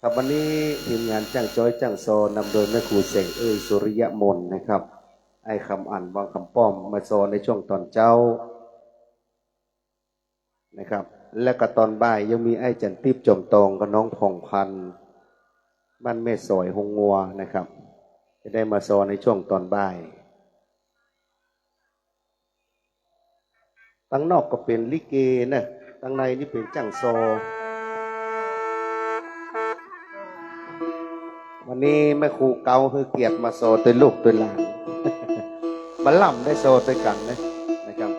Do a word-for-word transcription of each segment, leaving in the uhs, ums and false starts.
ครับ วันนี้ทีมงานจ้างจ๊อยจ้างซอนำโดยแม่ครูแสงเอื้อย สุริยมนนะครับ อ้ายคำอั๋น วังคำป้อม มาซอในช่วงต๋อนเจ๊านะครับ และก็ต๋อนบ่ายยังมีอ้ายจันทร์ติ๊บ จอมตอง กับน้องผ่องพันธุ์ บ้านแม่สอย ฮงงัวนะครับ จะได้มาซอในช่วงต๋อนบ่าย ตังนอกก็เป๋นลิเกนะ ตังในนี่เป๋นจ้างซอ วันนี้แม่ครูเก๊าหื้อเกียรติมาซอตวยลูกตวยหลาน บ่ล่ำได้ซอตวยกั๋นนะ นะครับ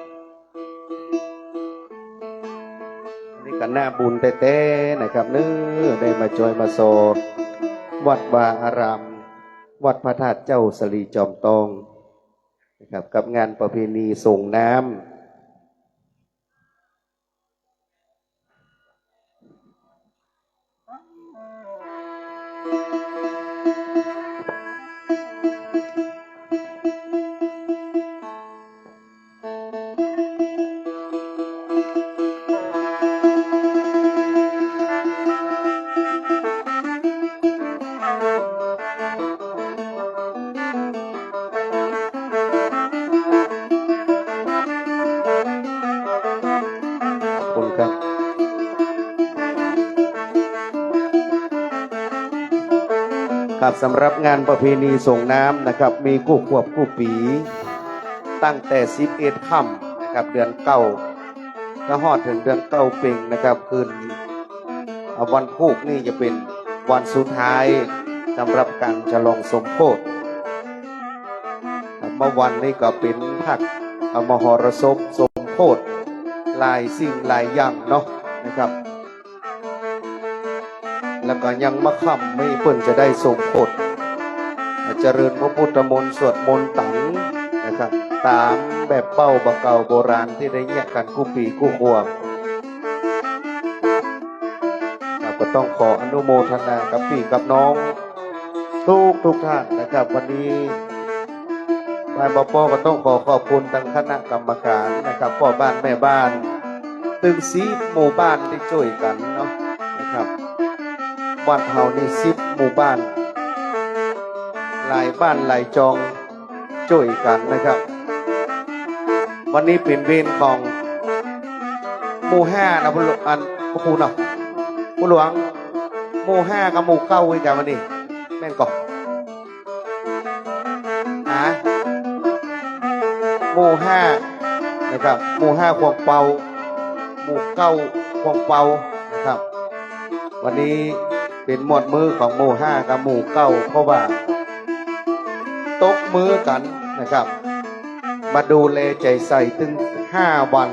อันนี้ก็น่าบุญแต๊ๆ นะครับเนาะ ได้มาจ๊อยมาซอ วัดวาอาราม วัดพระธาตุเจ้าสะหลีจอมตอง นะครับ กับงานประเพณีส่งน้ำ ขอบคุณครับ ครับ สำหรับงานประเพณีส่งน้ำนะครับ มีกู้ขวบกู้ปี๋ ตั้งแต่สิบเอ็ดค่ำนะครับ เดือนเก้า ก็ฮอดเถิงเดือนเก้าเป่งนะครับ คืน อ่า วันพูกนี่จะเป๋นวันสุดท้ายสำหรับก๋านฉลองสมโภช ครับ เมื่อวันนี้ก็เป๋นภาค อ่า มหรสพสมโภช หลายสิ่งหลายอย่างเนาะนะครับ แล้วก็ยังมาค่ำนี้เปิ้นจะได้สมโภช เจริญพระพุทธมนต์ สวดมนต์ตังนะครับ ต๋ามแบบเป๊าบ่าเก่าโบราณตี้ได้เยียะกั๋นกู้ปี๋กู้ขวบ ครับ ก็ต้องขออนุโมทนากับปี้กับน้องทุกๆ ท่านนะครับ วันนี้บ่ายบ่าปอก็ต้องขอขอบคุณตังคณะกรรมก๋านนะครับ ป้อบ้านแม่บ้าน ตึงสิบหมู่บ้านตี้จ้วยกั๋นเนาะนะครับ วัดเฮานี่สิบหมู่บ้าน หลายบ้านหลายจอง จ้วยกั๋นนะครับ วันนี้เป๋นเวรของหมู่ห้านะ ปู่หลวง อัน พระครูเนาะ ปู่หลวง หมู่ห้ากับหมู่เก้าอีกอะ วันนี้ แม่นก่อ ฮะ หมู่ห้านะครับ หมู่ห้าขวางเปา หมู่เก้าขวางเปานะครับ วันนี้เป๋นหมวดมื้อของหมู่ห้ากับหมู่เก้า เพราะว่าตกมื้อกั๋นนะครับ มาดูแลใจ๋ใส่ตึงห้าวัน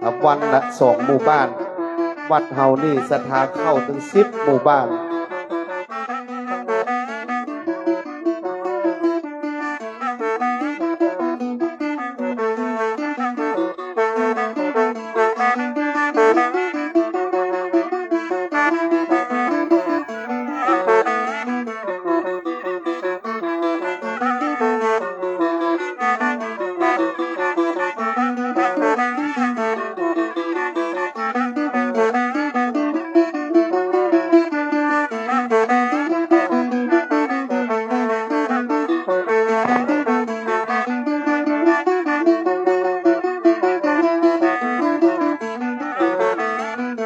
อ่ะ วันละสองหมู่บ้าน วัดเฮานี่ศรัทธาเข้าตึงสิบหมู่บ้าน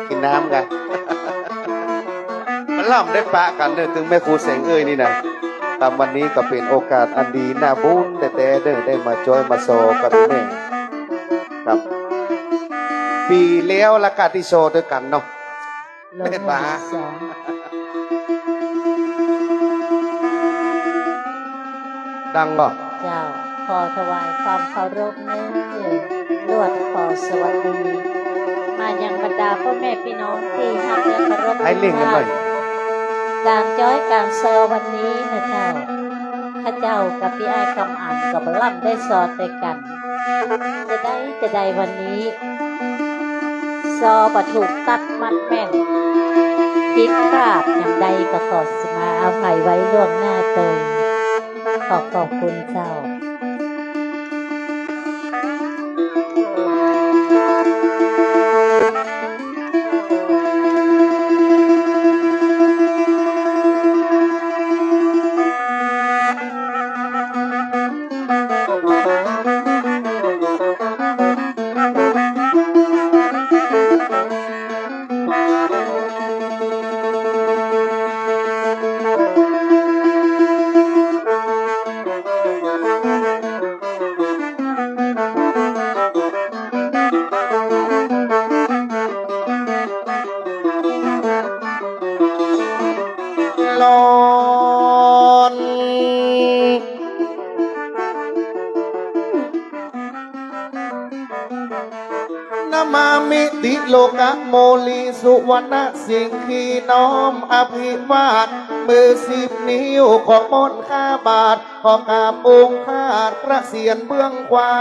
กิ๋นน้ำก่ะ มันล่ำได้ปะกั๋นเน่อ ตึงแม่ครูแสงเอื้อยนี่นะ ครับ วันนี้ก็เป๋นโอกาสอันดีน่าบุญแต๊ๆ เน่อ ได้มาจ้อยมาซอกับแม่ ครับ ปี๋แล้วละก้าตี้ซอตวยกั๋นเนาะ ลง เมตต๋า หมู่สอง ดังบ่ เจ้า ขอถวายความเคารพเน่อ ลวดขอสวัสดี มายังบรรดาป้อแม่ปี้น้องตี้ฮักและเคารพ ให้เร่งกั๋นหน่อย ก๋านจ้อยก๋านซอวันนี้เน่อเจ้า ข้าเจ้ากับปี้อ้ายคำอั๋นก็บ่ล่ำได้ซอตวยกั๋น จะใดจะใดวันนี้ ซอบ่ถูกตั๊ดมัดแม่น ผิดพลาดอย่างใดก็ขอสมาอภัยไว้ล่วงหน้าเตย ขอขอบคุณเจ้า อน นะมามิติโลกะโมลีสุวรรณสิงคีน้อมอภิวาท มือสิบนิ้วของมนต์ข้าบาท ขอกราบองค์พระเกษียณเบื้องขวา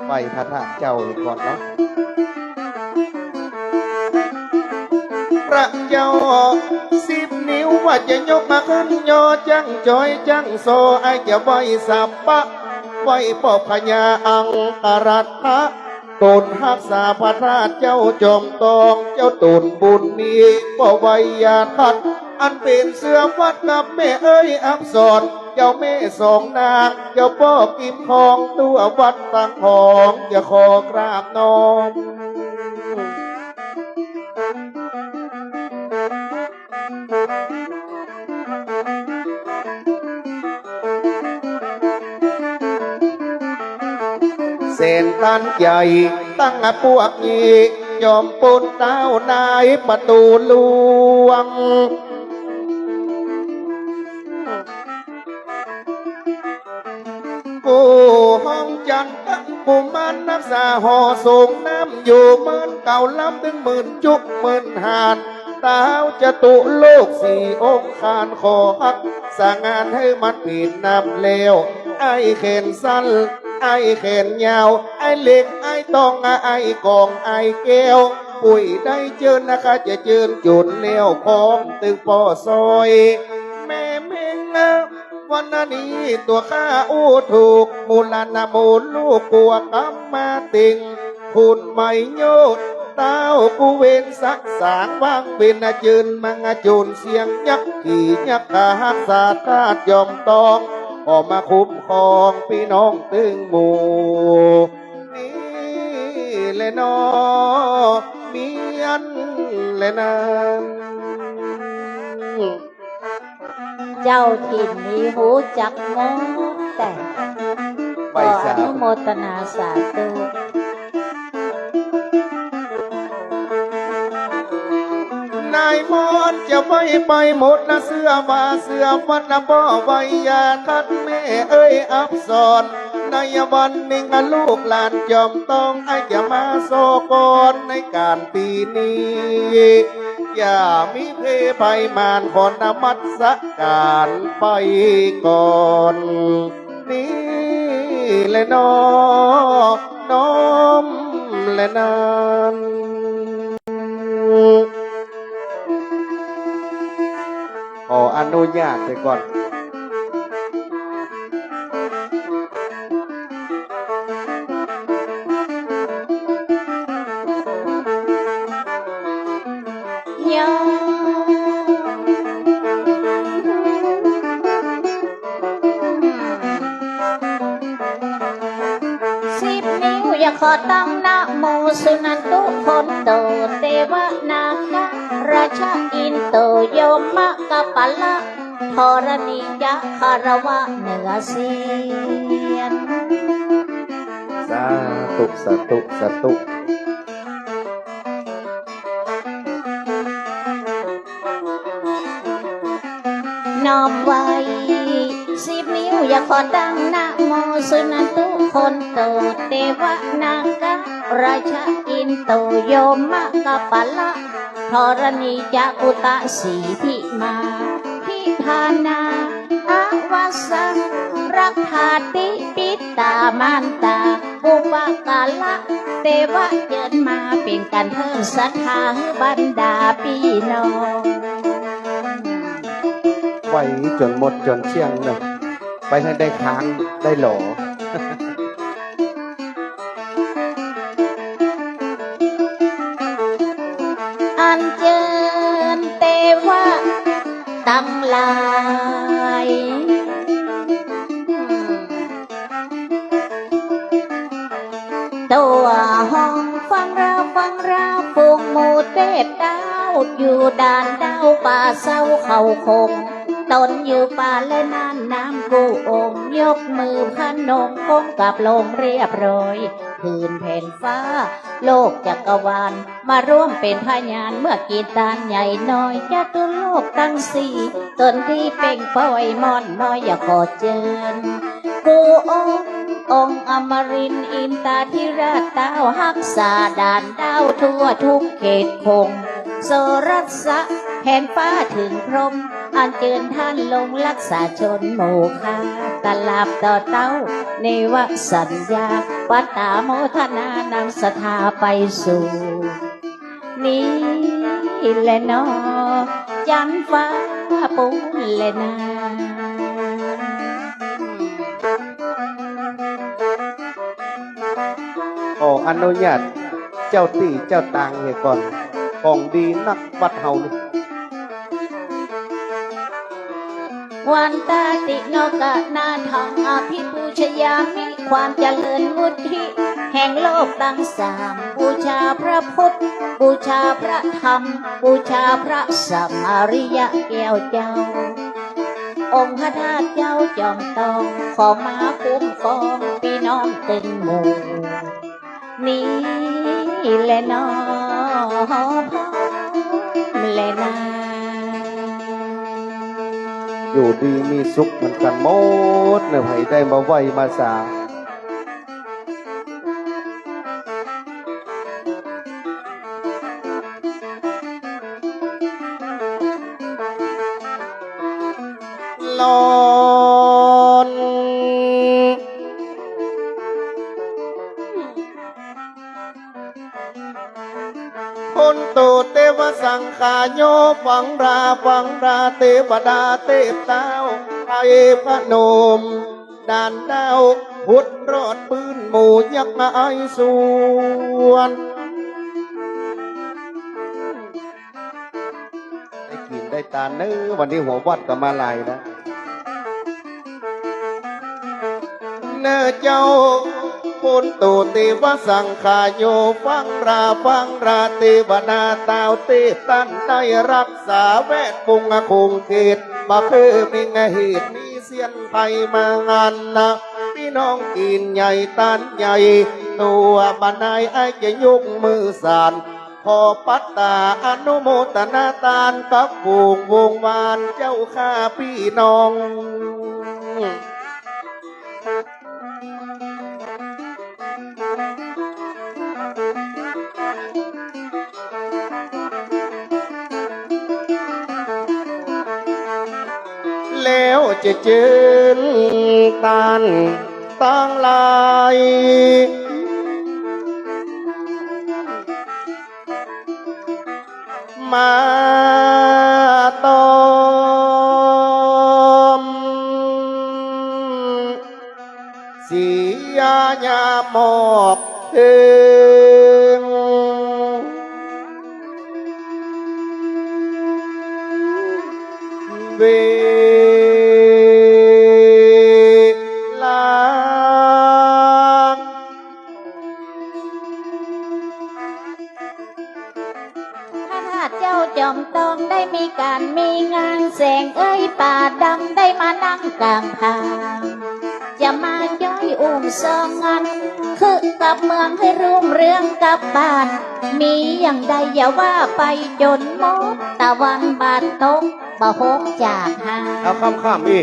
ไหว้พระธาตุเจ้าก่อนเนาะ พระเจ้าสิบนิ้วว่าจะยกมาขึ้นยอจั้งจอยจั้งซอ ไอ้จะไหว้สัพพะ ไหว้ปอบพญาอังครัตถะ ตนฮักษาพระธาตุเจ้าจอมตอง เจ้าตนบุญมี บ่ไหว้อย่าขัด อันเป๋นเสื้อวัดกับแม่เอ้ยอับสร เจ้าแม่สองนาง เจ้าป้อกิมทอง ตั๋ววัดตังหอง จะขอกราบน้อม แสนตันใหญ่ตั้งปวกนี้ ยอมปนเต้านายประตูหลวง กู้ห้องจันทร์ตั้งกุมารรักษาหอสงน้ำอยู่เหมือนเก่าล้ำตึงหมื่นจุกหมื่นหาด ท้าวจตุโลกสี่องค์คานขอฮักษางานหื้อมันเป๋นน้ำแล้ว ไอ้แขนสั้น ไอ้แขนยาว ไอ้เหล็ก ไอ้ตอง ไอ้กอง ไอ้แก้ว ปุ้ยได้เจิญนะคะ จะเจิญจุนแล้วพร้อมตึงป้อซอย แม่เม็ง วันนี้ตั๋วข้าอู้ถูก หมู่หลานหมู่ลูกกั๋วกำมาเต็ง คุณไมโยธ เต้ากู้เวรสักสาง วางเวรเจิญมังจุนเสียงยักษ์ขี่ยักษ์ขาฮักษาธาตุจอมตอง ขอมาคุ้มครองปี้น้องตึงหมู่ นี่แหละเนาะ มีอันแหละนั้น เจ้าถิ่นนี้ฮู้จักหมดแต่ ไหว้สาธุ ขออนุโมทนาสาธุ นายมอนจะไหว้ไปหมดนะ เสื้อว่าเสื้อวัดนะ บ่ไหว้อย่าขัดแม่เอ้ยอับสร ในวันนึ่งลูกหลานจอมตอง ไอ้จะมาสอก่อนในก๋านปี๋นี้ อย่ามีเพยภัยมารขอนมัสก๋านไปก่อน นี่แหละเนาะ น้อมแหละนั้น ขออนุญาตไปก่อน ยอม สิบนิ้วอยากขอตั้งนะโมสุนันตุคนโต เตวะนาคาราชะอินโต โยมะกะปะละ ธรณีจะคารวะเหนือเสียง สาธุ สาธุ สาธุ น้อมไหว้สิบนิ้วอยากขอตั้งนะโมสุนันตุคนโต เตวะนาคาราชะอินโต โยมะกะปะละ ธรณีจะอุตตะสีพิมา พิธานา อวสัง รักขาติปิตตามันตา ปุปะกะละ เตวะเจิญมาเป๋นก๋านเพิ่มศรัทธาหื้อบรรดาปี้น้อง ไหว้จ๋นหมดจ๋นเสี้ยงเนาะ ไปหื้อได้ค้างได้หลอ อัญเจิญเตวะตังหลาย ตั๋วห้องฟังราฟังรา ฝูงหมู่เตพเต้า อยู่ด่านดาวป่าเศร้าเขาคง ต๋นอยู่ป่าและน่านน้ำกู้องค์ ยกมือพนมก้มกราบลงเรียบร้อย ผืนแผ่นฟ้าโลกจักรวาล มาร่วมเป๋นพยาน เมื่อกี้ตานใหญ่น้อย จตุโลกตังสี่ ต๋นตี้เป่งป้อยม่อนน้อย อยากขอเจิญ กู้องค์ องค์อมรินทร์อินทาธิราชเต้า ฮักษาด่านดาวทั่วทุกเขตคง สรสะแผ่นฟ้าเถิงพรหม อัญเจิญต้านลงฮักษาชนหมู่ข้า ตราบต่อเต้า เนวสัญญา ปตาโมทนา นำศรัทธาไปสู่ นี่แหละเนาะ จั๋นฟ้าปูนแหละนา ขออนุญาตเจ้าตี้เจ้าตางเหียก่อน ของดีนักวัดเฮานี่ วันตาติโนกะนาถังอภิปูชยามิ ความเจริญวุฒิแห่งโลกตังสาม บูชาพระพุทธ บูชาพระธรรม บูชาพระสังฆริยะแก้วเจ้า องค์พระธาตุเจ้าจอมตอง ขอมาคุ้มครองปี้น้องตึงหมู่ นี่แหละเนาะ พร้อมแหละนา อยู่ดีมีสุขเหมือนกั๋นหมดเนาะ ใผได้มาไหว้มาสา ลอน ปุณโตเตวะสังขาโย ฟังรา ฟังรา เตวดาเตพเต้า ไพร่พนม ด่านดาว พุทธรอดปื้นหมู่ยักษ์ไอ้สวน ได้กิ๋นได้ตานเน่อ วันนี้หัววัดก็มาหลายนะ เน่อเจ้า ปุณโตเตวะสังขาโย ฟังรา ฟังรา เตวดาเต้าเตพต้านได้ฮักษาแวดวงคงเขต บ่เคือมีเหตุมีเสี้ยนภัยมาหันนะ ปี้น้องกิ๋นใหญ่ตานใหญ่ ตั๋วบ่านายอ้ายจะยกมือสาน ขอปัตตาอนุโมทนาตานกับฝูงวงวานเจ้าข้าปี้น้อง แล้วจะเจิญตานตังหลาย มาตอม เสียยามมอบเถิง เวลา พระธาตุเจ้าจอมตองได้มีก๋านมีงาน แสงเอ้ยป่าดำได้มานั่งก๋างพาน จะมาจ้อยอุ้มซองงาน คึกกับเมืองหื้อรุ่งเรืองกับบ้าน มีอย่างใดอย่าว่าไปจ๋นหมด ตะวันบ่าตก บ่หกจากหา เอาค่ำๆ อี้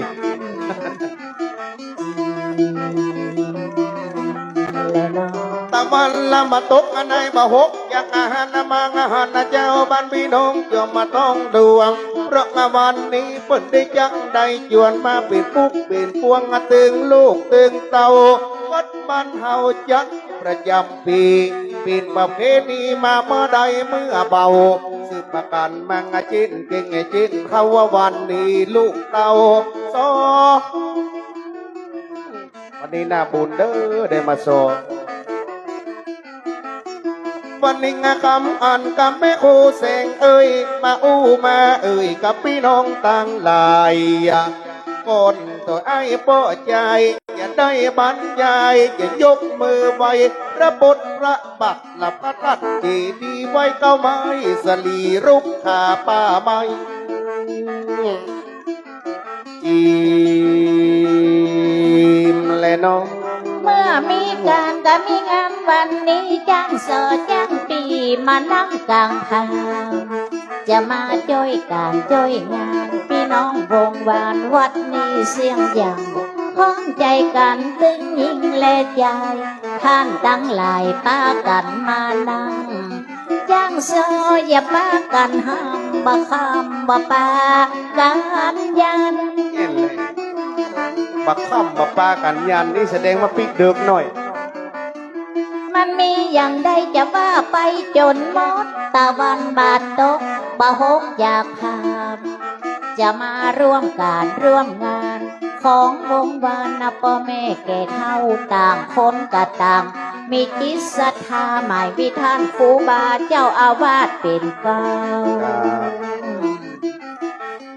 ตะวันละบ่าตกอันใดบ่หกจากหา มาหาเจ้าบ้านปี้น้องจอมตองดวง เพราะวันนี้เปิ้นได้จักได้จวนมาเป๋นปุ๊กเป๋นปวงเถิงลูกเถิงเต้า วัดบ้านเฮาจัด ประจ๋ำปี๋ เป๋นประเพณีมาเมื่อใดเมื่อเบา สืบกั๋นมาเจ๊นเก่งเจ๊นเข้า ว่าวันนี้ลูกเต้าสอง วันนี้น่าบุญเด้อ ได้มาสอง วันนี้งาคำอันกับแม่ครูแสงเอ้ย มาอู้มาเอ่ยกับปี้น้องตังหลาย ก่อนตั๋วอ้ายป้อใจ๋ จะได้บรรยาย จะยกมือไหว้พระพุทธพระบาท และพระธาตุเจดีย์ ไหว้เก้าไม้สะหลี รุกขาป่าไม้ มแลเนาะ เมื่อมีก๋านก็มีงานวันนี้ จ๊างซอจ๊างปี้มานั่งก๋างพาน จะมาจ้วยก๋านจ้วยงาน ปี้น้องวงวานวัดนี้เสี้ยงยัง พร้อมใจ๋กั๋นตึงญิงและจาย ต้านตังหลายปากั๋นมานั่ง จ๊างซออย่าปากั๋นห้าม บ่ค่ำบ่ปากั๋นยัน บ่ค่ำบ่ปากั๋นยัน นี่แสดงว่าปิ๊กเดิกหน้อย มันมีอย่างใดจะว่าไปจ๋นหมด ตะวันบาดตก บ่หกอยากพาม จะมาร่วมก๋านร่วมงาน ของวงวานนะป้อแม่แก่เฒ่า ต่างคนก็ต่าง มีจิตศรัทธา หมายมีต้านครูบาเจ้าอาวาสเป๋นเกล้า ครับ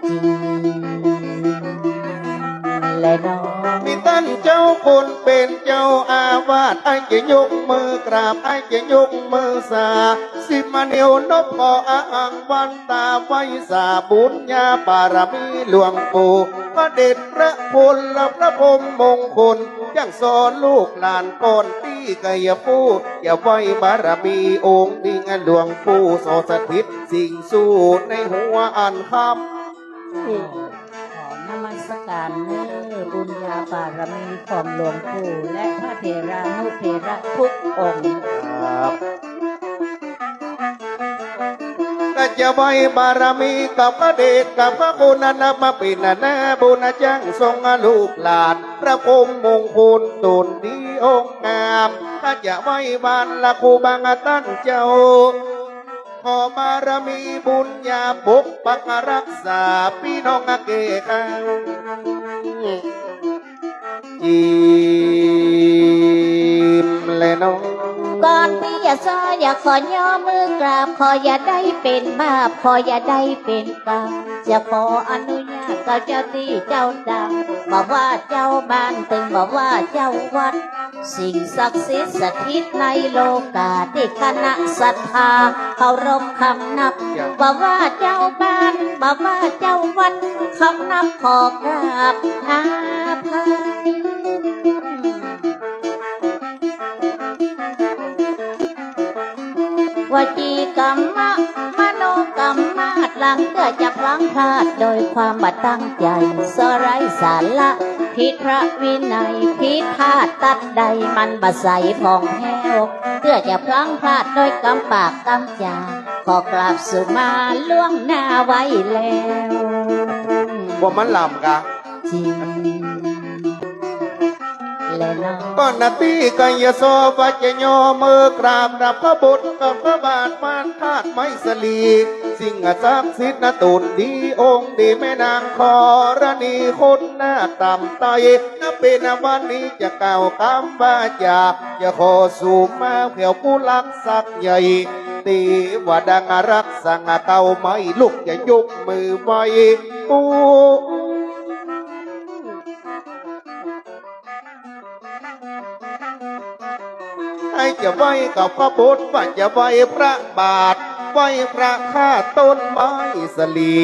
จริงแลเนาะ มีต้านเจ้าคนเป๋นเจ้าอาวาส อ้ายจะยกมือกราบ อ้ายจะยกมือสา สิบมาเนียวนบขออ้างวันตาไหว้สาบุญญาบารมีหลวงปู่ พระเดชพระคุณและพระพรหมมงคล จ๊างสอนลูกหลานก่อนตี้ใค่จะพูด จะไหว้บารมีองค์นี้ หลวงปู่สถิตสิ่งสู่ในหัวอันค่ำ ขอนมัสก๋านเน้อบุญญาบารมีของหลวงปู่และพระเถรานุเถระทุกองค์ ครับ ก็จะไหว้บารมีกับพระเดชกับพระคุณ นับมาเป๋นหน้าบุญจ๊างส่งลูกหลาน พระพรหมมงคลต๋นดีองค์งาม ก็จะไหว้วานละครูบาต้านเจ้า ขอบารมีบุญญาปกปักรักษาปี้น้องเก๋ข้า จริงแลเนาะ ก่อนตี้จะซออยากขอย่อมือกราบ ขออย่าได้เป๋นบาป ขออย่าได้เป๋นกรรม จะขออนุญาตเกล้าเจ้าตี้เจ้าตัง บ่ว่าเจ้าบ้านตึงบ่ว่าเจ้าวัด สิ่งศักดิ์สิทธิ์สถิตในโลกา ตี้คณะศรัทธาเคารพคำนับ บ่ว่าเจ้าบ้าน บ่ว่าเจ้าวัด คำนับขอกราบอภัย วจีกรรมะ มโนกรรมะ หลังเตื้อจะพลั้งพลาดโดยความบ่ตั้งใจ๋ สไร้สาระ ผิดพระวินัย ผิดพลาดตั๊ดใด มันบ่ใสผ่องแผ้ว เตื้อจะพลั้งพลาดโดยกำปากกำจ๋า ขอกราบสุมาล่วงหน้าไว้แล้ว ว่ามันล้ำกา จริงแลเนาะ ก่อนตี้ใค่จะซอว่าจะย่อมือกราบ รับพระบทกับพระบาท พระธาตุไมสลี สิ่งศักดิ์สิทธิ์นะต๋นดีองค์ดี แม่นางธรณีคนนาคต่ำไต้ นับเป๋นวันนี้จะกล่าวกำวาจ๋า จะขอสุมาแผ่ผู้รักศักดิ์ใหญ่ เตวดารักษาเก่าไม้ ลูกจะยกมือไหว้ โอ้ ไอ้จะไหว้กับพระบท ว่าจะไหว้พระบาท ไหว้พระธาตุต้นไมสลี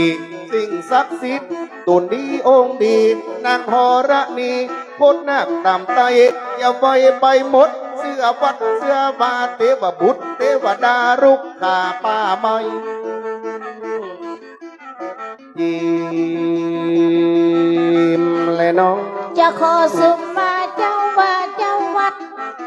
สิ่งศักดิ์สิทธิ์ต๋นดีองค์ดี นางธรณีคนนาคต่ำไต้ จะไหว้ไปหมด เสื้อวัดเสื้อวา เตวบุตรเตวดา รุกขาป่าไม้ จิมแลเนาะ จะขอสุมาเจ้าว่าเจ้าวัด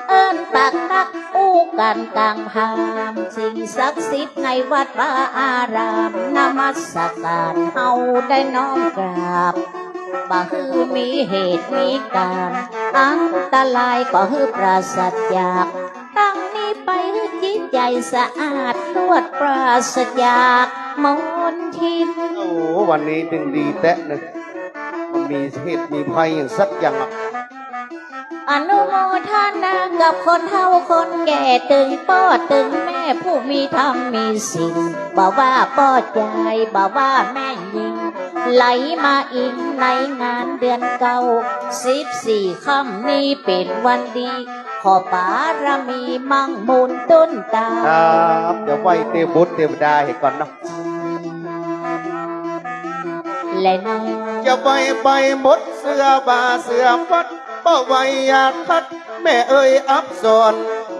เอิ้นปากตักอู้กั๋นก๋างพาม สิ่งศักดิ์สิทธิ์ในวัดวาอาราม นมัสก๋านเฮาได้น้อมกราบ บ่หื้อมีเหตุมีก๋าร อันตรายก็หื้อปราศจาก ตั้งนี้ไปหื้อจิตใจ๋สะอาด ตรวจปราศจากมลทิน โอ้ วันนี้จึงดีแต๊เนาะ มันมีเหตุมีภัยอย่างสักอย่างอะ อนุโมทนากับคนเฒ่าคนแก่ ตึงป้อตึงแม่ผู้มีธรรมมีศีล บ่ว่าป้อจาย บ่ว่าแม่ญิง ไหลมาอิงในงานเดือนเก้า สิบสี่ค่ำนี้เป๋นวันดี ขอบารมีมั่งมูลต้นตา ครับ เดี๋ยวไหว้เตวบุตรเตวดาให้ก่อนเนาะ แลเนาะ จะไว้ไปหมดเสื้อบ่าเสื้อฟัด บ่ไว้อยากขัด แม่เอ๋ยอับสร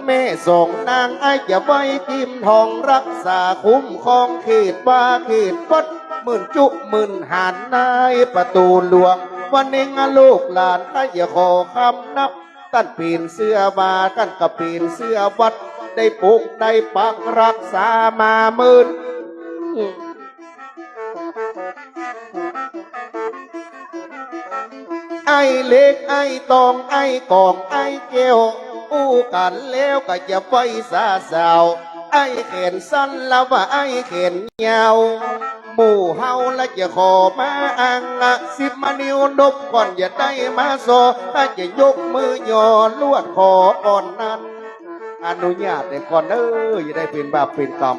แม่สองนางไอ้จะไว้กิมทองรักษาคุ้มครองเขตว่าเขตวัด หมื่นจุหมื่นหาญในประตูหลวง วันนี้ลูกหลานข้าจะขอคำนับ ต้านเป๋นเสื้อบ่า ต้านก็เป๋นเสื้อวัด ได้ปกได้ปักรักษามาเมิน ไอ้เหล็ก ไอ้ตอง ไอ้กอง ไอ้แก้ว อู้กั๋นแล้วก็จะไว้สาสาว ไอ้แขนสั้นละว่าไอ้แขนยาว หมู่เฮาละจะขอมาอ้างอะ สิบมานิ้วนบก่อนจะได้มาซอ ถ้าจะยกมือหย่อลวดขอก่อนนั้น อนุญาตแต่ก่อนเอ้ย อย่าได้เป๋นบาปเป๋นกรรม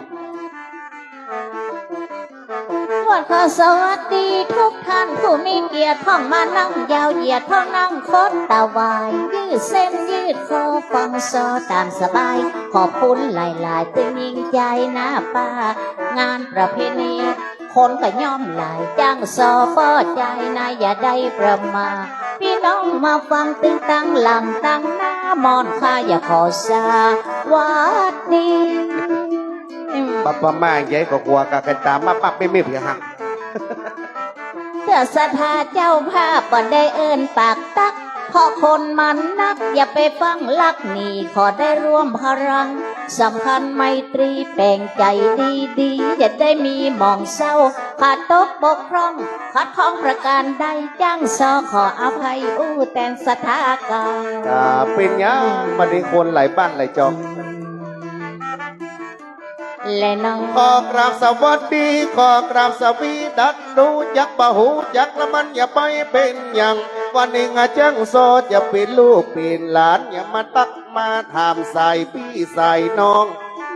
ลวดขอสวัสดีทุกท่านผู้มีเกียรติ พ่องมานั่งยาวเหยียด พ่องนั่งคดตะวาย ยืดเส้นยืดคอฟังซอต๋ามสบาย ขอบคุณหลายๆ ตึงยิ่งใจ๋นะป้า งานประเพณี คนก็ย่อมหลาย จ้างซอป้อใจ๋นะ อย่าได้ประมาท ปี้น้องมาฟังตึงตังหลังตังหน้า หม่อนข้าอยากขอสวัสดี บ่ประมาทใหญ่ก็กลัวกะ ใค่ต๋ามมาปั๊บไม่มีเพียงหัก เตื้อศรัทธาเจ้าภาพบ่ได้เอิ้นปากตัก เพราะคนมันนัก อย่าไปฟังลักหนี ขอได้ร่วมพลัง สำคัญไมตรีแป๋งใจ๋ดีๆ อย่าได้มีหมองเศร้า ขาดตกบกพร่อง ขัดข้องประการใด จ้างซอขออภัยอู้แตนศรัทธาเก่า อ่า เป๋นหยัง บัดนี้คนหลายบ้านหลายจอง และน้อง ขอกราบสวัสดี ขอกราบสวีดัส ฮู้จักบ่ฮู้จักละมันอย่าไปเป๋นหยัง วันนี้อะจ้างซอจะเป๋นลูกเป๋นหลาน อย่ามาตักมาถามสายปี้สายน้อง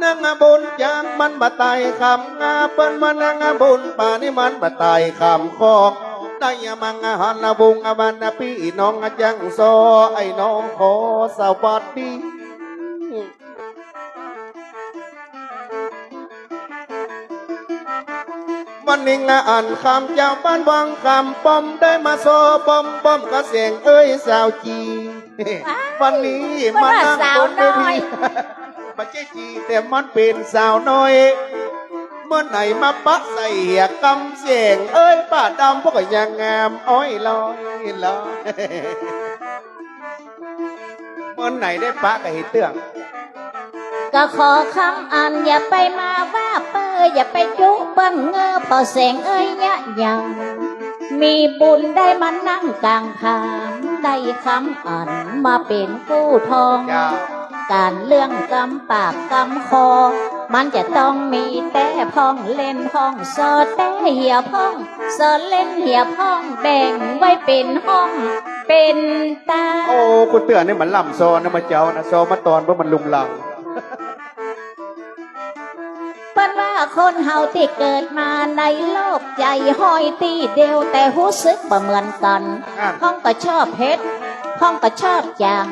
นางบุญจักมันบ่ต๋ายคำงา เปิ้นว่านางบุญป่านี่มันบ่ต๋ายคำคอก ได้อย่ามังหันละวงอะวันนะปี้น้องอะจ้างซอ ไอ้น้องขอสวัสดี วันนี้อะอันคำเจ้าบ้านวังคำป้อม ได้มาซอป้อมป้อมกะแสงเอ้ยสาวจี วันนี้มานั่งบนเวที บ่ใจ้จี แต่มันเป๋นสาวน้อย เมื่อไหนมาปะใส่เหียกำแสงเอ้ย ป้าดำพวกก็ยังงามอ้อยลอยลอย เมื่อไหนได้ปะกับเฮเตื้อง ก็ขอคำอันอย่าไปมาว่าเปอ อย่าไปจุเปิ้นเงอ ป้อแสงเอ้ยยะยัง มีบุญได้มานั่งกลางทาง ได้คำอันมาเป๋นกู้ทอง เจ้า ก๋านเรื่องกำปากกำคอ มันจะต้องมีแต๊พ่องเล่นพ่องซอแต๊เหียพ่อง ซอเล่นเหียพ่อง แบ่งไว้เป๋นห้องเป๋นตา โอ้ กูเตื้อนี่มันล่ำซอนะ มาเจ้านะ ซอมาตอนเพราะมันลุงลัง เปิ้นว่าคนเฮาตี้เกิดมาในโลก ใจ๋ฮ้อยตี้เดียว แต่ฮู้สึกบ่เหมือนกั๋น อ่ะ พ่องก็ชอบเผ็ด พ่องก็ชอบจ๋าง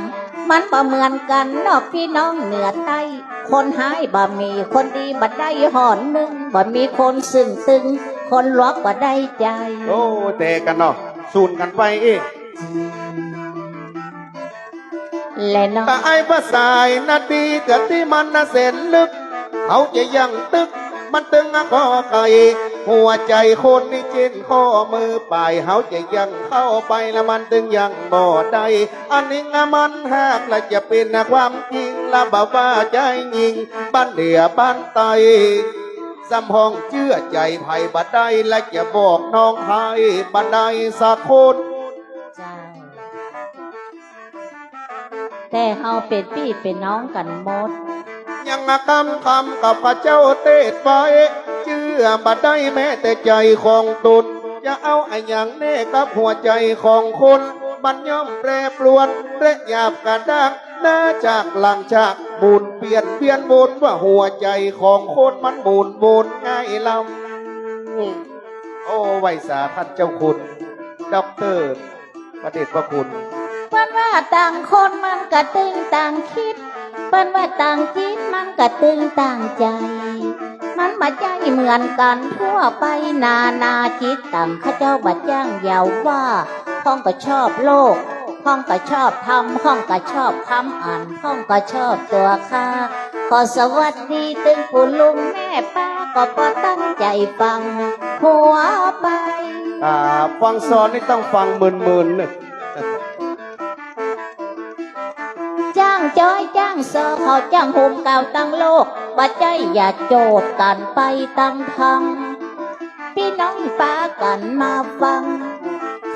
มันบ่เหมือนกั๋นนอกปี้น้องเหนือใต้ คนฮ้ายบ่มี คนดีบ่ได้ห่อนนึ่ง บ่มีคนซึ่งตึง คนหลวกบ่ได้ใจ๋ โอ้ แต่กั๋นเนาะ สูนกั๋นไปเอ้ และน้อง ตะไอ้ภาษานาดีกะตี้มันนะแสนลึก เฮาจะยังตึก มันตึงอะข้อไข่ หัวใจ๋คนนี่เจ้นข้อมือป๋าย เฮาจะยังเข้าไปละมันตึงยังบ่ได้ อันนี้อะมันหากละจะเป๋นอะความจริงละบ่ว่าใจ๋ญิง บ้านเหนือบ้านใต้ สำห้องเจื้อใจ๋ใผบ่ได้ และจะบอกน้องใผบ่ได้สักคน เจ้า แต่เฮาเป๋นปี้เป๋นน้องกั๋นหมด ยังอะกำคำข้าพเจ้าเตสน์ไว้ เจื้อบ่ได้แม้แต่ใจ๋ของตน จะเอาอะหยังแน่กับหัวใจ๋ของคน มันย่อมแปรปรวนและหยาบกระด้าง นาจากหลังจากหมุนเปลี่ยนเวียนวนว่าหัวใจ๋ของคนมันหมุนวนง่ายลำ โอ้ ไหว้สาท่านเจ้าคุณ ด็อกเตอร์ พระเดชพระคุณ เปิ้นว่าต่างคนมันกะตึงต่างคิด เปิ้นว่าต่างจิตมันกะตึงต่างใจ๋ มันบ่ใจ้เหมือนกั๋นทั่วไป นานาจิตตัง ข้าเจ้าบ่จ้างเย้าว่า พ่องก็ชอบโลก พ่องก็ชอบธรรม พ่องก็ชอบคำอัน พ่องก็ชอบตั๋วข้า ขอสวัสดีตึงปู่ลุงแม่ป้า ก็ปอตั้งใจ๋ฟังหัวไป ครับ ฟังซอนี่ต้องฟังหมื่นๆ นึก จ้างจ้อยจ้างซอ เขาจ้างโฮมกล่าวตังโลก บ่ใจ้อย่าโจทย์กั๋นไปตังธรรม ปี้น้องปากั๋นมาฟัง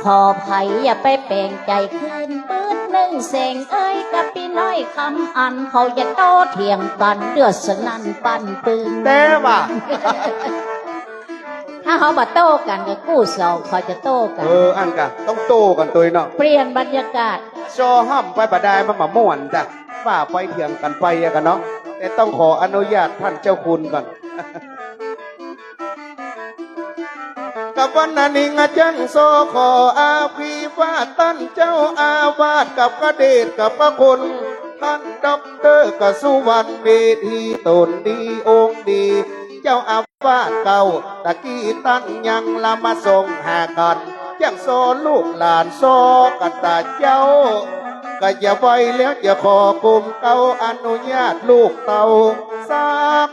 ขอใผอย่าไปแป๋งใจ๋เขิน ปื๊ดนึ่งแสงเอ้ย กับปี้น้อยคำอัน เขาจะโต้เถียงกั๋นเดือดสนั่นปั่นปึง แต่ว่า ถ้าเขาบ่โต้กั๋นก็กู้สอง เขาจะโต้กั๋น เออ อั้นกะ ต้องโต้กั๋นตวยเนาะ เปลี่ยนบรรยากาศ ซอห้ำไปบ่ได้ มันบ่ม่วนจ้ะ ว่าไปเถียงกั๋นไปอะกะเนาะ แต่ต้องขออนุญาตต้านเจ้าคุณก่อน กับวันนี้จ้างซอขออภิวาทต้านเจ้าอาวาส กับพระเดชกับพระคุณ ต้านด็อกเตอร์ กะสุวรรณเมธี ต๋นดีองค์ดี เจ้าอาวาสเก่าตะกี้ ต้านยังละมาส่งหากั๋น จ้างซอลูกหลานซอกั๋นตาเจ้า ก็จะไหว้แล้วจะขอกุมเกล้าอนุญาตลูกเต้าสัก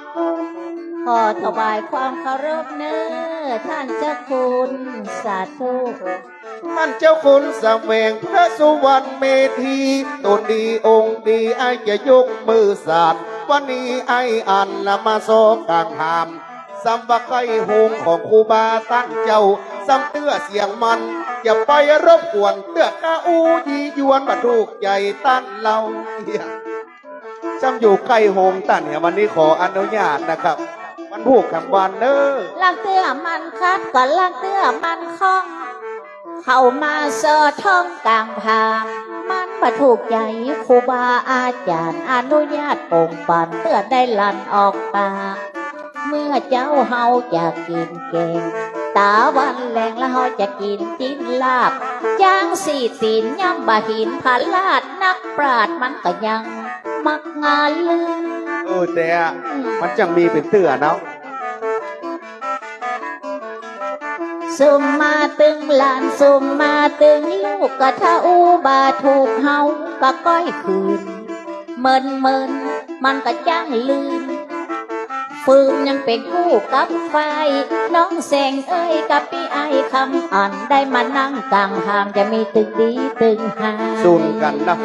ขอถวายความเคารพเน่อต้านเจ้าคุณ สาธุ ต้านเจ้าคุณแสวงพระสุวรรณเมธี ต๋นดีองค์ดี ไอ้จะยกมือสาน วันนี้ไอ้อันละมาซอกลางหาม ซ้ำว่าใก้โฮงของครูบาต้านเจ้า ซ้ำเตื้อเสียงมัน อย่าไปรบกวน เตื้อก้าอู้ยี่ยวนบ่ถูกใจ๋ต้านเฮา ซ้ำอยู่ใก้โฮงต้านเนี่ย วันนี้ขออนุญาตนะครับ วันพูกคำวันเน่อ ลางเตื้อมันขัดก็ลางเตื้อมันข้อง เข้ามาซอท้องกลางผาม มันบ่ถูกใจ๋ครูบาอาจ๋ารย์ อนุญาตป่งปันเตื้อได้ลั่นออกปาก เมื่อเจ๊าเฮาจะกิ๋นแก๋ง ต๋าวันแลงแล้วเฮาจะกิ๋นตี๋นลาบ จ๊างสี่ตี๋นย่ำบ่หิน ผาลาดนักปราชญ์มันก็ยังมักงานลือ เออ แต่ อืม มันจั้งมีเป๋นเตื้อเนาะ สุมมาตึงหลาน สุมมาตึงลูก กะถ้าอู้บ่ถูกเฮาก็ก้อยขื่น เมินๆ มันก็จ้างลืม ฟืมยังเป๋นกู้กับไฟ น้องแสงเอ้ย กับปี้ไอ้คำอัน ได้มานั่งกลางหาม จะมีตึงดีตึงฮา สู้กั๋นนะ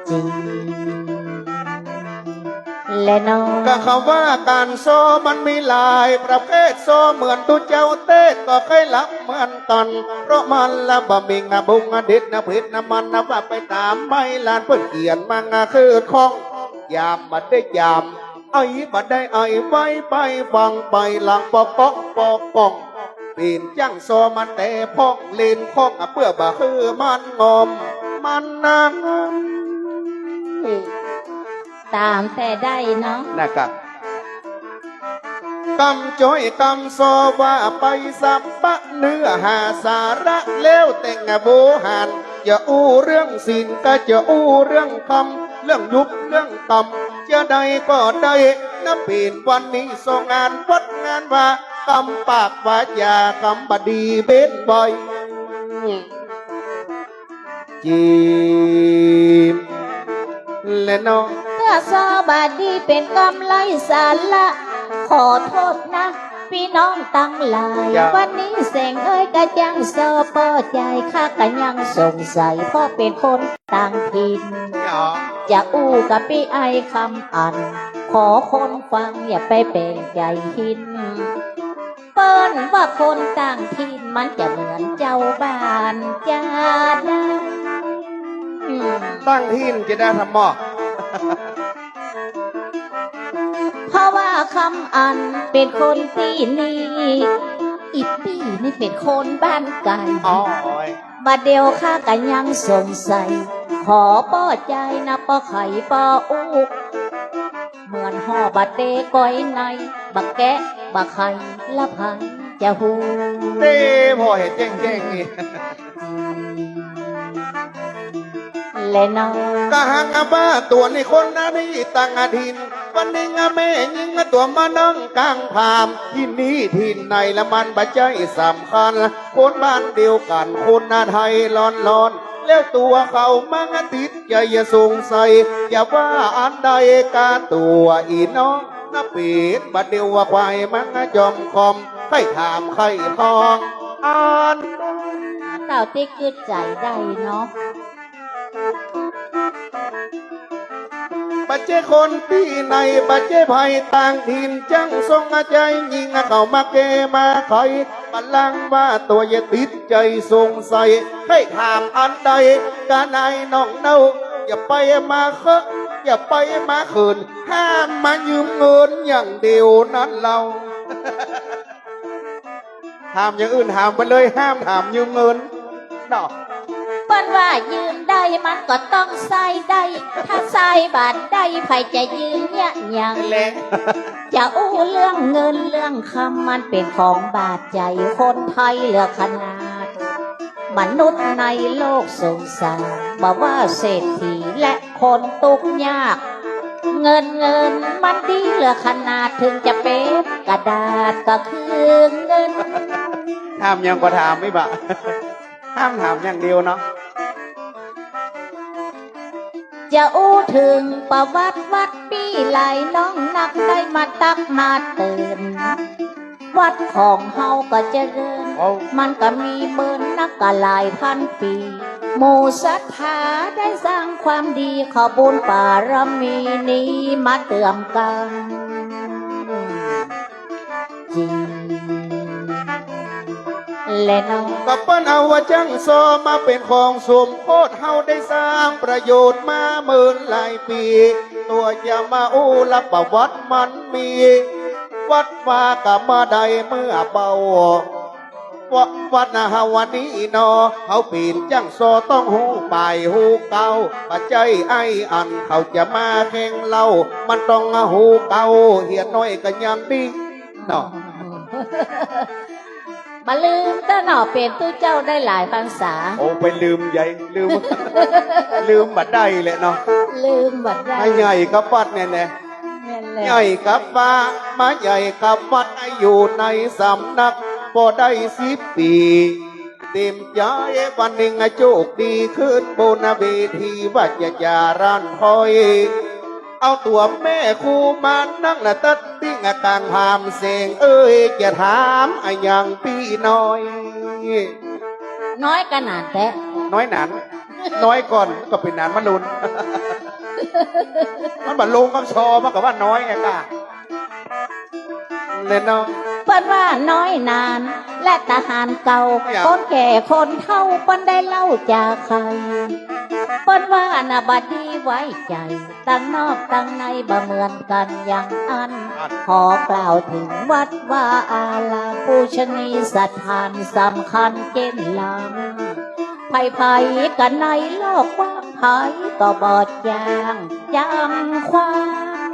จริงแลเนาะ ก็เขาว่าก๋านซอมันมีหลายประเภท ซอเหมือนตุ๊เจ้าเตศก็ใค่ลำเหมือนกั๋น เพราะมันละบ่มีงาบุงอเด็ดนะเผ็ดนะมันนะ ว่าไปต๋ามใบลานเปิ้นเขียนมางาคือข้อง ยามบ่ได้ยาม ไอ้บ่ได้ไอ้ไว้ไปฟังไปหลังปอกก้องปอกก้อง เป๋นจ้างซอมันแต่พ่องเล่นข้อง เปื้อบ่หื้อมันงอม มันนาง ต๋ามแต่ได้เนาะ นะครับ กำจ้อยกำซอว่าไปสัปปะเนื้อหาสาระแล้วแต่งโวหาร จะอู้เรื่องศีลก็จะอู้เรื่องธรรม เรื่องยุบเรื่องกำ จะได้ก็ได้ นับเป๋นวันนี้สองงานวัดงานวา กำปากวาจากำบ่ดีเบ้นบ่อย จีบแลเนาะ เตื้อซอบ่ดีเป๋นกำไร้สาระ ขอโต้ษนะ ปี้น้องตังหลาย จ้ะ วันนี้แสงเอ้ยกะจ้างซอป้อใจ๋ ข้าก็ยังสงสัย เพราะเป๋นคนต่างถิ่น จ้ะ จะอู้กับปี้ไอ้คำอัน ขอคนฟังอย่าไปแป๋งใจ๋ผิด เปิ้นว่าคนต่างถิ่นมันจะเหมือนเจ้าบ้านจะได้ อืม ต่างถิ่นจะได้ทำหม้อ เพราะว่าคำอันเป๋นคนตี้นี่ อี่ปี้นี่เป๋นคนบ้านไก๋ อ๋อ บ่าเดี่ยวข้าก็ยังสงสัย ขอป้อใจ๋นะ ป้อไขป้ออู้ เหมือนห่อบ่าเตก้อยใน บ่าแกะบ่าไข ละใผจะฮู้ เต้พ่อเห็นแจ้งๆ นี่ แลเนาะ กะหากว่าตั๋วนี้คนอันนี้ต่างถิ่น วันนี้แม่ญิงตั๋วมานั่งกลางผาม ตี้นี่ตี้ไหนละมันบ่ใจ้สำคัญ คนบ้านเดียวกั๋น คนไทยล้วนๆ แล้วตั๋วเขามาติดใจ๋สงสัย จะว่าอันใดกาตั๋วอี้น้อง นะเป๋นบ่าเดียวว่าควายมันจอมคอม ใค่ถามใค่ทอง อัน เต้าตี้กึ๊ดใจ๋ได้เนาะ บ่ใจ้คนตี้ไหน บ่ใจ้ใผต่างถิ่น จั้งสงสัยยิ่งเข้ามาแก้มาไข บ่าลางว่าตั๋วอย่าติดใจ๋สงสัย ใค่ถามอันใดกาไหนน้องเนา อย่าไปมาเคิน อย่าไปมาเขิน ห้ามมายืมเงินอย่างเดียวนั้นเล่า ถามอย่างอื่นถามไปเลย ห้ามถามยืมเงินเนาะ เปิ้นว่ายืมได้มันก็ต้องใจ๊ได้ ถ้าใจ๊บ่ได้ใผจะยืมเยียะหยัง แหละ จะอู้เรื่องเงินเรื่องคำมันเป๋นของบาดใจ๋คนไทยเหลือขนาด มนุษย์ในโลกสงสาร บ่ว่าเศรษฐีและคนตุ๊กยาก เงินเงินมันดีเหลือขนาด ถึงจะเป๋นกระดาษก็คือเงิน ถามหยังก็ถามอี้บ่า ห้ามถามอย่างเดียวเนาะ จะอู้เถิงประวัติวัดปี้หลายน้องนักได้มาตักมาเตื๋อน วัดของเฮาก็เจริญ โอ้ มันก็มีเมินนักก็หลายพันปี๋ หมู่ศรัทธาได้สร้างความดี ขอบุญบารมีนี้มาเติมกั๋น จริง แลเนาะ ก็เปิ้นเอาว่าจั้งซอมาเป๋นของสมโพธิ เฮาได้สร้างประโยชน์มาเมินหลายปี๋ ตั๋วจะมาอู้ละประวัติมันมี วัดวาก็บ่ได้เมื่อเบา วัด วัดนาฮาวานี้เนาะ เฮาเป๋นจั้งซอต้องฮู้ป๋ายฮู้เก๊า บ่ใจ้ไอ้อันเขาจะมาแข่งเล่า มันต้องฮู้เก๊า เหียน้อยก็ยังดีเนาะ บ่ลืมเต๊อะเนาะ เป๋นตุ๊เจ้าได้หลายพรรษา โอ้ ไปลืมใหญ่ ลืม ลืมบ่ได้แหละเนาะ ลืมบ่ได้ มาใหญ่กับวัดเนี่ยแหละ แม่นแล้ว ใหญ่กับว่า มาใหญ่กับวัดอยู่ในสำนัก บ่ได้สิบปี๋ เต๋มใจ๋วันนึ่งโจคดีขึ้นบนเวที ว่าจะจาร้านถ้อย เอาตั๋วแม่ครูมานั่งละตัดติ่งกลางผามเสง เอ้ย จะถามอะหยังปี้น้อย น้อยกะหนานแต๊ น้อยหนาน น้อยก่อนก็เป๋นหนานมะลุน มันบ่ลงกับซอ มันก็ว่าน้อยไงก้า แลเนาะ เปิ้นว่าน้อยหนาน และทหารเก่า อย่าง คนแก่คนเฒ่าเปิ้นได้เล่าจาใค่ เปิ้นว่าน่ะบ่ดีไว้ใจ๋ ตังนอกตังในบ่เหมือนกั๋นอย่างอั้น อั้น ขอกล่าวเถิงวัดวาอาราม ปูชนียสถานสำคัญเจ๊นลำ ใผๆ กะในโลกกว้างใผก็บ่จ้างจำความ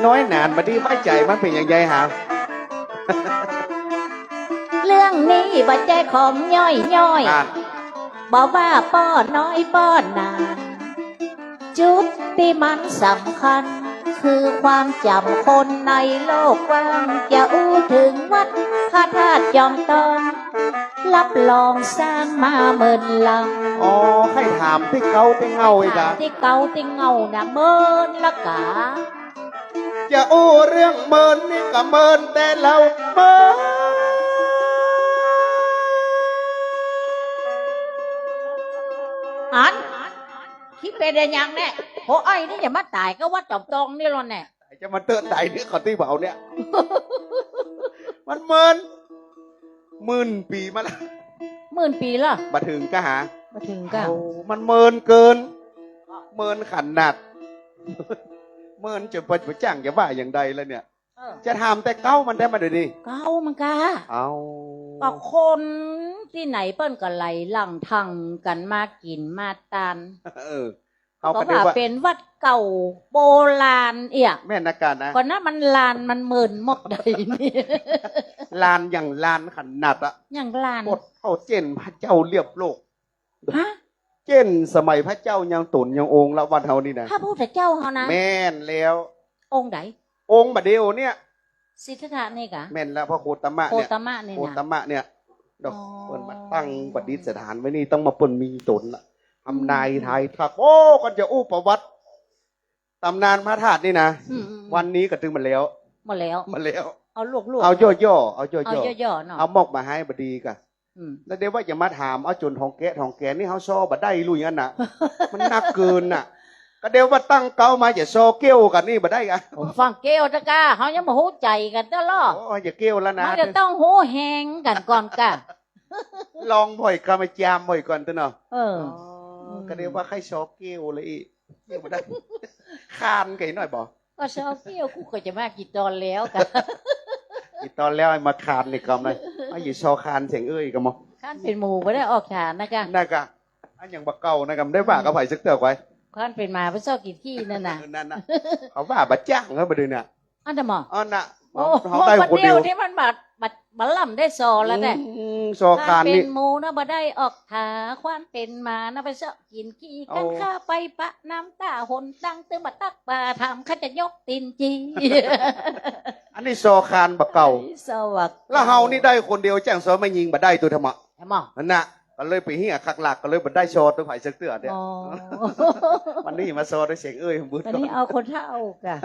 น้อยหนานบ่ดีไว้ใจ๋มันเป๋นอย่างใดหา เรื่องนี้บ่ใจ้ของย่อยๆ นั่น บ่ว่าป้อน้อยป้อหนาน จุดตี้มันสำคัญ คือความจ๋ำคนในโลกกว้าง จะอู้เถิงวัดพระธาตุจอมทอง รับรองสร้างมาเมินลำ อ๋อ ใค่ถามตี้เก๊าตี้เง่าอีกอะ ตี้เก๊าตี้เง่าน่ะ เมินละกา จะอู้เรื่องเมินนี่ก็เมินแต่เล่าเมิน อัน ตี้เป๋นอะหยังแน่ โห ไอ้นี่จะมาต๋ายกับวัดจอมทองนี่ล่ะแน่ ไอ้จะมาเติร์ดไต๋นึกเขาตี้เบาเนี่ย มันเมิน หมื่นปี๋มาละ หมื่นปี๋ละ บ่เถิงก้าหา บ่เถิงก้า โอ้ มันเมินเกิน เมินขนาด เมินจะบ่ บ่จ้างจะว่าอย่างใดแล้วเนี่ย เออ จะถามแต่เก๊ามันได้มาเดี๋ยวนี้ เก๊ามันก้า เอ้า ก็คนตี้ไหนเปิ้นก็ไหลหลั่งทังกั๋นมากิ๋นมาตาน เออ เขาก็ ก็ว่า ว่าเป๋นวัดเก่าโบราณเอี้ย แม่นนะกานะ ก็นะมันลานมันเมินหมดใดนี่ ลานอย่างลานขนาดอะ อย่างลาน หมดเข้าเจ้นพระเจ้าเรียบโลก ฮะ เจ้นสมัยพระเจ้ายังต๋นยังองค์ละ วัดเฮานี่นะ พระพุทธเจ้าเฮานะ แม่นแล้ว องค์ใด องค์บ่าเดี่ยวเนี่ย สิทธัตถะนี่กะ แม่นแล้ว พระโคตมะเนี่ย โคตมะนี่นะ โคตมะเนี่ย ดอก อ๋อ เปิ้นมาตั้งประดิษฐานไว้นี่ ต้องมาเปิ้นมีต๋นละ ทำนายทายทัก โอ้ ก่อนจะอู้ประวัติ ต๋ำนานพระธาตุนี่นะ อืมๆๆ วันนี้ก็ตึงหมดแล้ว หมดแล้ว หมดแล้ว เอาลวกๆ เอาย่อๆ เอาย่อๆ เอาย่อๆ เนาะ เอามอกบ่าฮ้ายบ่ดีก่ะ อืม แล้วเดี๋ยวว่าจะมาถาม เอาจ๋นของแกะของแกะนี่เฮาซอบ่ได้ลุยอันน่ะ มันหนักเกินน่ะ ก็เดี๋ยวว่าตั้งเก๊ามาจะซอเกี้ยวกั๋นนี่บ่ได้ก่ะ ผมฟังเกี้ยวตะก้า เฮายังบ่ฮู้ใจ๋กั๋นเตื้อลอ โอ้ จะเกี้ยวแล้วนะ มันจะต้องฮู้แฮงกั๋นก่อนก่ะ ลองบ่อยก่อน มาจามบ่อยก่อนเตื้อเนาะ เออ อ๋อ อืม ก็เดี๋ยวว่าใค่ซอเกี้ยวเลยอีก เดี๋ยวบ่ได้ คานไก่หน่อยบ่ ก็ซอเกี้ยวกูก็จะมากี่ตอนแล้วก่ะ กี่ตอนแล้ว ไอ้มาคานนี่กำเลย ไอ้หยีซอคานเสียงเอ้ยกำมอ คานเป๋นหมูบ่ได้ออกฐานนะก่ะ นะก่ะ อันอย่างบ่าเก่านะกำ ได้ว่ากับใผสักเตื้อไว้ คานเป๋นหมาไปซอกกิ๋นขี้นั่นน่ะ นั่นน่ะ เขาว่าบ่าจ้างเขาบ่าเดี่ยวเนี่ย อันน่ะหมอ อันน่ะ โอ้ เฮาได้คนเดียว คนเดียวนี่มันบ่า บ่า บ่าล่ำได้ซอแล้วแหละ อืม ซอคานนี่ คานเป๋นหมูนะบ่ได้ออกฐาน คานเป๋นหมานะไปซอกกิ๋นขี้กั๋น โอ้ ข้าไปปะน้ำต้าหนตัง ตึงบ่าตักบ่าถาม ข้าจะยกตี๋นจี อันนี้ซอคานบ่าเก่า ซอบ่าเก่า แล้วเฮานี่ได้คนเดียว จ้างซอแม่ญิงบ่ได้ ตัวธรรมะ ธรรมะ นั่นน่ะ ก็เลยไปเหียคักหลัก ก็เลยบ่ได้ซอตัวใผสักเตื้อเนี่ย อ๋อ วันนี้มาซอด้วยเสียงเอ้ยบุญ วันนี้เอาคนเฒ่าก่ะ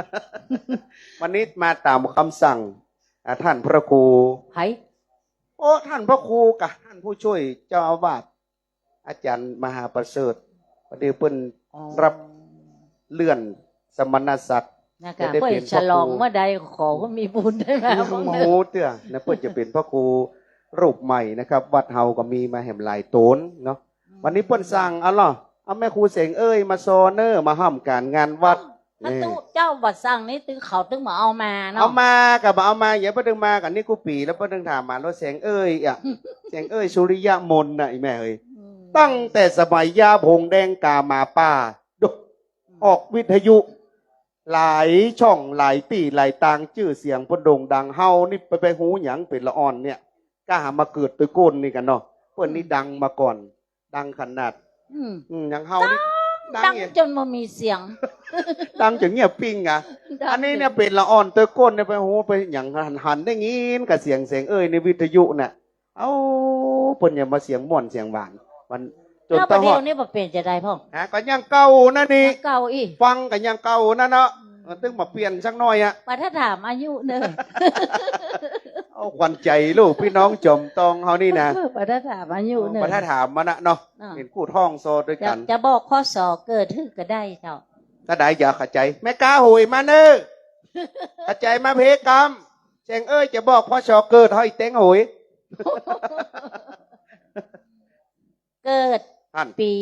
วันนี้มาต๋ามกำสั่ง อ่า ท่านพระครู ไผ โอ้ ท่านพระครูก่ะ ท่านผู้ช่วยเจ้าอาวาส อาจ๋ารย์มหาประเสริฐ พอดีเปิ้น อ๋อ รับเลื่อนสมณศักดิ์ นะก่ะ จะได้เป๋นพระครู เปิ้นฉลองเมื่อใด ขอว่ามีบุญได้มา อืม บ้างเนอะ โอ้โห เตื้อนะ เปิ้นจะเป๋นพระครูรูปใหม่นะครับ วัดเฮาก็มีมาแหมหลายต๋นเนาะ อืม วันนี้เปิ้นสั่ง เอาล่ะ เอาแม่ครูเสียงเอ้ยมาซอเน่อ มาฮ่ำก๋านงานวัด พระตุ๊เจ้าบ่าสั่งนี่ตึงเขาตึงบ่าเอามาเนาะ เอามาก่ะ บ่าเอามา อย่าเปิ้นตึงมาก่ะ นี่กู้ปี๋แล้วเปิ้นตึงถามมาแล้ว เสียงเอ้ยอะ เสียงเอ้ยสุริยมนต์น่ะ อีแม่เอ้ย อืม ตั้งแต่สมัยญาผงแดงก๋าหมาป่า ดู ออกวิทยุ หลายช่องหลายตี้หลายตาง จื้อเสียงเปิ้นโด่งดัง เฮานี่ไป ไปฮู้หยังเป๋นละอ่อนเนี่ย ก้าหามาเกิดตวยก้นนี่ก่ะเนาะ เปิ้นนี่ดังมาก่อน ดังขนาด อืม อืม อย่างเฮานี่ ดัง ดัง ดัง เนี่ย จ๋นบ่มีเสียง ดังจ๋นเงียบปิ้งอะ ดัง อันนี้เนี่ยเป๋นละอ่อนตวยก้นเนี่ย ไปฮู้ไปหยัง หัน หันได้ยินก่ะเสียง เสียงเอ้ยในวิทยุน่ะ เอ้า เปิ้นอย่ามาเสียงม่วนเสียงหวาน มันจ๋น แล้วบ่าเดี่ยวนี้บ่เป๋นจะใดพ่อง ฮะ ก็ยังเก่านั่นนี่ ยังเก่าอี้ ฟังก็ยังเก่านั่นเนาะ อืม เออ ตึงมาเปลี่ยนสักหน่อยอะ บ่าถ้าถามอายุเน่อ เอาขวัญใจ๋ลูกพี่น้องจอมตองเฮานี่นะ บ่าถ้าถามอายุเน่อ บ่าถ้าถามมันน่ะเนาะ อ่า เป๋นกู้ท้องซอตวยกั๋น จะ จะบอก พ.ศ. เกิดหื้อก็ได้เจ้า ถ้าใดอย่าเข้าใจ๋ แม่ก๊าโหยมาเน่อ เข้าใจ๋มาเพกำ เสียงเอ้ยจะบอก พ.ศ. เกิด เฮาอีแต๊งโหย เกิด หั่น ปี๋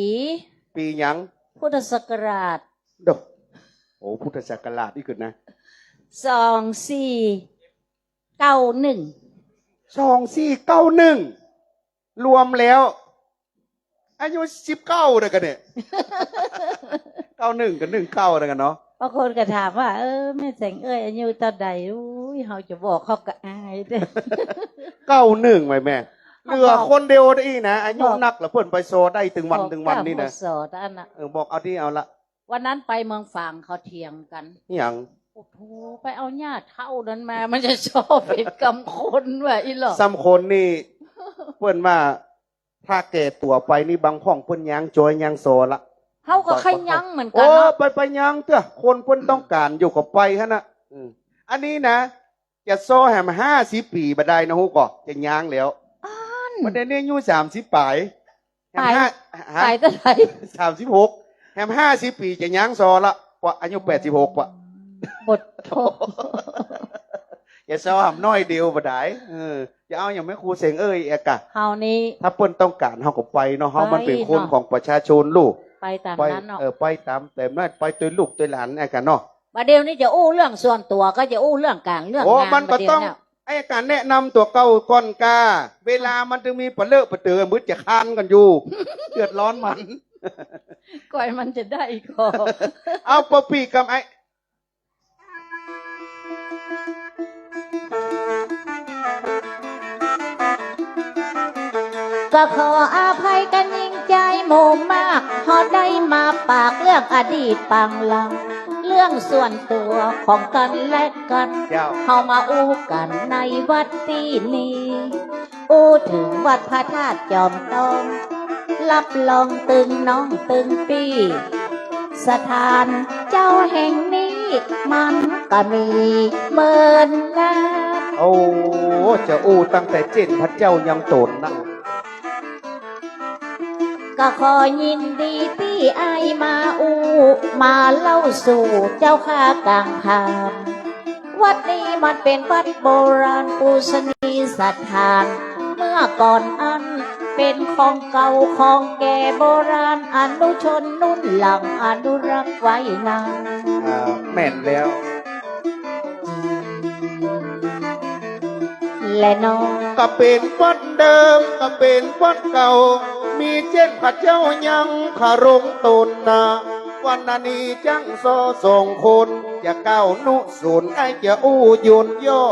ปี๋หยัง พุทธศักราช โด โอ้ พุทธศักราชนี่ขึ้นนะ สองสี่เก้าหนึ่ง สองสี่เก้าหนึ่ง รวมแล้ว อายุสิบเก้าเดียวกั๋นเนี่ย เก้าหนึ่งกับหนึ่งเก้าเดียวกั๋นเนาะ บางคนก็ถามว่า เออ แม่แสงเอ้ย อายุเต้าใด อุ้ย เฮาจะบอกเขาก็อายเด้อ เก้าหนึ่ง ไว้แม่ เหลือคนเดียวได้อีกนะ อายุนักแล้วเปิ้นไปซอได้ตึงวันตึงวันนี่นะ บอก พ.ศ. อันน่ะ เออ บอกเอาตี้เอาละ วันนั้นไปเมืองฝางเขาเถียงกั๋น หยัง โอ้โธ่ ไปเอาหญ้าเฒ่านั้นมา มันจะซอเป๋นกำคนว่ะ อี้หล่อ ซ้ำคนนี่ เปิ้นว่า ถ้าแก่ตั๋วไปนี่บางพ่องเปิ้นย้างจอยย้างซอละ เฮาก็ใค่ย้างเหมือนกั๋นเนาะ โอ้ ไป ไปย้างเตื้อ คนเปิ้นต้องก๋านอยู่ก็ไปหั้นน่ะ อืม อันนี้นะ จะซอแหมห้าสิบปี๋บ่ได้นะ ฮู้ก่อ จะย้างแล้ว อัน วันนี้อายุสามสิบป๋าย แหม ป๋าย ห้า ฮะ ป๋ายเต้าใด สามสิบหก แหมห้าสิบปี๋จะย้างซอละ กว่าอายุแปดสิบหกกว่า บ่โธ่ อย่าซอหำน้อยเดียวบ่ได้ เออ จะเอาอย่างแม่ครูเสงเอ้ยเอกอะ เฮานี่ ถ้าเปิ้นต้องก๋านเฮาก็ไปเนาะ เฮามันเป๋นคนของประชาชนลูก ไปต๋ามนั้นเนาะ เออ ไปต๋ามแต้มนั้น ไปตวยลูกตวยหลานเอกอะเนาะ บ่าเดี่ยวนี้จะอู้เรื่องส่วนตั๋วก็จะอู้เรื่องก๋านเรื่องงาน โอ้ มันก็ต้อง บ่าเดี่ยวเนี่ย ไอ้ก๋านแนะนำตั๋วเก่าก่อนกา เวลามันจึงมีปะเลอะปะเตือ มึดจะคานกั๋นอยู่ เดือดร้อนมัน ก่อยมันจะได้ก่อ เอาปะปี้กำไอ้ ก็ขออภัยกั๋นยิ่ง ยายหมู่มาก เฮาได้มาปากเรื่องอดีตปางหลัง เรื่องส่วนตั๋วของกั๋นและกั๋น เจ้า เฮามาอู้กั๋นในวัดตี้นี้ อู้เถิงวัดพระธาตุจอมตอง ฮับรองตึงน้องตึงปี้ สถานเจ้าแห่งนี้มันก็มีเมินนาน โอ้ จะอู้ตั้งแต่เจ้นพระเจ้ายังโต๋นนะ ก็ขอยินดีตี้อ้ายมาอู้ มาเล่าสู่เจ้าข้ากางคาม วัดนี้มันเป๋นวัดโบราณปูชนียสถาน เมื่อก่อนอั้นเป๋นของเก่าของแก่โบราณ อนุชนรุ่นหลังอนุรักษ์ไว้นาน อ่า แม่นแล้ว และน้อง ก็เป๋นวัดเดิม ก็เป๋นวัดเก่า มีเจ้นพระเจ้ายังครงโต๋นนา วันนี้จั้งซอสองคน จะก้าวนุสน ไอ้จะอู้ย่นย่อ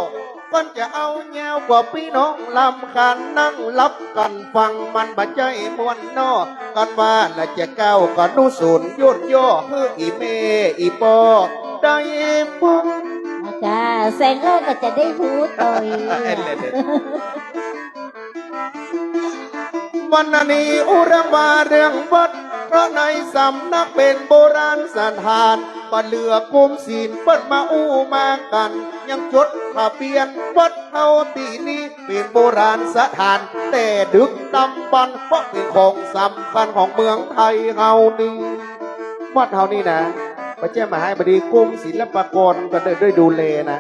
ก่อนจะเอายาวกว่าปี้น้องลำคาญ นั่งฮับกั๋นฟังมันบ่ใจ้ม่วนน้อ กันว่าละจะก้าวกะนุสนย่นย่อ หื้ออี่แม่อี่ป้อได้ฟัง จ้า แสงเลิศก็จะได้ฮู้ตวย วันนี้อู้เรื่องว่าเรื่องวัด เพราะในสำนักเป๋นโบราณสถาน บ่เหลือกุมศิลป์เปิ้นมาอู้มากั๋น ยังจดทะเบียนวัดเฮาตี้นี้เป๋นโบราณสถาน แต่ดึกดำบรรพ์ เพราะเป๋นของสำคัญของเมืองไทยเฮานี้ วัดเฮานี้นะ บ่ใจ้มาหายบ่ดี กุมศิลปากรก็ได้ ได้ดูแลนะ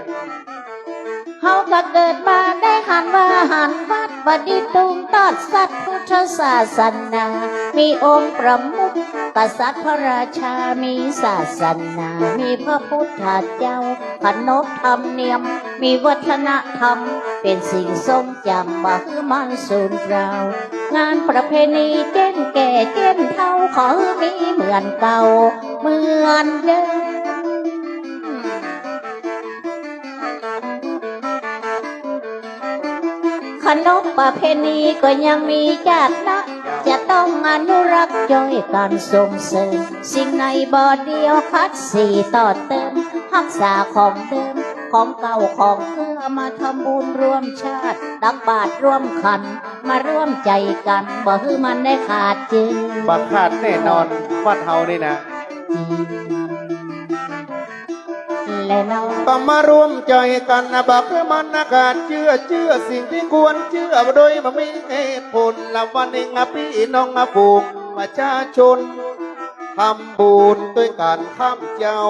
เฮาก็เกิดมาได้หันว่าหันวัด บ่ดีตุงตอดสัตย์พุทธศาสนา มีองค์ประมุขกษัตริย์พระราชา มีศาสนา มีพระพุทธเจ้า ขนบธรรมเนียม มีวัฒนธรรม เป๋นสิ่งทรงจำ บ่หื้อมันสูญเปล่า งานประเพณีเจ้นแก่เจ้นเฒ่า ขอหื้อมีเหมือนเก่าเหมือนเดิม ขนบประเพณีก็ยังมีจาดนะ จะต้องอนุรักษ์จ้อยกั๋นส่งเสริม สิ่งไหนบ่ดีเอาขัดสีต่อเติม ฮักษาของเดิม ของเก่าของเอื้อ มาทำบุญร่วมชาติ ตักบาตรร่วมขัน มาร่วมใจ๋กั๋น บ่หื้อมันได้ขาดเจื้อ บ่ขาดแน่นอน วัดเฮานี้นะ และน้อง ก็มาร่วมใจ๋กั๋นนะ บ่หื้อมันขาดเจื้อ เจื้อสิ่งตี้ควรเจื้อ โดยบ่มีเหตุผล ละวันนี้นะปี้น้องนะฝูงประชาชน ทำบุญตวยกั๋นข้ามเจ้า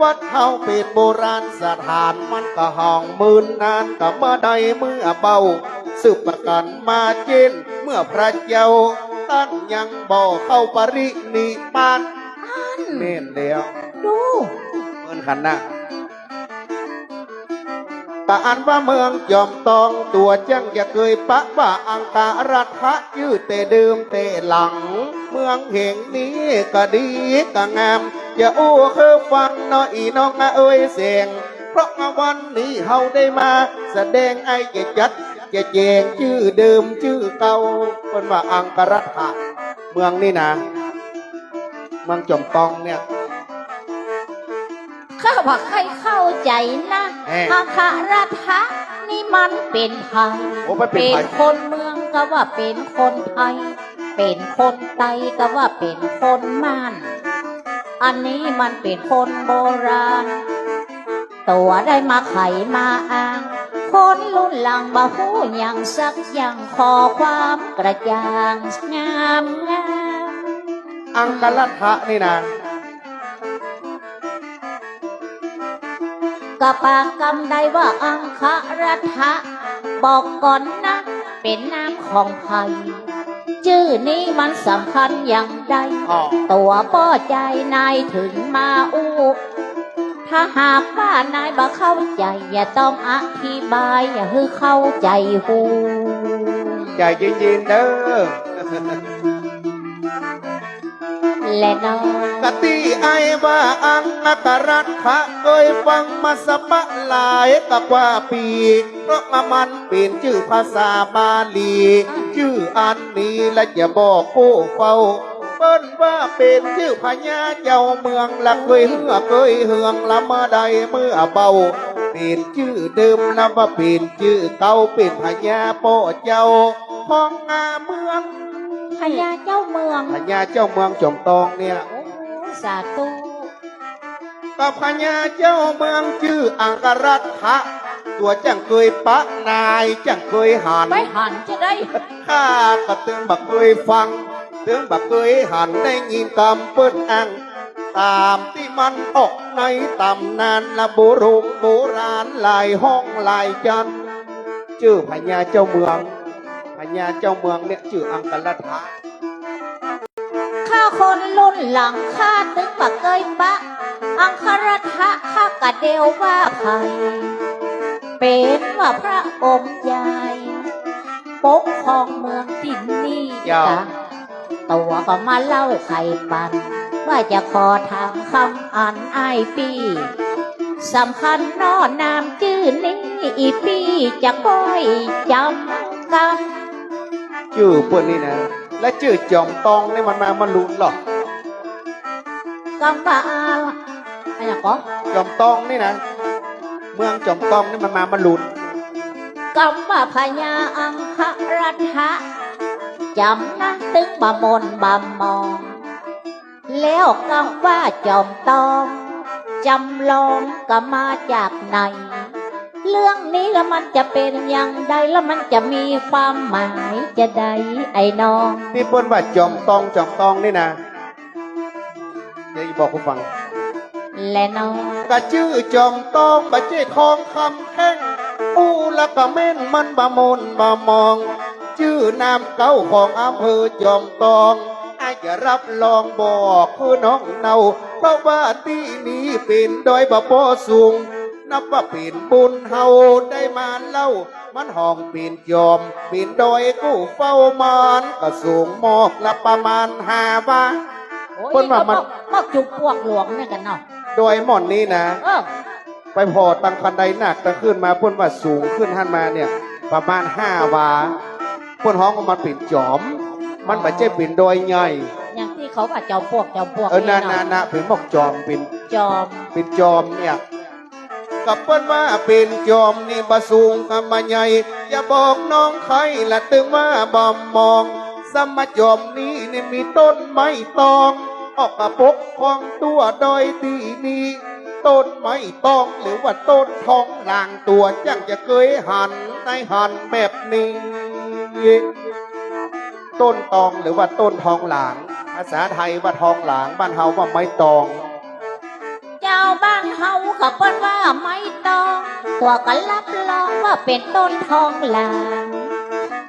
วัดเฮาเป๋นโบราณสถาน มันก็ห่างเมินนาน ก็บ่ได้เมื่อเบา สืบกั๋นมาเจ้นเมื่อพระเจ้า ต้านยังบ่เข้าปรินิพพาน แม่นแล้ว ดู เมินขนาด ก็อันว่าเมืองจอมตอง ตั๋วจั้งจะเกยปะว่าอังครัฐะ จื้อแต่เดิมแต่หลัง เมืองแห่งนี้ก็ดีก็งาม จะอู้หื้อฟังน้ออี่น้องเอ๋ยแสง เพราะว่าวันนี้เฮาได้มาแสดง ไอ้จะจัดจะแจ๋ง จื้อเดิมจื้อเก่า เปิ้นว่าอังครัฐะ เมืองนี้นะ เมืองจอมตองเนี่ย ข้าบ่ใค่เข้าใจ๋นะ แหม อังครัฐะนี่มันเป๋นใผ โอ้ มันเป๋นใผ เป๋นคนเมืองก็ว่าเป๋นคนไทย เป๋นคนใต้ก็ว่าเป๋นคนม่าน อันนี้มันเป๋นคนโบราณ ตั๋วได้มาไขมาอ้าง คนรุ่นหลังบ่ฮู้หยังสักอย่าง ขอความกระจ่างงามงาม อังครัฐะนี่นะ ก็ปากกำได้ว่าอังครัฐะ บอกก่อนนะ เป๋นนามของใผ จื้อนี้มันสำคัญอย่างใด อ๋อ ตั๋วป้อจายนายเถิงมาอู้ ถ้าหากว่านายบ่เข้าใจ๋ อย่าต้องอธิบาย อย่าหื้อเข้าใจ๋ฮู้ ใจ๋เย็นๆ เน่อ แลเนาะ กะตี้ไอ้ว่าอังครัฐะเกยฟังมาสะปะหลายกะกว่าปี๋ เพราะว่ามันเป๋นจื้อภาษาบาลี จื้ออันนี้ละจะบอกผู้เฝ้า เปิ้นว่าเป๋นจื้อพญาเจ้าเมือง ละเกยเฮือเกยเฮืองละมาได้เมื่อเบา เป๋นจื้อเดิมนะว่าเป๋นจื้อเก่า เป๋นพญาป้อเจ้าของอาเมือง พญาเจ้าเมือง พญาเจ้าเมืองจอมตองเนี่ย โอ้ สาธุ ก็พญาเจ้าเมืองจื้ออังครัฐะ ตั๋วจั้งเกยปะนายจั้งเกยหัน ไปหันจะได้ ข้าก็ตึงบ่เกยฟัง ตึงบ่เกยหัน ได้ยินกำเปิ้นอ้าง ต๋ามตี้มันออกในต๋ำนานละโบรงโบราณหลายห้องหลายจันทร์ จื้อพญาเจ้าเมือง พญาเจ้าเมืองเนี่ยจื้ออังครัฐะ ข้าคนรุ่นหลังข้าตึงบ่เกยปะ อังครัฐะข้ากะเดียวว่าใผ เป๋นว่าพระองค์ใหญ่ ปกครองเมืองตี้นี่ เจ้า กะ ตั๋วก็มาเล่าไขปัน ว่าจะขอถามกำอันอ้ายปี้ สำคัญเนาะนามจื้อนี้ อี่ปี้จะก้อยจ๋ำกำ จื้อเปิ้นนี่นะ และจื้อจอมตองนี่มันมาเมื่อลุนเหรอ กำว่าอะหยังก่อ จอมตองนี่นะ เมืองจอมตองนี่มันมาเมื่อลุน กำว่าพญาอังครัฐะ จ๋ำนะตึงบ่หม่นบ่หมอง แล้วกำว่าจอมตอง จ๋ำลองก็มาจากไหน เรื่องนี้ละมันจะเป๋นอย่างใด ละมันจะมีความหมายจะใด ไอ้น้อง ตี้เปิ้นว่าจอมตอง จอมตองนี่นะ เดี๋ยวจะบอกผู้ฟัง แลเนาะ กะจื้อจอมตอง บ่ใจ้ทองคำแท่ง อู้ละกะแม่นมันบ่หม่นบ่หมอง จื้อนามเก่าของอำเภอจอมตอง อ้ายจะรับรองบอกคือน้องเนา เพราะว่าตี้นี้เป๋นดอยบ่ปอสูง นับว่าเป๋นบุญเฮาได้มาเล่า มันห้องเป๋นจอม เป๋นดอยกู้เฝ้ามันก็สูงมอกละประมาณห้าวา โอ้ย เปิ้นว่ามัน ก็มอก มอกจุมปวกหลวงเนี่ยกั๋นเนาะ ดอยหม่อนนี้นะ เออ ไปผ่อตังคันไดนาคตังขึ้นมา เปิ้นว่าสูงขึ้นหั้นมาเนี่ย ประมาณห้าวา เปิ้นฮ้องว่ามันเป๋นจอม มันบ่ใจ้เป๋นดอยใหญ่ อย่างตี้เขาว่าจอมปวก จอมปวก เออ นี่เนาะ นะ นะ นะ เป๋นมอกจอม เป๋น จอม เป๋นจอมเนี่ย กะเปิ้นว่าเป๋นจอมนี่บ่สูงกะบ่ใหญ่ อย่าบอกน้องใค่ละตึงว่าบ่หมอง สำหรับจอมนี้นี่มีต้นไม้ตอง ออกมาปกครองตั๋วดอยตี้นี้ ต้นไม้ตองหรือว่าต้นทองหลางตั๋วจั้งจะเกยหันในหันแบบนี้ ต้นตองหรือว่าต้นทองหลาง ภาษาไทยว่าทองหลาง บ้านเฮาว่าไม้ตอง เจ้า บ้านเฮาก็เปิ้นว่าไม้ตอง ตั๋วก็รับรองว่าเป๋นต้นทองหลาง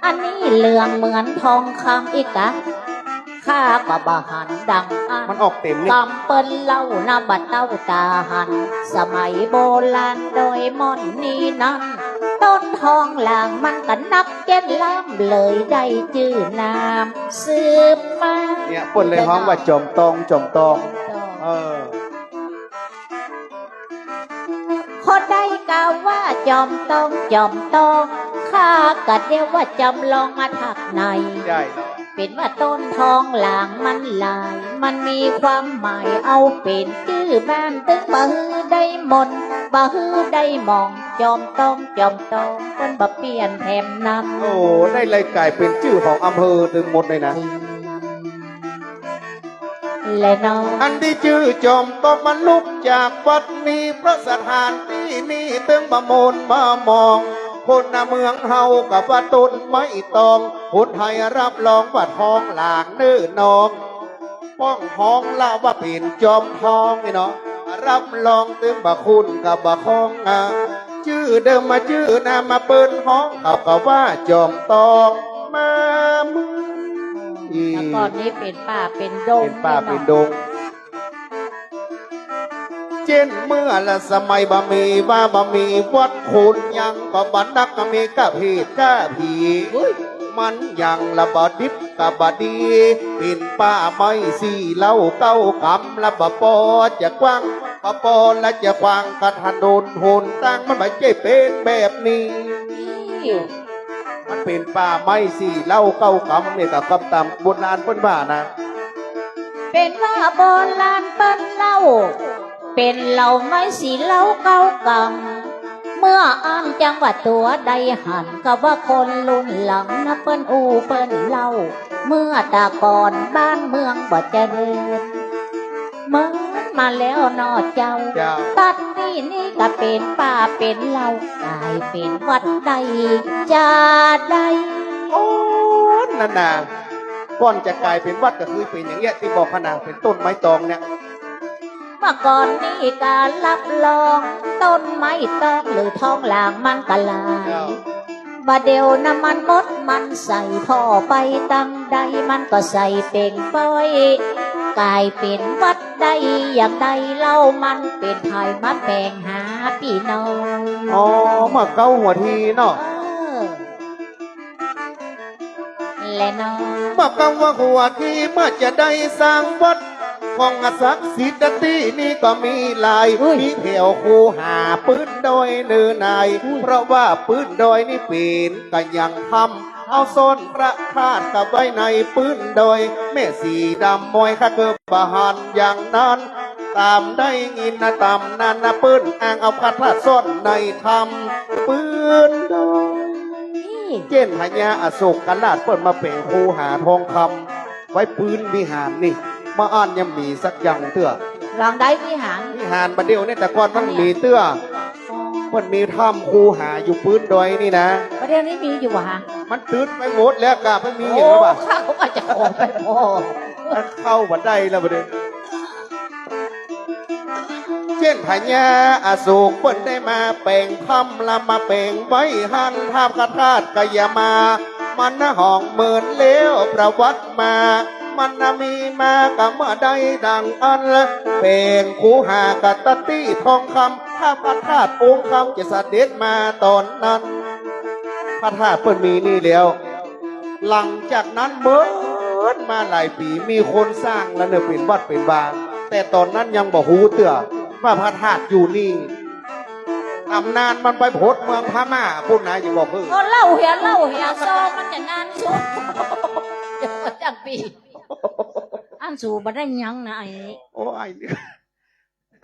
อันนี้เหลืองเหมือนทองคำอีกกะ ข้าก็บ่หันดังอั้น มันออกเต็มนี่ กำเปิ้นเล่านะบ่เต้าต๋าหัน สมัยโบราณดอยหม่อนนี้นั้น ต้นทองหลางมันก็นับเจ็ดล้ำเลยได้จื้อนามสืบมา เนี่ยเปิ้นเลยฮ้องว่าจอมตอง จอมตอง จอมตอง เออ คนใดกล่าวว่าจอมตอง จอมตอง ข้าก็เดียวว่าจ๋ำลองมาจากไหน ใจ้ เป๋นว่าต้นทองหลางมันหลาย มันมีความหมาย เอาเป๋นจื้อบ้านตึงบ่หื้อได้หม่น บ่หื้อได้หมอง จอมตอง จอมตอง เปิ้นบ่เปลี่ยนแถมนั้น โอ้ ได้เลยก๋ายเป๋นจื้อของอำเภอตึงหมดเลยนะ แลเนาะ อันตี้จื้อจอมตองมันลุกจากวัดนี้ เพราะสถานตี้นี้ตึงบ่หม่นบ่หมอง คนเมืองเฮาก็ว่าต้นไม้ตอง คนไทยรับรองว่าทองหลางเน่อน้อง ป้องฮ้องละว่าเป๋นจอมตองนี่เนาะ รับรองตึงบ่คุ้นก็บ่คล่องอะ จื้อเดิมมาจื้อนามมาเปิ้นฮ้อง เขาก็ว่าจอมตองมาเมื่อ แต่ก่อนนี้เป๋นป่าเป๋นดง เป๋นป่าเป๋นดง เจ้นเมื่อละสมัยบ่มีว่าบ่มีวัดโขนยัง ก็บ่นักก็มีก้าเพศก้าผี อุ๊ย มันยังละบ่ดิบกะบ่ดี เป๋นป่าไม้สีเหล้าเก้ากำ ละบ่ปอจะกว้าง บ่ปอละจะกว้าง กะถนนหนตางมันบ่ใจ้เป๋นแบบนี้ มันเป๋นป่าไม้สีเหล้าเก้ากำเนี่ย กะกำต๋ามโบราณเปิ้นว่านะ เป๋นว่าโบราณเปิ้นเล่า เป๋นเหล้าไม้สีเหล้าเก้ากำ เมื่ออั้นจังว่าตั๋วได้หัน กะว่าคนรุ่นหลังนะเปิ้นอู้เปิ้นเล่า เมื่อตะก่อนบ้านเมืองบ่เจริญ เหมือนมาแล้วเนาะเจ้า เจ้า ตั๊ดตี้นี่กะเป๋นป่าเป๋นเหล้า ก๋ายเป๋นวัดได้จะใด โอ้ นั่นน่ะ ก่อนจะก๋ายเป๋นวัดก็คือเป๋นอย่างเงี้ยตี้บอกหั้นน่ะ เป๋นต้นไม้ตองเนี่ย เมื่อก่อนนี้กะฮับรอง ต้นไม้ตองหรือทองหลางมันกะหลาย เจ้า บ่าเดี่ยวนะมันหมดมันใส ผ่อไปตังใดมันก็ใสเป่งป้อย ก๋ายเป๋นวัดได้อย่างใดเล่า มันเป๋นใผมาแป๋งหาปี้น้อง อ๋อ เมื่อเก๊าหัวทีเนาะ เออ แลเนาะ เมื่อเก๊าว่าหัวทีเมื่อจะได้สร้างวัด ของศักดิ์สิทธิ์ตี้นี่ก็มีหลาย อุ้ย มีแผวคูหาปื๊นดอยเนินนาย อุ้ย เพราะว่าปื๊นดอยนี่เป๋นกะยังถ้ำ เอาซ่อนพระธาตุกะไว้ในปื๊นดอย แม่สีดำมอยข้าเกิดบ่หันอย่างนั้น ต๋ามได้ยินนะต๋ามนั้นนะ เปิ้นอ้างเอาพระธาตุซ่อนในถ้ำปื๊นดอย นี่ เจ้นพญาอโศกราชเปิ้นมาแป๋งคูหาทองคำ ไว้ปื๊นวิหารนี่ บ่าอั้นยังมีสักอย่างเตื้อ หลังใดวิหาร วิหารบ่าเดี่ยวนี่ แต่ก่อนมันมีเตื้อ อ๋อ เปิ้นมีถ้ำคูหาอยู่ปื๊นดอยนี่นะ บ่าเดี่ยวนี้มีอยู่บ่ฮะ มันตึ๊ดไปหมดแล้วกะ มันมีอย่างนั้นบ่า โอ้ ข้าก็จะขอไปพอ มันเข้าบ่ได้แล้วบ่าเดี่ยว เจ้นพญาอโศกเปิ้นได้มาแป๋งถ้ำ ละมาแป๋งไว้หั้น ถ้าพระธาตุกะยามา มันนะห้องเหมือนแล้วประวัติมา มันนะมีมากะเมื่อใดดังอั้น แป๋งคูหากะตั๊ดตี้ทองคำ ถ้าพระธาตุองค์คำจะเสด็จมาต๋อนนั้น พระธาตุเปิ้นมีนี่แล้ว หลังจากนั้นเมินมาหลายปี๋ มีคนสร้างแล้วเน่อ เป๋นวัดเป๋นวา แต่ต๋อนนั้นยังบ่ฮู้เตื้อว่าพระธาตุอยู่นี่ ต๋ำนานมันไปโผดเมืองพม่าปู๊นนะ จะบอกหื้อ โอ้ เล่าเหีย เล่าเหีย ซอมันจะนานสุด จักปี๋ อันสูบ่ได้ยังนะไอ้ โอ้ย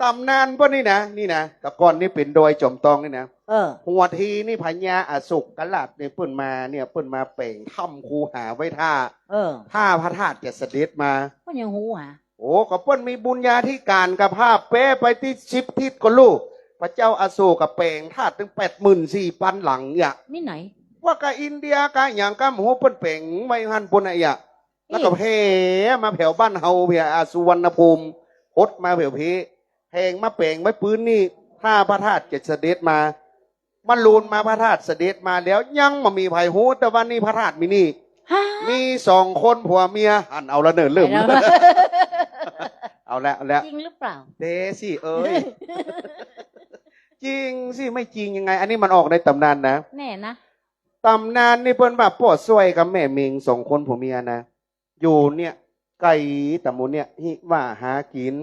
ต๋ำนานเปิ้นนี่นะ นี่นะ แต่ก่อนนี่เป๋นดอยจอมตองนี่นะ เออ หัวทีนี่พญาอโศกราชเนี่ยเปิ้นมาเนี่ย เปิ้นมาแป๋งถ้ำคูหาไว้ถ้า เออ ถ้าพระธาตุจะเสด็จมา เปิ้นยังฮู้หา โอ้ ก็เปิ้นมีบุญญาธิการกะ พาแปไปตี้สิบทิศก็ฮู้ พระเจ้าอโศกกะแป๋งธาตุตึงแปดหมื่นสี่ปันหลังเนี่ย มีไหน ว่ากะอินเดียกะหยังกะบ่ฮู้ เปิ้นแป๋งไว้หั้นปู๊นนะเอีย แล้วก็แผ่มาแผวบ้านเฮาเพีย อ่า สุวรรณภูมิ หดมาแผวพี แผ่มาแป๋งไว้ปื๊นนี่ ถ้าพระธาตุจะเสด็จมา มันลูนมาพระธาตุเสด็จมาแล้ว ยังบ่มีใผฮู้ แต่ว่านี่พระธาตุมีนี่ ฮะ มีสองคนผัวเมีย หันเอาละเน่อ เริ่ม เอาละ เอาละ จริงหรือเปล่า เต๋สิเอ้ย จริงสิ ไม่จริงยังไง อันนี้มันออกในต๋ำนานนะ แน่นะ ต๋ำนานนี่เปิ้นว่าป้อซ้อยกับแม่เม็งสองคนผัวเมียนะ อยู่เนี่ย ไก๋ต๋ำบลเนี่ย หิว่าหากิ๋น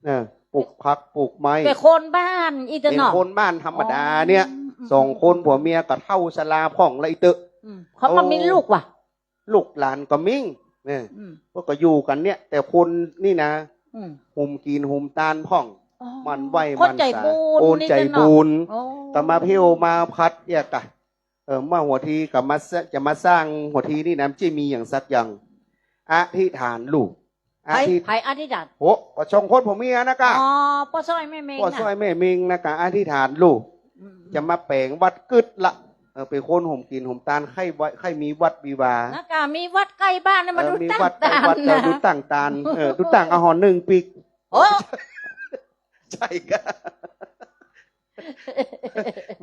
เออ ปลูกผักปลูกไม้ เป๋นคนบ้านอี้เต๊อะเนาะ เป๋นคนบ้านธรรมดาเนี่ย อ๋อ อืม สองคนผัวเมียก็เฒ่าชราพ่องละอี้เต๊อะ อืม เขาบ่มีลูกว่ะ ลูกหลานก็มิ่ง เนี่ย อืม เปิ้นก็อยู่กั๋นเนี่ย แต่คนนี่นะ อืม หุมกิ๋นหุมตานพ่อง อ๋อ หมั่นไหว้ คนใจ๋บุญ หมั่นสา คนใจ๋บุญ นี่เต๊อะเนาะ อ๋อ ก็มาเผี้ยวมาพัดเนี่ยกะ เออ มาหัวทีก็มาสร้าง จะมาสร้างหัวทีนี่นะ มันจะมีอย่างสักอย่าง อธิษฐานลูก ใผ อธิษ ใผอธิษฐาน โอ้ ก็สองคนผัวเมียนะกะ อ๋อ ป้อซ้อยแม่เม็ง ป้อซ้อยแม่เม็งนะกะ อธิษฐานลูก อืม จะมาแป๋งวัดกึ๊ดละ เออ เป๋นคนหุมกิ๋นหุมตาน ใค่ไว้ ใค่มีวัดวีวา นะกะ มีวัดใก้บ้านนะ มา เออ ดู มี ตั้ง วัดใก้ ตาน วัด เออ นะ ดูตั้งตาน เออ ดูตั้งเอาหอนึ่งปิ๊ก โอ้ ใจ้กะ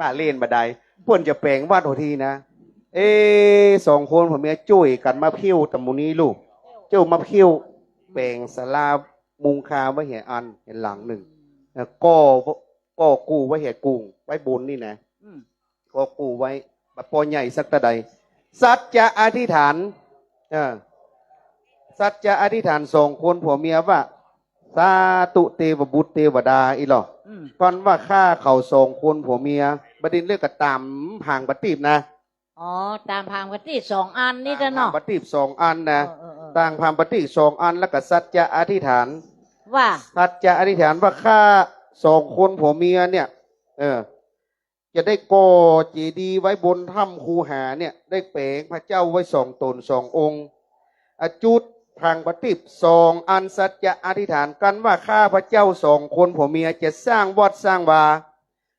มาเล่นบ่ได้ เปิ้นจะแป๋งวัดหัวทีนะ เอ๊ะ สองคนผัวเมียจ้วยกั๋นมาเผี้ยวต๋ำบลนี้ลูก เจ้ามาเผี้ยว แป๋งศาลามุงคาไว้แหมอัน แหมหลังนึ่ง แล้วก็ ก็กู้ไว้แหมกุ่ง ไว้บนนี่นะ อืม ก็กู้ไว้ บ่ปอใหญ่สักเต้าใด สัจจะอธิษฐาน เออ สัจจะอธิษฐานสองคนผัวเมียว่า สาธุเตวบุตรเตวดา อี้ลอ อืม ก่อนว่าข้าเขาสองคนผัวเมีย บ่าเดี่ยวนี้ก็ต๋ามผางประทีปนะ อ๋อ ต๋ามผางประทีปสองอันนี่ ต๋ามผาง เนาะ ประทีปสองอันนะ เออ เออ เออ ต๋ามผางประทีปสองอัน แล้วก็สัจจะอธิษฐาน ว่า สัจจะอธิษฐานว่าข้าสองคนผัวเมียเนี่ย เออ จะได้ก่อเจดีย์ไว้บนถ้ำคูหาเนี่ย ได้แป๋งพระเจ้าไว้สองต๋นสององค์ อะ จุดผางประทีปสองอัน สัจจะอธิษฐานกั๋นว่าข้าพระเจ้าสองคนผัวเมียจะสร้างวัดสร้างวา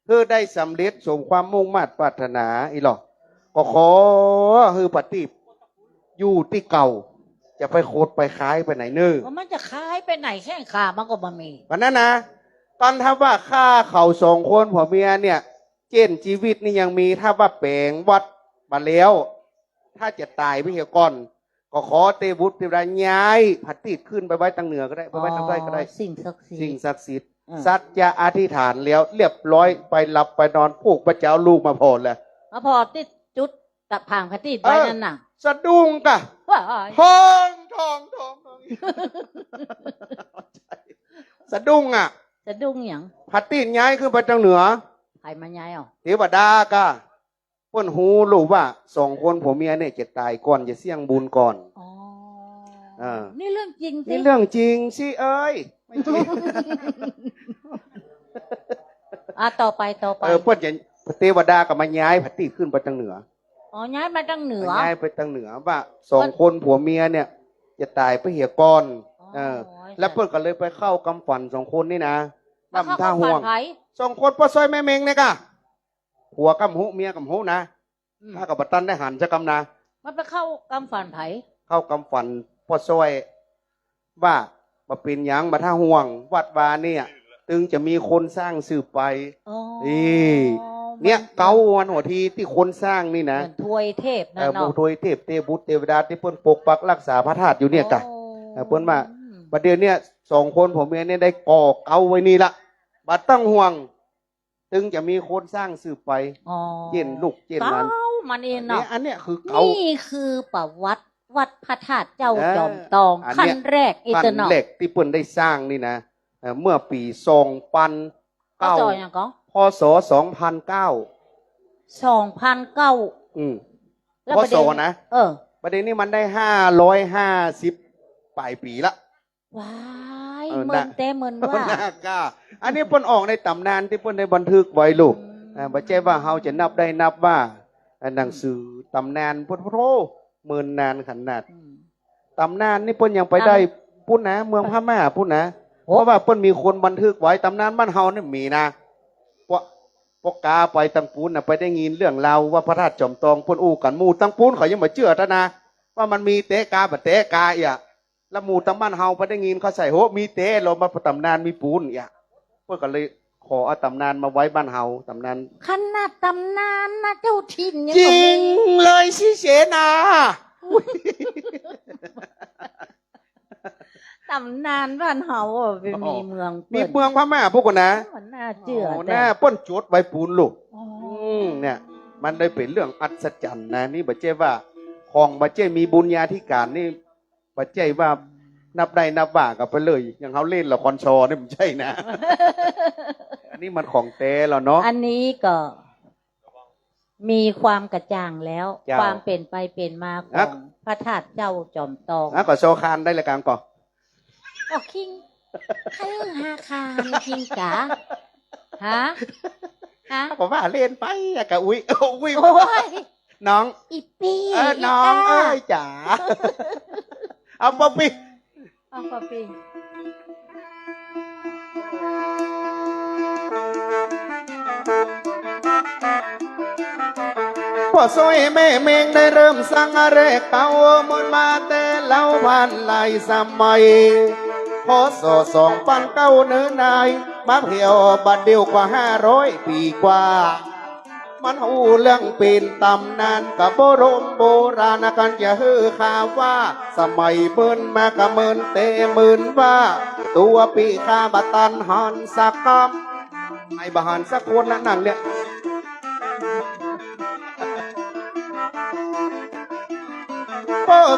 หื้อได้สำเร็จสมความมุ่งมาดปรารถนา อี้ลอ ก็ขอหื้อประทีปอยู่ตี้เก่า จะไปขดไปขายไปไหนเน่อ ว่ามันจะขายไปไหน แข้งขามันก็บ่มี วันนั้นนะ ต๋อนถ้าว่าข้าเขาสองคนผัวเมียเนี่ย เจ้นจีวิตนี่ยังมี ถ้าว่าแป๋งวัดมาแล้ว ถ้าจะต๋ายไปเหียก่อน ก็ขอเตวบุตรเตวดาย้ายประทีปขึ้นไปไว้ตางเหนือก็ได้ ไปไว้ตางใต้ก็ได้ อ๋อ สิ่งศักดิ์สิทธิ์ สิ่งศักดิ์สิทธิ์ อ่า สัจจะอธิษฐานแล้วเรียบร้อย ไปหลับไปนอน ปลุกพระเจ้าลูกมาผ่อแล้ว มาผ่อตี้จุดตะผางประทีปไว้ เออ นั่นน่ะ สะดุ้งก่ะ ว้าย ท้อง ท้อง ท้อง ท้อง สะดุ้งอะ สะดุ้งหยัง ประทีปย้ายขึ้นไปตางเหนือ ใผมาย้ายอ่ะ เตวดาก่ะ เปิ้นฮู้ลูกว่าสองคนผัวเมียเนี่ยจะต๋ายก่อน จะเสี้ยงบุญก่อน อ๋อ เออ นี่เรื่องจริงสิ นี่เรื่องจริงสิเอ้ย ไม่จริง อ่ะ ต่อไป ต่อไป เออ เปิ้นจะ เตวดาก็มาย้ายประทีปขึ้นไปตางเหนือ อ๋อ ย้ายมาตางเหนือ ย้ายไปตางเหนือ ว่าสองคนผัวเมียเนี่ยจะต๋ายไปเหียก่อน อ๋อ เออ ใช่ แล้วเปิ้นก็เลยไปเข้ากำฝันสองคนนี่นะ มาเข้ากำฝันใผ ลำท่าห่วง สองคนป้อซ้อยแม่เม็งเนี่ยก่ะ ผัวก็บ่ฮู้ เมียก็บ่ฮู้นะ อืม ข้าก็บ่ตันได้หันสักกำนะ มันไปเข้ากำฝันใผ เข้ากำฝันป้อซ้อย ว่าบ่เป๋นหยัง บ่ท่าห่วง วัดวาเนี่ย ตึงจะมีคนสร้างสืบไป อ๋อ นี่ เนี่ย มัน เก๊าวันหัวทีตี้คนสร้างนี่นะ เหมือนทวยเทพนะ เออ เนาะ ทวยเทพ เตวบุตรเตวดาตี้เปิ้นปกปักรักษาพระธาตุอยู่เนี่ยก่ะ โอ้ เออ เปิ้นว่า อืม บัดเดี๋ยวเนี่ย สองคนผัวเมียเนี่ยได้ก่อเก๊าไว้นี่ละ บ่ต้องห่วง ตึงจะมีคนสร้างสืบไป อ๋อ เจ้นลูกเจ้นหลาน เก๊ามันเองเนาะ เนี่ย อันเนี้ยคือเก๊า นี่คือประวัติวัดพระธาตุเจ้า เออ จ๋อมตอง อันเนี้ย ขั้นแรก อีก ขั้น เนาะ แรกตี้เปิ้นได้สร้างนี่นะ เอ่อ เมื่อปี๋สองปันเก้า พ.ศ. หยังก่อ พ.ศ. สองปันเก้า สองปันเก้า อืม แล้ว พ.ศ. บัดนี้นะ เออ บัดนี้นี่มันได้ห้าร้อยห้าสิบป๋ายปี๋ละ ว้าย เออ เมิน นะ แต๊เมินว่า นะก่ะ อันนี้เปิ้นออกในต๋ำนานตี้เปิ้นได้บันทึกไว้ลูก อืม อ่า บ่ใจ้ว่าเฮาจะนับได้นับว่า อ่า หนังสือต๋ำนาน โอ้โห เมินนานขนาด อืม ต๋ำนานนี่เปิ้นยังไปได้ ต๋ำ ปุ้นนะ เมืองพม่าปุ้นนะ โอ้ เพราะว่าเปิ้นมีคนบันทึกไว้ ต๋ำนานบ้านเฮานี่มีนะ เพราะ เพราะก๋าไปตางปู๊นน่ะ ไปได้ยินเรื่องราวว่าพระธาตุจ๋อมตองเปิ้นอู้กั๋น หมู่ตางปู๊นเขายังบ่เจื้อเตื้อนะ ว่ามันมีแต๊กาบ่แต๊กาเอี้ย แล้วหมู่ตางบ้านเฮาไปได้ยินเขาใส่ โห มีแต๊ลอ มาต๋ำนานมีปู๊นเอี้ย เปิ้นก็เลยขอเอาต๋ำนานมาไว้บ้านเฮา ต๋ำนาน ขนาดต๋ำนานนะ เจ้าถิ่นยัง จริง บ่มีเลย สิเสนา ต๋ำนานบ้านเฮาอ่ะ ไปมีเมืองเปิ้น มีเมืองพม่าปุ้นก่อนะ มันน่าเจื้อ โอ้ แต๊ น่า เปิ้นจดไว้ปู๊นลูก อ๋อ อืม เนี่ย มันได้เป๋นเรื่องอัศจรรย์นะ นี่บ่ใจ้ว่า ของบ่ใจ้มีบุญญาธิการนี่ บ่ใจ้ว่านับได้นับว่ากั๋นไปเลย อย่างเฮาเล่นละครชอนี่บ่ใจ้นะ อันนี้มันของแต๊แล้วเนาะ อันนี้ก็ มีความกระจ่างแล้ว เจ้า ความเป๋นไปเป๋นมาของ อ่ะ พระธาตุเจ้าจ๋อมตอง อ่ะ ก็ซอคานได้ละกั๋นก่อ ก็คิง ใค่หาคานคิงจ๋า ฮะ ฮะ ก็ว่าเล่นไปอะกะอุ๊ย อุ๊ย โอ้ย น้อง อีปี้ เออ อี น้อง ก้า เอ้ยจ๋า เอาป๊อปปี้ เอาป๊อปปี้ ป้อซ้อยแม่เม็งได้เริ่มสร้างแรกเก๊า เมินมาแต่เล่าผ่านหลายสมัย พ.ศ. สองปันเก้า เนินนาย มาเหี่ยวบัดเดี่ยวกว่าห้าร้อยปี๋กว่า มันอู้เรื่องเป๋นต๋ำนานกะโบร่มโบราณ กั๋นจะหื้อข้าว่า สมัยเมินมากะเมินแต๊เมินว่า ตั๋วปี้ข้าบ่ตันหันสักกำ ไอ้บ่หันสักคนนะนั่นเนี่ย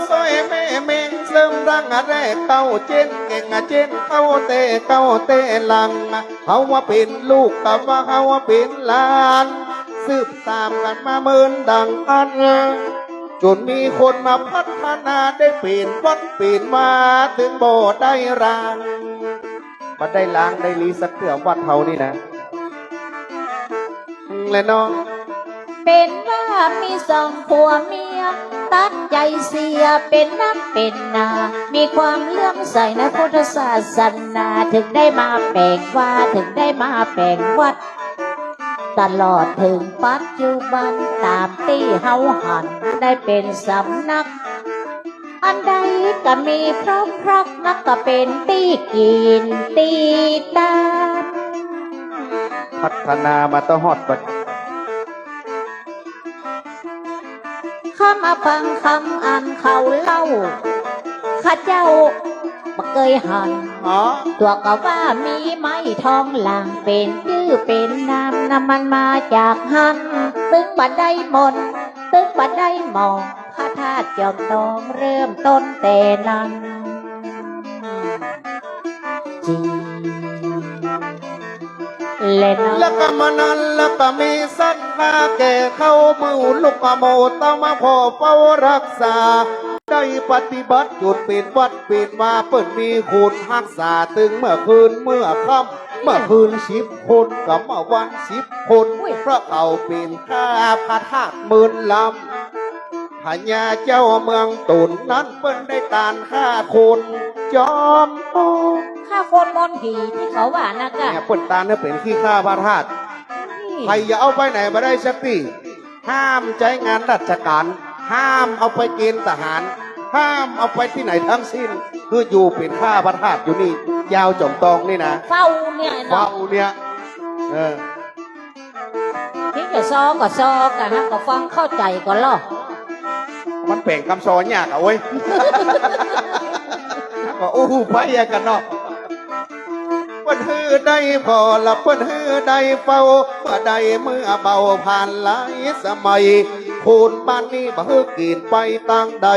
ซอยแม่เม็งเสริมรังแร่เก้าเจ๊นเก่งเจ๊นเก้าแต่เก้าแต่หลัง เฮาว่าเป๋นลูกกะว่าเฮาว่าเป๋นหลาน สืบต๋ามกั๋นมาเหมือนดังอั้น จ๋นมีคนมาพัฒนาได้เป๋นวัดเป๋นวา เถิงบ่ได้ร้าง บ่ได้ร้างได้รีสักเตื้อวัดเฮานี่นะ และเนาะ เป๋นว่ามีสองผัวเมีย ตัดใจ๋เสียเป๋นนักเป๋นหนา มีความเลื่อมใสในพุทธศาสนา เถิงได้มาแป๋งวา เถิงได้มาแป๋งวัด ตลอดเถิงปัจจุบัน ต๋ามตี้เฮาหันได้เป๋นสำนัก อันใดก็มีพร้อมพรัก นักก็เป๋นตี้กิ๋นตี้ตาน พัฒนามาตะฮอดปัจจุบัน ข้ามาฟังกำอันเขาเล่า ข้าเจ้าบ่เกยหัน อ๋อ ตั๋วก็ว่ามีไม้ทองหลาง เป๋นจื้อเป๋นนาม นำมันมาจากหั้น ตึงบ่ได้มนต์ ตึงบ่ได้หมอง พระธาตุจอมทองเริ่มต้นแต่นั้นจริง และนั้น และก็เมื่อนั้น และก็มีสัตว์มาแก่เข้า หมู่ลูกหมู่เต้ามาขอเฝ้ารักษา ได้ปฏิบัติจ๋นเป๋นวัดเป๋นวา เปิ้นมีคนฮักษา ตึงเมื่อคืนเมื่อค่ำ เมื่อคืนสิบคน ก็เมื่อวันสิบคน อุ๊ย เพราะเขาเป๋นข้าพระธาตุเมินลำ พญาเจ้าเมืองต๋นนั้นเปิ้นได้ตานฆ่าคนจอมโต ฆ่าคนมนต์ผีตี้เขาว่านะก้า เนี่ย เปิ้นตานเนี่ยเป๋นขี้ข้าพระธาตุ นี่ ใผจะเอาไปไหนบ่ได้สักตี้ ห้ามใจ๊งานราชก๋าน ห้ามเอาไปเกณฑ์ทหาร ห้ามเอาไปตี้ไหนทั้งสิ้น คืออยู่เป๋นข้าพระธาตุอยู่นี่ ยาวจ๋อมตองนี่นะ เฝ้าเนี่ยเนาะ เฝ้าเนี่ย เออ ตี้จะซอก็ซอกั๋นนะ ก็ฟังเข้าใจ๋ก่อนลอ มันแป๋งกำซอยากอะเว้ย ก็อู้หูไปอะกั๋นเนาะ เปิ้นหื้อได้ผ่อละเปิ้นหื้อได้เฝ้า เมื่อใดเมื่อเบาผ่านหลายสมัย คนบ้านนี้บ่หื้อเก๋นไปตางใด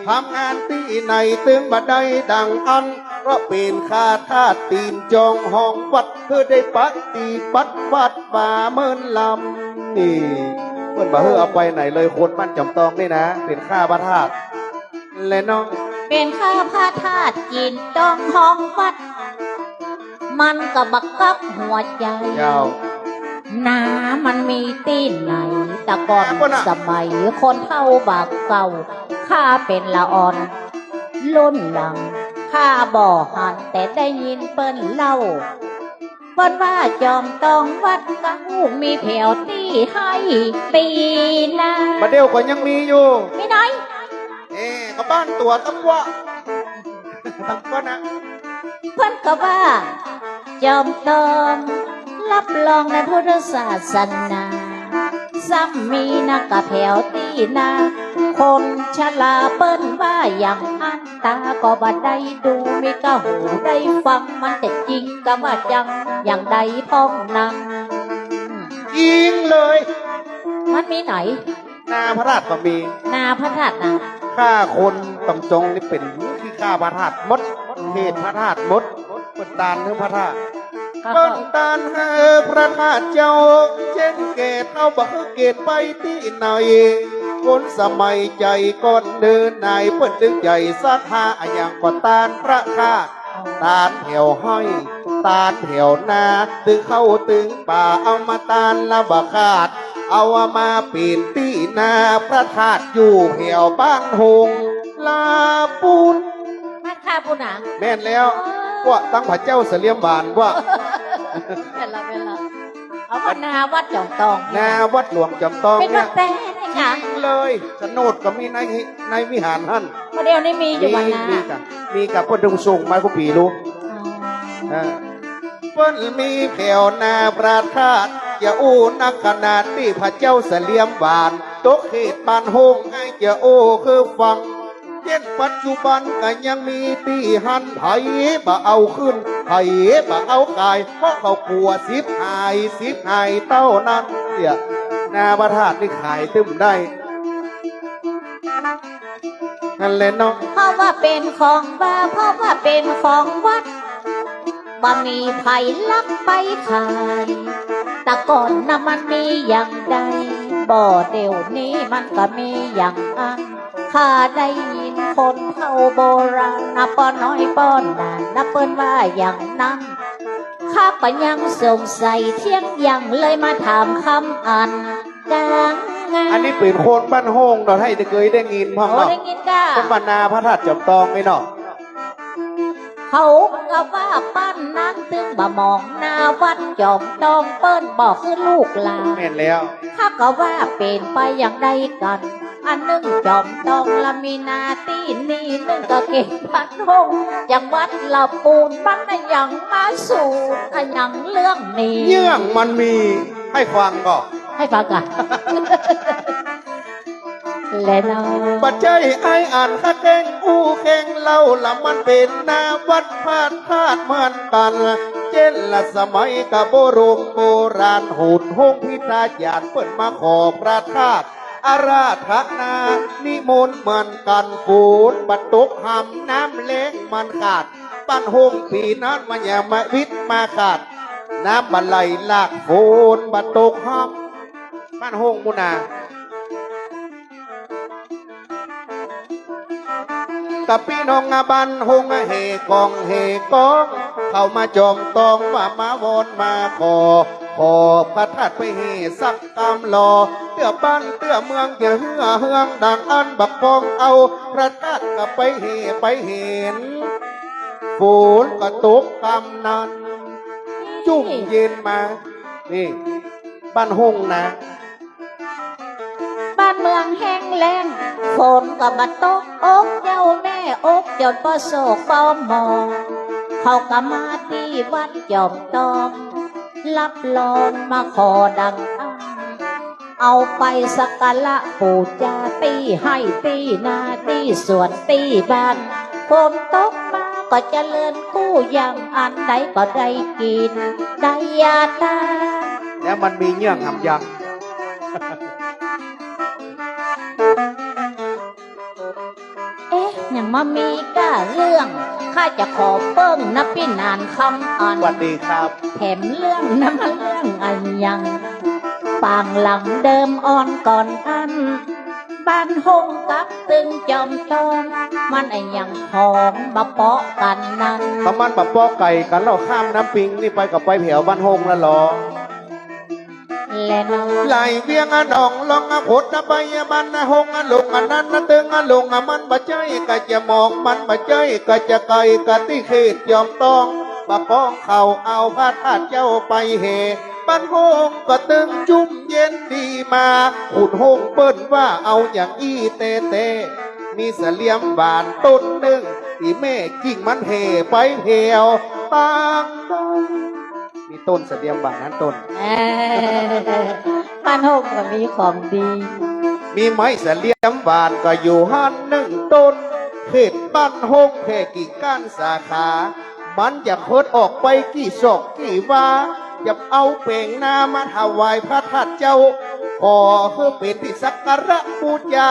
ทำงานตี้ไหนตึงบ่ได้ดังอั้น เพราะเป๋นข้าทาสตี๋นจองห้องวัด หื้อได้ปฏิบัติวัดวาเมินลำ นี่ เปิ้นบ่หื้อเอาไปไหนเลย คนบ้านจ๋อมตองนี่นะ เป๋นข้าพระธาตุ และเนาะ เป๋นข้าพระธาตุตี๋นจองห้องวัด มันก็บ่กลับหัวใจ๋ เจ้า นามันมีตี้ไหน แต่ก่อน อ่ะ สมัยคนเฒ่าบ่าเก่า ข้าเป๋นละอ่อน รุ่นหลัง ข้าบ่หัน แต่ได้ยินเปิ้นเล่า เปิ้นว่าจ๋อมตองวัดเก๊ามีแผวตี้ไฮ่ปี๋นา บ่าเดี่ยวก็ยังมีอยู่ มีไหน เอ๊ะ ก็บ้านตั๋วตะกั๊ว ตังก้อนนะ เปิ้นก็ว่า จ๋อมตองรับรองในพุทธศาสนา ซ้ำมีนักกะแผวตี้นา คนชราเปิ้นว่าอย่างอั้น ต๋าก็บ่ได้ดู มีก้าหูได้ฟัง มันจะจริงกาว่าจัง อย่างใดพ่องนั้น จริงเลย มันมีไหน นาพระธาตุก็มี นาพระธาตุนะ ฆ่าคนจ๋อมตองนี่เป๋นขี้ข้าพระธาตุหมด เขตพระธาตุหมด เปิ้นตานหื้อพระธาตุ ครับ เปิ้นตานหื้อพระธาตุเจ้า เจ๊นเก๋นเอาบ่หื้อเก๋นไปตี้ไหน คนสมัยใจ๋ก่อนเนินนาย เปิ้นตึงใจ๋ศรัทธาอะหยังก็ตานพระธาตุ ตานแผวไฮ่ ตานแผวนา ตึงเข้าตึงป่าเอามาตานละบ่ขาด เอามาเป๋นตี้นาพระธาตุอยู่แผวบ้านโฮงลาปูน บ้านข้าปูนหนา แม่นแล้ว อ๋อ พวกตังผาเจ้าเสลียมหวานว่า แม่นละ แม่นละ เอาว่านาวัดจ๋อมตอง นาวัดหลวงจ๋อมตองเนี่ย เป๋นวัดแต๊นะ จริงเลย โฉนดก็มีใน ในวิหารหั้น บ่าเดี่ยวนี้มีอยู่ มี บ่านา มีก่ะ มีก่ะ เปิ้นตึงส่งมากู้ปี๋ลูก อ๋อ เออ เปิ้นมีแผวนาพระธาตุ จะอู้นักขนาดตี้ผาเจ้าเสลียมหวาน ตกเขตบ้านโฮง ไอ้จะอู้หื้อฟัง เย็นปัจจุบันก็ยังมีตี้หั้น ใผบ่เอาขึ้น ใผบ่เอาขาย เพราะเขากั๋วสิบหาย สิบหายเต้านั้น เนี่ย นาพระธาตุนี่ขายตึงได้ หั้นแหละเนาะ เพราะว่าเป๋นของบ่า เพราะว่าเป๋นของวัด บ่มีใผลักไปขาย แต่ก่อนน่ะมันมีอย่างใด บ่เดี๋ยวนี้มันก็มีอย่างอั้น ข้าได้ยินคนเฒ่าโบราณนะ ป้อน้อยป้อหน้านะ เปิ้นว่าอย่างนั้น ข้าก็ยังสงสัยเถียงยัง เลยมาถามคำอัน อันนี้เป๋นคนบ้านโฮ่งเนาะ ไทยจะเกยได้ยินพ่อง โอ้ เนาะ ได้ยินก้า เปิ้นว่านาพระธาตุจอมตองนี่เนาะ เขาก็ว่าปานนั้น ตึงบ่มองนาวัดจอมตอง เปิ้นบอกคือลูกหลาน แม่นแล้ว ข้าก็ว่าเป๋นไปอย่างใดกั๋น อันนึ่งจอมตองละมีนาตี้นี่ นึ่งก็เขตบ้านโฮ่ง จังหวัดละปูน มันน่ะยังมาสู่ อะยังเรื่องนี้ เยื่องมันมี หื้อฟังก่อ หื้อฟังก่อ แลเนาะ บ่ใจ้อั้นข้าแกล้งอู้แกล้งเล่า ละมันเป๋นนาวัดพระธาตุเหมือนกั๋น เจ้นละสมัยกะโบรงโบราณ หุนโฮ่งพิทยานเปิ้นมาขอพระธาตุ อาราธนานิมนต์เหมือนกั๋น ฝนบ่ตกห่ำน้ำแล้งมันขาด บ้านโฮ่งปี๋นั้นมันยังมาวิดมาขาด น้ำบ่ไหลหลาก ฝนบ่ตกห่ำ บ้านโฮ่งปู้นนา ตะปี้น้องอะบ้านโฮ่งอะแห่กองแห่กอง เข้ามาจอมตองว่ามาว่อนมาขอ ขอพระธาตุไปแห่สักกำลอ เตื้อบ้านเตื้อเมืองจะเฮือเฮืองดังอั้น บ่ปองเอาพระธาตุก็ไปแห่ไปเห็น ฝนก็ตกกำนั้น จุ่มเย็นมา นี่ บ้านโฮ่งนะ บ้านเมืองแห้งแล้ง ฝนก็บ่ตก อกเจ้าแม่อกจนบ่โศกบ่หมอง เขาก็มาตี้วัดจอมตอง รับรองมาขอดังอั้น เอาไปสักการะปู๋จาตี้ไฮ่ตี้นาตี้สวนตี้บ้าน ฝนตกมาก็เจริญกู้อย่างอั้น ใดก็ได้กิ๋นได้ยาตา แล้วมันมีเยื่องหำยัง เอ๊ะ ยังมามีก้าเรื่อง ข้าจะขอเปิ้งนะปี้หนานคำอัน สวัสดีครับ แถมเรื่องนะมันเรื่องอะหยัง ปางหลังเดิมอ่อนก่อนอั้น บ้านโฮ่งกับตึงจอมตอง มันอะหยังของบ่เปาะกั๋นนั้น ก็มันบ่เปาะไก่กั๋น เฮาข้ามน้ำปิงนี่ไปก็ไปแผวบ้านโฮ่งแล้วลอ แลเนาะ ไหลเวียงอะหนองลองอะโขดอะไปอะบ้านอะโฮ่งอะหลงอะนั้นอะตึงอะหลงอะมันบ่ใจ้ก็จะหมอง มันบ่ใจ้ก็จะไก๋ กะตี้เขตจอมตอง บ่ปองเขาเอาพระธาตุเจ้าไปแห่ บ้านโฮ่งก็ตึงจุ่มเย็นดีมา ขุนโฮ่งเปิ้นว่าเอาอย่างอี้แต๊ๆ มีเสลียมหวานต้นนึ่ง ตี้แม่กิ่งมันแผ่ไปแผวตางดง มีต้นเสลียมหวานหั้นต้น เออ บ้านโฮ่งก็มีของดี มีไม้เสลียมหวานก็อยู่หั้นนึ่งต้น เขตบ้านโฮ่งแผ่กิ่งก้านสาขา มันจะเพิดออกไปกี่ศอกกี่วา จะเอาแป๋งนามาถวายพระธาตุเจ้า ขอหื้อเป๋นตี้สักการะปู๋จา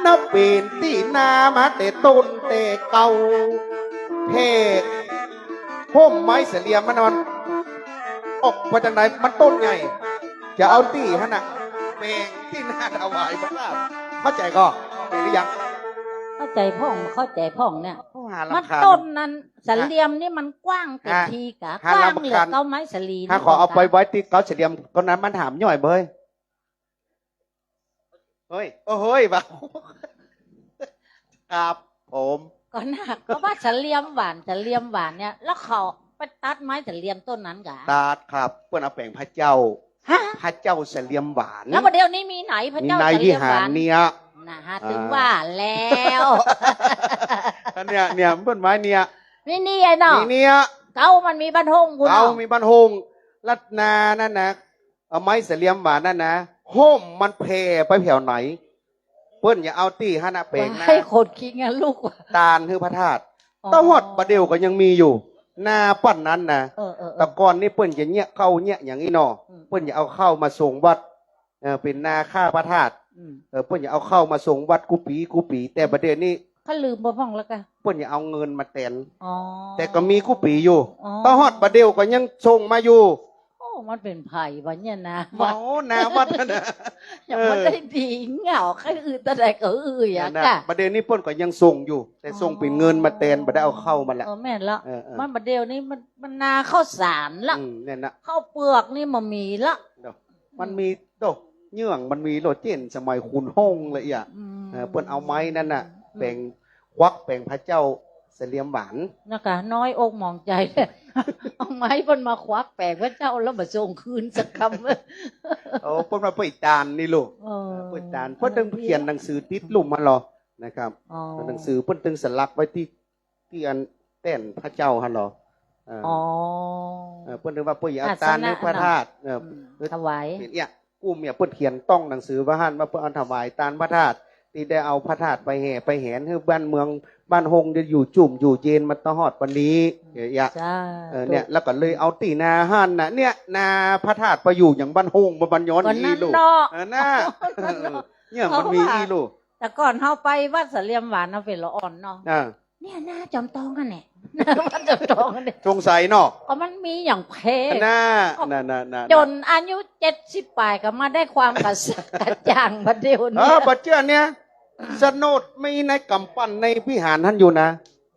นับเป๋นตี้นามาแต่ต้นแต่เก่า แผ่ ฮ่มไม้เสลียมมัน มันออกมาจากไหน มันต้นใหญ่ จะเอาตี้หั้นน่ะ แป๋งตี้นาถวายพระธาตุ เข้าใจ๋ก่อ เข้าใจ๋หรือยัง เข้าใจ๋พ่อง เข้าใจ๋พ่องเนี่ย โอ้ หารำคาญ มันต้นนั้น เสลียมนี่มันกว้างเต็มทีกะ หากว้างเหลือเก้าไม้สะหลี หาขอเอาไปไว้ตี้เก้าเสลียม ก็นั้นมันหามย่อยเบ้ย เฮ้ย โอ้ เฮ้ย บ่า ครับผม ก็นะ ก็ว่าเสลียมหวาน เสลียมหวานเนี่ย แล้วเขาไปตัดไม้เสลียมต้นนั้นกะ ตัดครับ เปิ้นเอาแป๋งพระเจ้า ฮะ พระเจ้าเสลียมหวาน แล้วบ่าเดี๋ยวนี้มีไหนพระเจ้า มีในวิหารเนี่ย เสลียมหวาน นะฮะ อ่า ถึงว่าแล้ว อันเนี้ย เนี่ย เปิ้นไม้เนี่ย นี่ นี่ไอ้เนาะ นี่เนี่ย เก่ามันมีบ้านโฮ่งพุ้นเนาะ เก่ามีบ้านโฮ่ง ลัดนานั่นนะ เอาไม้เสลียมหวานนั่นนะ ฮ่มมันแผ่ไปแผวไหน เปิ้นจะเอาตี้หั้นน่ะแป๋งนา ให้คนคิงอะลูก ตานหื้อพระธาตุ อ๋อ ตะฮอดบ่าเดี่ยวก็ยังมีอยู่ นาป้านนั้นนะ เออ เออ เออ แต่ก่อนนี่เปิ้นจะเยียะข้าวเยียะอย่างอี้เนาะ อืม เปิ้นจะเอาข้าวมาส่งวัด เออ เป๋นนาข้าพระธาตุ อืม เออ เปิ้นจะเอาข้าวมาส่งวัดกู้ปี๋กู้ปี๋ แต่บ่าเดี่ยวนี้ เขาลืมบ่พ่องแล้วกะ เปิ้นจะเอาเงินมาแตน อ๋อ แต่ก็มีกู้ปี๋อยู่ อ๋อ ต่อฮอดบ่าเดี่ยวก็ยังส่งมาอยู่ โอ้ มันเป๋นใผวะเนี่ยนะ เมาหน้าวัดนะ ยังบ่ได้ดีเหงา ใค่อื้อตาใดก็อื้ออะ นั่นน่ะ กะ บ่าเดี่ยวนี้เปิ้นก็ยังส่งอยู่ แต่ส่งเป๋นเงินมาแตน บ่ได้เอาเข้ามาละ เออ แม่นละ เออ เออ มันบ่าเดี่ยวนี้มัน มันนาข้าวสารละ อืม นั่นน่ะ ข้าวเปือกนี่บ่มีละ เนาะ มันมีโต เยื่องมันมีโลด เจ้นสมัยขุนฮงเลยอะ อืม เออ เปิ้นเอาไม้นั่นน่ะ อืม แป๋ง ควักแป๋งพระเจ้าเสลียมหวาน นะกะ น้อยอกหมองใจ๋ เอาไม้เปิ้นมาควักแป๋งพระเจ้าแล้วบ่ส่งคืนสักกำ โอ้ เปิ้นว่าเปิ้นตานนี่ลูก เออ เปิ้นตาน เปิ้นตึงเขียนหนังสือติดลุ่มมาหรอ นะครับ อ๋อ หนังสือเปิ้นตึงสลักไว้ตี้ ตี้อันแต้นพระเจ้าหั้นหรอ เออ อ๋อ เออ เปิ้นตึงว่าเปิ้นอยากเอาตานในพระธาตุ อาสนะ เออ อืม เออ ถวาย เป๋นเอี้ย กู้เมียเปิ้นเขียนต้องหนังสือว่าหั้น ว่าเปิ้นเอาถวายตานพระธาตุ ตี้ได้เอาพระธาตุไปแห่ไปแหน หื้อบ้านเมืองบ้านฮงได้อยู่จุ่มอยู่เย็นมาตลอดวันนี้ เออ เอี้ย จ้า เออ เนี่ย แล้วก็เลยเอาตี้นาหั้นน่ะ เนี่ย นาพระธาตุไปอยู่อย่างบ้านฮง บ่บันย้อน ก็ อี้ ลูก เนาะ เออ น่ะ เออ เนี่ยมันมี เพราะว่า อี้ ลูก แต่ก่อนเฮาไปวัดเสลียมหวานเฮาเป๋นละอ่อนเนาะ อ่า เนี่ยนาจ๋อมตองหั้นแหละ นาวัดจ๋อมตองหั้นแหละ สงสัยเนาะ ก็มันมีอย่างแพง น่ะ ก็ น่ะ น่ะ น่ะ จ๋นอายุเจ็ดสิบป๋ายก็มาได้ความกระส- กระจ่างบ่าเดี่ยวนี้ เออ บ่าเจื้อเนี่ย โฉนดมีในกำปั้นในวิหารหั้นอยู่นะ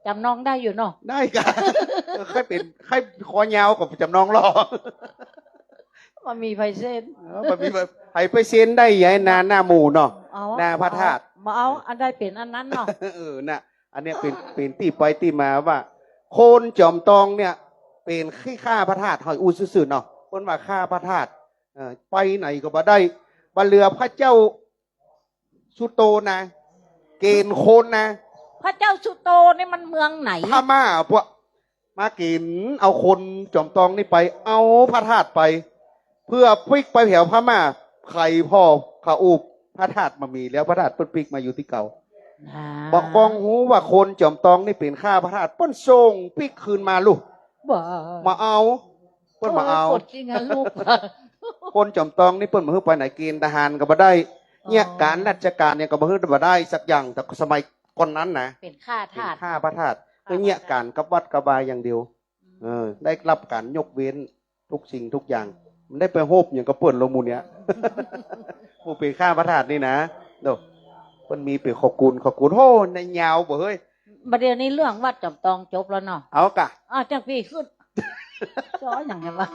จ๋ำนองได้อยู่เนาะ ได้กะ เออ ใค่เป๋น ใค่คอยาวก็จ๋ำนองลอ บ่มีใผเซ็น เออ บ่มีใผ ใผไปเซ็นได้ อย่าหื้อนาหน้าหมู่เนาะ เอา นาพระธาตุ เอา บ่เอา อันใดเป๋นอันนั้นเนาะ เออ น่ะ อันเนี้ยเป๋น เป๋นตี้ไปตี้มาว่า คนจ๋อมตองเนี่ย เป๋นขี้ข้าพระธาตุ เฮาอู้ซื่อๆ เนาะ เปิ้นว่าข้าพระธาตุ เออ ไปไหนก็บ่ได้ บ่เหลือพระเจ้าสุโตนะ เก๋ณฑ์คนนะ พระเจ้าสุโตนี่มันเมืองไหน พม่า พวก มาเก๋ณฑ์เอาคนจ๋อมตองนี่ไป เอาพระธาตุไป เปื้อปิ๊กไปแถวพม่า ใผผ่อเขาอู้ พระธาตุบ่มีแล้ว พระธาตุเปิ้นปิ๊กมาอยู่ตี้เก่า อ่า บ่กองฮู้ว่าคนจ๋อมตองนี่เป๋นข้าพระธาตุ เปิ้นส่งปิ๊กคืนมาลูก บ่ มาเอา เปิ้นมาเอา โอ้ย กดจริงอะลูก คนจ๋อมตองนี่เปิ้นบ่หื้อไปไหน เก๋ณฑ์ทหารก็บ่ได้ อ๋อ เยียะก๋านราชก๋านเนี่ยก็บ่หื้อบ่ได้สักอย่าง แต่สมัยก่อนนั้นนะ เป๋นข้าธาตุ เป๋นข้าพระธาตุ ข้าพระธาตุ ก็เยียะก๋านกับวัดกับวาอย่างเดียว อืม เออ ได้รับก๋านยกเว้นทุกสิ่งทุกอย่าง มันได้ไปโฮบหยังกับเปิ้นลอหมู่เนี่ย หมู่เป๋นข้าพระธาตุนี่นะ โน่ เปิ้นมีเป๋นข้อกูล ข้อกูล โห ในยาวบ่เฮ้ย บ่าเดี่ยวนี้เรื่องวัดจ๋อมตองจบแล้วเนาะ เอากะ อ้าว จั่งปี้ขึ้น จ้อหยังไงวะ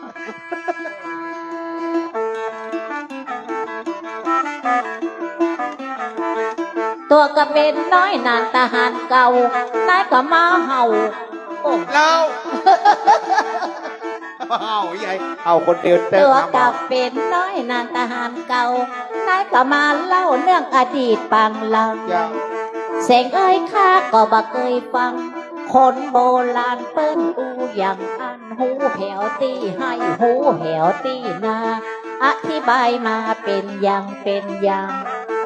ตั๋วก็เป๋นน้อยหนานทหารเก่า นายก็มาเห่า โอ้ แล้ว เห่าใหญ่ เห่าคนเดียวเต็ม ตั๋วก็เป๋นน้อยหนานทหารเก่า นายก็มาเล่าเรื่องอดีตปางหลัง จ้ะ แสงเอ้ย ข้าก็บ่เกยฟัง คนโบราณเปิ้นอู้อย่างอั้น ฮู้แผวตี้ไฮ่ ฮู้แผวตี้นา อธิบายมาเป๋นอย่างเป๋นอย่าง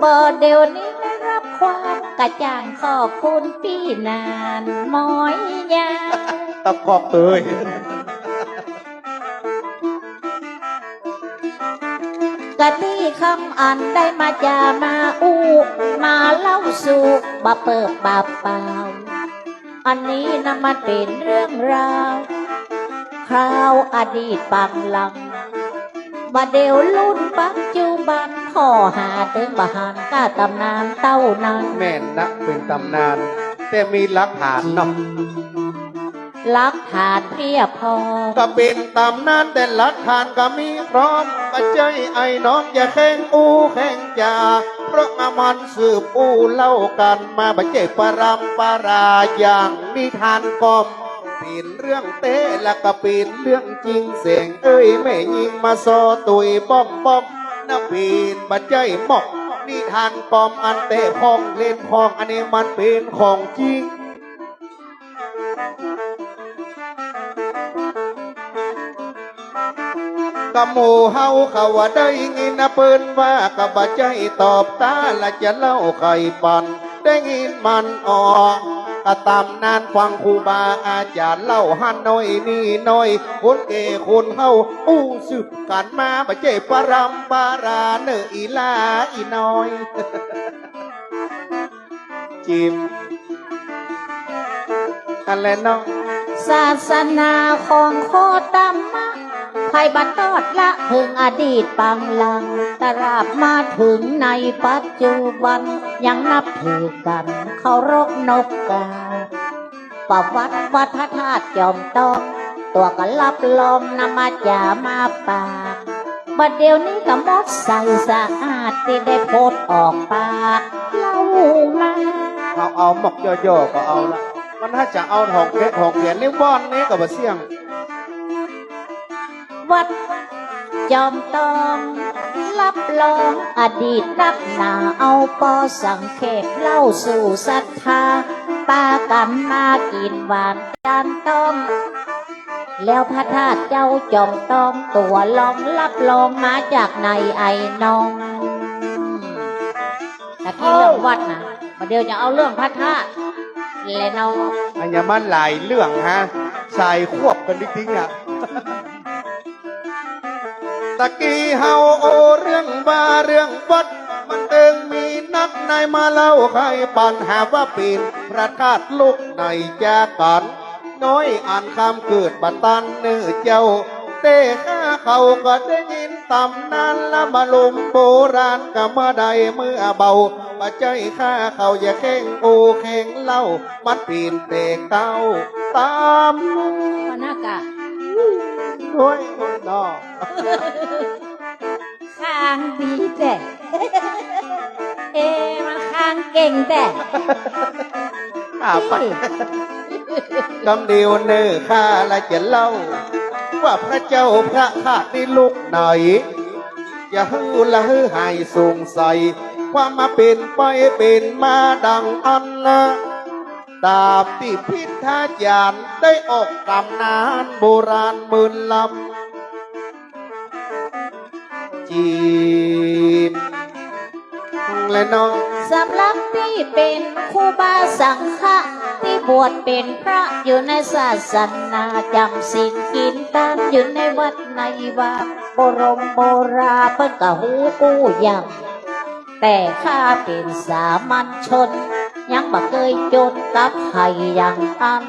บ่าเดี่ยวนี้ได้รับความกระจ่าง ขอบคุณปี้หนานหมอยยาว ตะกอกเอ้ย กะตี้คำอันได้มาจ๋ามาอู้ มาเล่าสู่บ่าเปิบบ่าเป่า อันนี้นะมันเป๋นเรื่องราว คราวอดีตปางหลัง บ่าเดี่ยวรุ่นปัจจุบัน ผ่อหาตึงบ่หัน ก้าต๋ำนานเต้านั้น แม่นนะ เป๋นต๋ำนาน แต่มีหลักฐานเนาะ หลักฐานเพียบพร้อม ก็เป๋นต๋ำนานแต่หลักฐานก็มีพร้อม บ่ใจ้ไอ้น้องจะแข่งอู้แข่งจ๋า เพราะว่ามันสืบอู้เล่ากั๋นมา บ่ใจ้ปรำปราอย่างนิทานกล่อม เป๋นเรื่องแต๊และก็เป๋นเรื่องจริง แสงเอ้ย แม่ญิงมาซอตุยป้อมป้อม นะเป๋นบ่ใจ้หมอก นิทานกล่อมอันแต๊พ่องเล่นพ่อง อันนี้มันเป๋นของจริง ก็หมู่เฮาเขาว่าได้ยินนะเปิ้นว่า ก็บ่ใจ้ตอบต๋าละจะเล่าไขปัน ได้ยินมันออก ก็ต๋ำนานฟังครูบาอาจ๋ารย์เล่าหั้นน้อยนี่น้อย คนแก่คนเฒ่าอู้สืบกั๋นมา บ่ใจ้ปรำปราเน่ออีหล้าอีน้อย จิม กันแลเนาะ ศาสนาของโคตมะ ใผบ่ตอดละเถิงอดีตปางหลัง ตราบมาเถิงในปัจจุบัน ยังนับถือกั๋นเคารพนบกราบ ประวัติวัดพระธาตุจอมตอง ตั๋วก็รับรองนำมาจ๋ามาปาก บัดเดี๋ยวนี้ก็หมดใสสะอาดตี้ได้พูดออกปากเล่ามา เอา เอาหมอกย่อๆ ก็เอาละ มันถ้าจะเอาถ่องแท้ถ่องแท้นี่บ่อนนี้ก็บ่เสี่ยง วัดจอมตอง รับรองอดีตนักหนา เอาปอสังเขปเล่าสู่ศรัทธา ปากั๋นมากิ๋นหวานจานตอง แล้วพระธาตุเจ้าจอมตอง ตั๋วลองรับรองมาจากไหนไอ้น้อง ตะกี้เรื่องวัดนะ บัดเดี๋ยวจะเอาเรื่องพระธาตุแลเนาะ อันเนี้ยมันหลายเรื่องฮะ สายควบกั๋นจริงๆ อะ ตะกี้เฮาโอ้เรื่องว่าเรื่องวัด มันเถิงมีนักในมาเล่าไขปั๋นหาว่าเป๋นพระธาตุลูกไหนจากั๋น น้อยอันคำเกิดบ่ตันเน่อเจ้า แต่ข้าเขาก็ได้ยินต๋ำนานละ บ่าลุมโบราณก็บ่ได้เมื่อเบา บ่ใจ้ข้าเขาจะแข่งโอ้แข่งเล่า มันเป๋นแต่เก่าต๋ำ พนักอะ โอ้ยเนาะ คางดีแต๊ เอ มันคางเก่งแต๊ อ่า ไป กำเดียวเน่อข้าละจะเล่า ว่าพระเจ้าพระธาตุนี้ลูกไหน จะหื้อละหื้อหายสงสัย ความมาเป๋นไปเป๋นมาดังอั้นนะ ต๋ามตี้พิธาจารย์ได้ออกต๋ำนานโบราณหมื่นลำ จีนและน้อง สำหรับตี้เป๋นครูบาสังฆะ ตี้บวชเป๋นพระอยู่ในศาสนา จ๋ำศีลกิ๋นตานอยู่ในวัดในวา บรมโบราเปิ้นก็ฮู้กู้อย่าง แต่ข้าเป๋นสามัญชน ยังบ่เกยจนกับใผอย่างอั้น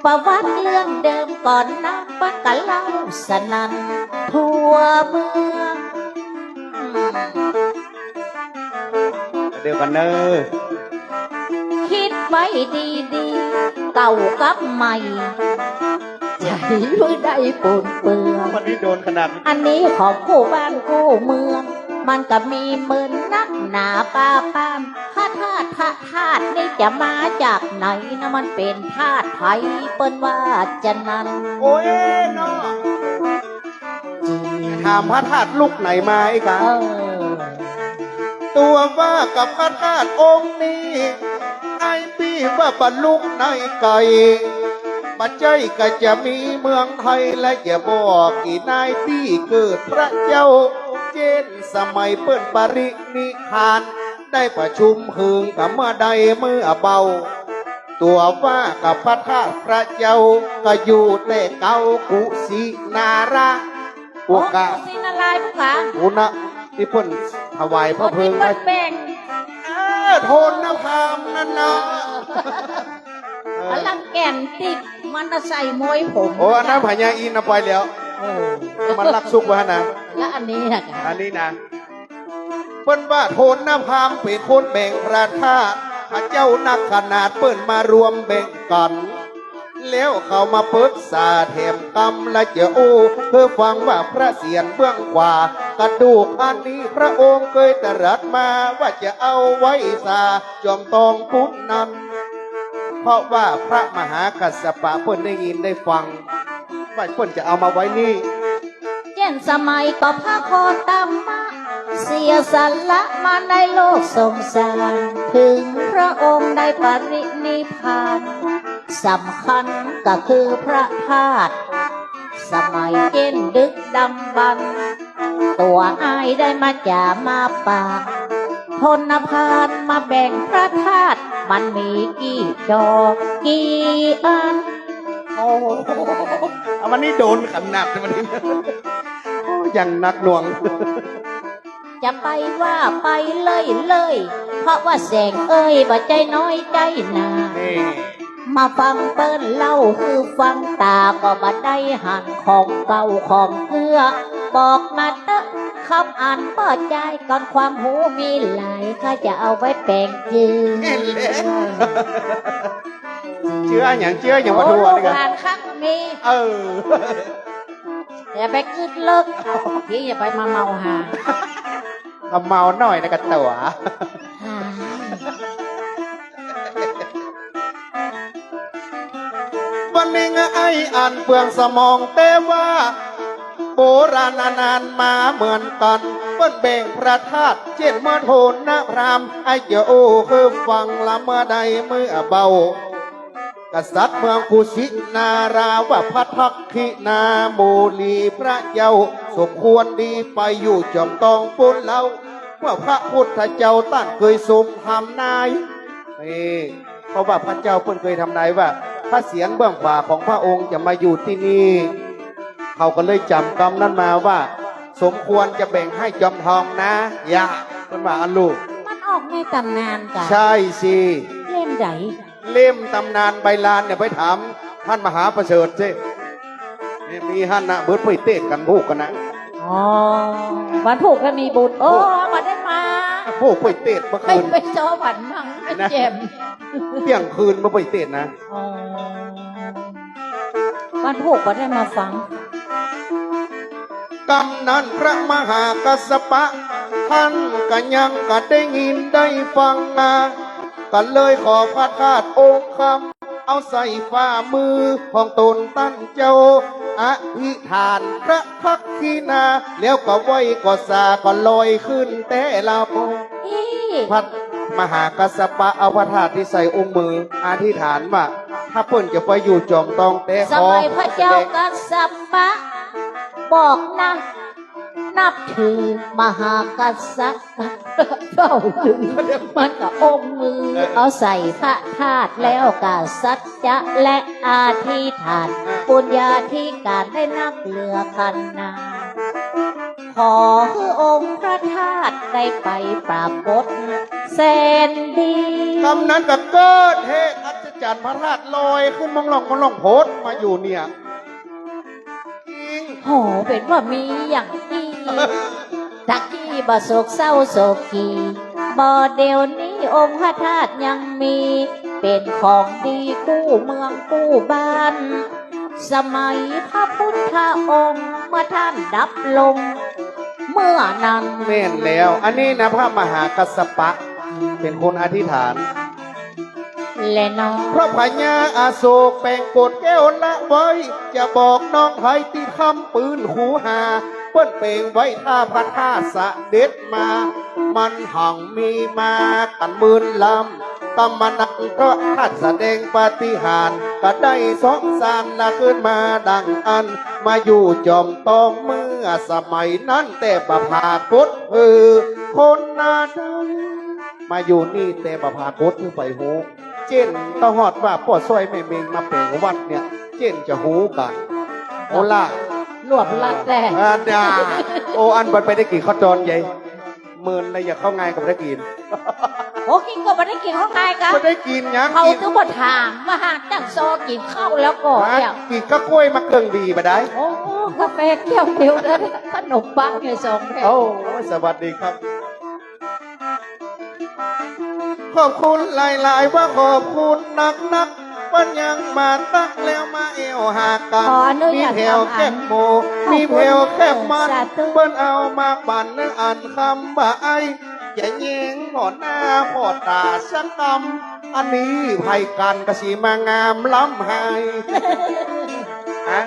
ประวัติเรื่องเดิมก่อนนะ เปิ้นก็เล่าสนั่นทั่วเมือง เดี๋ยวก่อนเน่อ คิดไว้ดีๆ เก่ากับใหม่ ใจ๋บ่ได้ปนเปื้อน วันนี้โดนขนาดนี้ อันนี้ของกู้บ้านกู้เมือง มันก็มีหมื่นนักหนาปาปาน พระธาตุ พระธาตุนี่จะมาจากไหนนะ มันเป๋นธาตุใผ เปิ้นว่าจะนั้น โอ้ยเนาะ ถามพระธาตุลูกไหนมาไอ้กา เออ ตั๋วว่ากับพระธาตุองค์นี้ ไอ้ปี้ว่าบ่าลุกในไก่ บ่ใจ้ก็จะมีเมืองไทย และจะบอกอีนายปี้เกิดพระเจ้า เจ้นสมัยเปิ้นปรินิพพาน ได้ประชุมเถิงก็เมื่อใดเมื่อเบา ตั๋วว่ากับพระธาตุพระเจ้า ก็อยู่แต่เก่ากุสินารา โอ้ โอกาส กุสินารายณ์พุ้นกา โอ้นะ ตี้เปิ้นถวายพระเพลิง ตี้เปิ้นแบ่ง เออ โทนนภามนั่นนะ เออ อลังแก่นติดมันน่ะใส่มวยผม โอ้ อันนั้นพญาอินทร์เอาไปแล้ว เออ มันลักซุกไว้นะ และอันนี้นะ อันนี้นะ เปิ้นว่าโทนนภามเป๋นคนแบ่งพระธาตุ พระเจ้านักขนาดเปิ้นมารวมแบ่งกั๋น แล้วเขามาปรึกษาแถมกำ และจะอู้หื้อฟังว่าพระเศียรเบื้องขวา กระดูกอันนี้พระองค์เกยตรัสมาว่าจะเอาไว้สาจอมตองพุ้นนั้น เพราะว่าพระมหากัสสปะเปิ้นได้ยินได้ฟัง ว่าเปิ้นจะเอามาไว้นี่ เจ้นสมัยก็พระโคตมะ เสียสละมาในโลกสงสาร เถิงพระองค์ได้ปรินิพพาน สำคัญก็คือพระธาตุ สมัยเจ้นดึกดำบรรพ์ ตั๋วอ้ายได้มาจ๋ามาปาก โทนนภามมาแบ่งพระธาตุ มันมีกี่จอกี่อัน โอ้โห เอาวันนี้โดนขนาดวันนี้ โอ้ อย่างหนักหน่วง จะไปว่าไปเล่ยๆ เพราะว่าแสงเอ้ย บ่ใจ้น้อยใจ้นา นี่ มาฟังเปิ้นเล่าหื้อฟัง ต๋าก็บ่ได้หันของเก่าของเกื้อ บอกมาเต๊อะ คำอันเปิดใจ๋ ก่อนความฮู้มีหลาย ข้าจะเอาไว้แป๋งจื้อ เจื้อหยัง เจื้อหยัง โอ้ บ่ถูก ลูกหลานข้าก็มี เออ อย่าไปกึ๊ดเลิก พี่อย่าไปมาเมาหา ก็เมาหน่อยนะกะตั๋ว วันนี้ไอ้อันเปลืองสมอง แต่ว่าโบราณนานมาเหมือนกั๋น เปิ้นแบ่งพระธาตุ เจ้นเมื่อโทนนะพราหมณ์ ไอ้จะอู้หื้อฟังละเมื่อใดเมื่อเบา กษัตริย์เมืองกุสินาราว่าพระทักขิณาโมลีพระเจ้า สมควรดีไปอยู่จอมตองปู๊นแล้ว เมื่อพระพุทธเจ้าต้านเกยทรงทำนาย นี่ เพราะว่าพระเจ้าเปิ้นเกยทำนายว่า พระเศียรเบื้องขวาของพระองค์จะมาอยู่ตี้นี่ เขาก็เลยจ๋ำกำนั้นมาว่า สมควรจะแบ่งหื้อจอมตองนะ อย่า เปิ้นว่าอั้นลูก มันออกในต๋ำนานกา ใช่สิ เล่มใด เล่มต๋ำนานใบลานเนี่ย ไปถามต้านมหาประเสริฐสิ เนี่ยมีหั้นนะ เปิ้นไปเตศน์กั๋นพูกกั๋นนะ อ๋อ วันพูกก็มีบุญ โอ้ พูก บ่ได้มา พูกไปเตศน์เมื่อคืน ไป ไปจอวันมัง นะ แจ่ม เตี้ยงคืนมาไปเตศน์นะ อ๋อ วันพูกบ่ได้มาฟัง กำนั้นพระมหากัสสปะ ต้านก็ยังกะได้ยินได้ฟังมา ก็เลยขอพระธาตุองค์คำ เอาใส่ฝ่ามือของต๋นต้านเจ้า อธิษฐานพระทักขิณา แล้วก็ไหว้ก็สาก็ลอยขึ้นแต่ละปอง อี้ พระมหากัสสปะเอาพระธาตุตี้ใส่อุ้งมือ อธิษฐานว่า ถ้าเปิ้นจะไปอยู่จอมตองแต่ขอ สมัยพระเจ้ากัสสปะ บอกนะ นับถือมหากษัตริย์ เฝ้าดู มันก็องค์มือ เออ เอาใส่พระธาตุแล้วก็สัจจะและอธิษฐาน บุญญาธิการได้นักเหลือขนาด ขอหื้อองค์พระธาตุได้ไปปรากฏแสนดี กำนั้นก็เกิดเหตุอัศจรรย์ พระธาตุลอยขึ้นมองล่องมองล่อง โผดมาอยู่เนี่ย จริง โห เป๋นว่ามีอย่างอี้ ตะกี้บ่โศกเศร้าโศกขีบ่ เดี๋ยวนี้องค์พระธาตุยังมี เป๋นของดีคู่เมืองคู่บ้าน สมัยพระพุทธองค์เมื่อต้านดับลง เมื่อนั้น แม่นแล้ว อันนี้นะ พระมหากัสสปะ เป๋นคนอธิษฐาน และน้อง พระพญาอโศกแป๋งกฎแก้วละไว้ จะบอกน้องไพตี้ค้ำปืนคูหา เปิ้นแป๋งไว้ถ้าพระธาตุเสด็จมา มันหังมีมากั๋นหมื่นลำ ตำมานักพระธาตุแสดงปาฏิหาริย์ ก็ได้สงสารละขึ้นมาดังอั้น มาอยู่จอมตองเมื่อสมัยนั้นแต่บ่ปรากฏหื้อคนนาใด มาอยู่นี่แต่บ่ปรากฏหื้อใผฮู้ เจ้นตะฮอดว่าป้อซ้อยแม่เม็งมาแป๋งวัดเนี่ย เจ้นจะฮู้กั๋น โอล่ะ รวบรัดแต๊ อ่า ด่า โอ อันบ่ไปได้กิ๋นข้าวตอนใหญ่ เมินแล้วอยากเข้างานก็บ่ได้กิ๋น โอ้ กิ๋นก็บ่ได้กิ๋นข้าวงานกะ บ่ได้กิ๋นหยัง เขา กิ๋น ตึงบ่ถามว่าหากจักซอกิ๋นข้าวแล้วก็ ฮะ เนี่ย กิ๋นกะก๊วยมะเกิงดีบ่ได้ โอ้ กาแฟแก้วเดียวเลย ขนมปังเนี่ยสองแผ่น โอ้ สวัสดีครับ ขอบคุณหลายๆ ว่าขอบคุณนักๆ เปิ้นยังมาตักแล้วมาแอ่วหากั๋น ขออนุญาต มีแผ่วแคบหมู่ ทำอัน มีแผ่วแคบมัน สาธุ เปิ้นเอามาปั๋นเนื้ออันคำบ่าไอ้ จะแย้งหม้อหน้าพ่อต๋าสักกำ อันนี้ไผกั๋นกะสิมางามล้ำไฮ ฮะ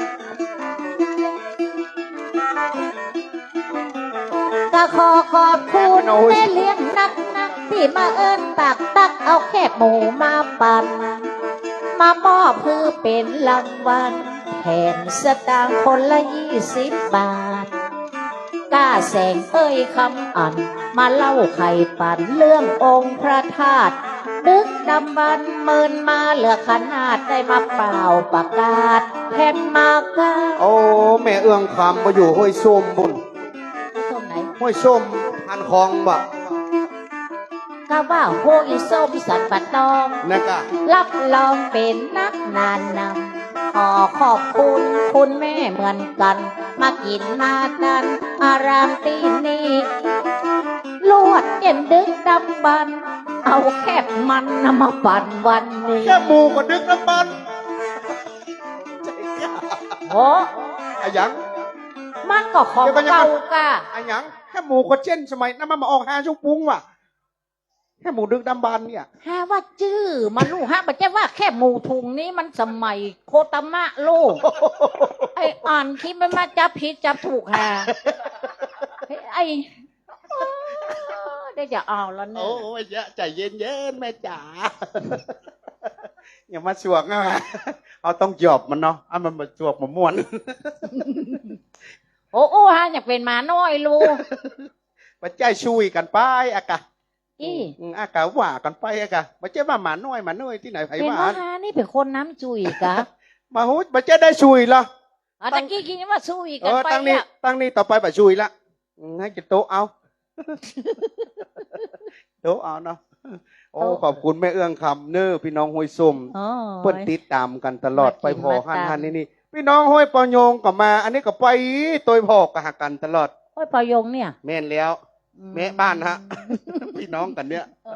ก็ขอขอบคุณแม่เลี้ยงนักๆ ตี้มาเอิ้นปากตักเอาแคบหมู่มาปั๋น มามอบหื้อเป๋นรางวัล แถมสตางค์คนละยี่สิบบาท ก้าแสงเอ้ยคำอัน มาเล่าไขปั๋นเรื่ององค์พระธาตุ ดึกดำบรรพ์เมินมาเหลือขนาด ได้มาเป่าประกาศแผ่นมาก้า โอ้ แม่เอื้องคำบ่อยู่ห้วยส้มบุญ ห้วยส้มไหน ห้วยส้มหันของบ่ ว่าโฮยส้มสันป่าตอง นะกะ รับรองเป๋นนักนานนำ ขอขอบคุณคุณแม่เหมือนกั๋น มากิ๋นมาตานอารามตี้นี่ ลวดเอ็นดึกดำบรรพ์ เอาแคบมันน่ะมาปั่นวันนี้ แคบหมูก็ดึกดำบรรพ์ โอ้ อะหยัง มันก็ของเก่ากะ อะหยัง แคบหมูก็เจ๊นสมัยนั้นมันบ่ออกฮาชุกปุงว่ะ แคบหมูดึกดำบรรพ์เนี่ย ฮาว่าจื้อมันลูกฮะ บ่ใจ้ว่าแคบหมูถุงนี้มันสมัยโคตมะลูก ไอ้อ่านคลิปมันมาจับผิดจับถูกฮะ ไอ้ ได้จะเอาแล้วเนี่ย โอ้ย เยอะ ใจ๋เย็นๆ แม่จ๋า อย่ามาสวกนะ เอาต้องหยอบมันเนาะ เอามันมาสวกมาม่วน โอ้ อู้ฮะ อยากเป๋นหมาน้อยลูก บ่ใจ้ ซุยกั๋นไปอะกะ อี้ อืม อะกะว่ากั๋นไปอะกะ บ่ใจ้ว่าหมาน้อย หมาน้อยตี้ไหน ใผ เป๋น ว่า ว่าฮานี่เป๋นคนนำซุยกะ บ่ฮู้ บ่ใจ้ได้ซุยเหรอ อ๋อ ตะกี้คิดว่าซุยกั๋นไป เออ ตั้งนี้ อะ ตั้งนี้ต่อไปบ่ซุยละ อืม หื้อจะโต๊ะเอา โต๊ะเอาเนาะ โอ้ โต๊ะ ขอบคุณแม่เอื้องคำเน้อ พี่น้องห้วยส้ม อ๋อ เปิ้นติดต๋ามกั๋นตลอด มากิ๋น ไปผ่อ มาตาน หั้นหั้นนี่นี่ พี่น้องห้วยปอยงก็มา อันนี้ก็ไปตวยผ่อกั๋นหากั๋นตลอด ห้วยปอยงเนี่ย แม่นแล้ว อืม แม่บ้านฮะ พี่น้องกั๋นเนี่ย โอ้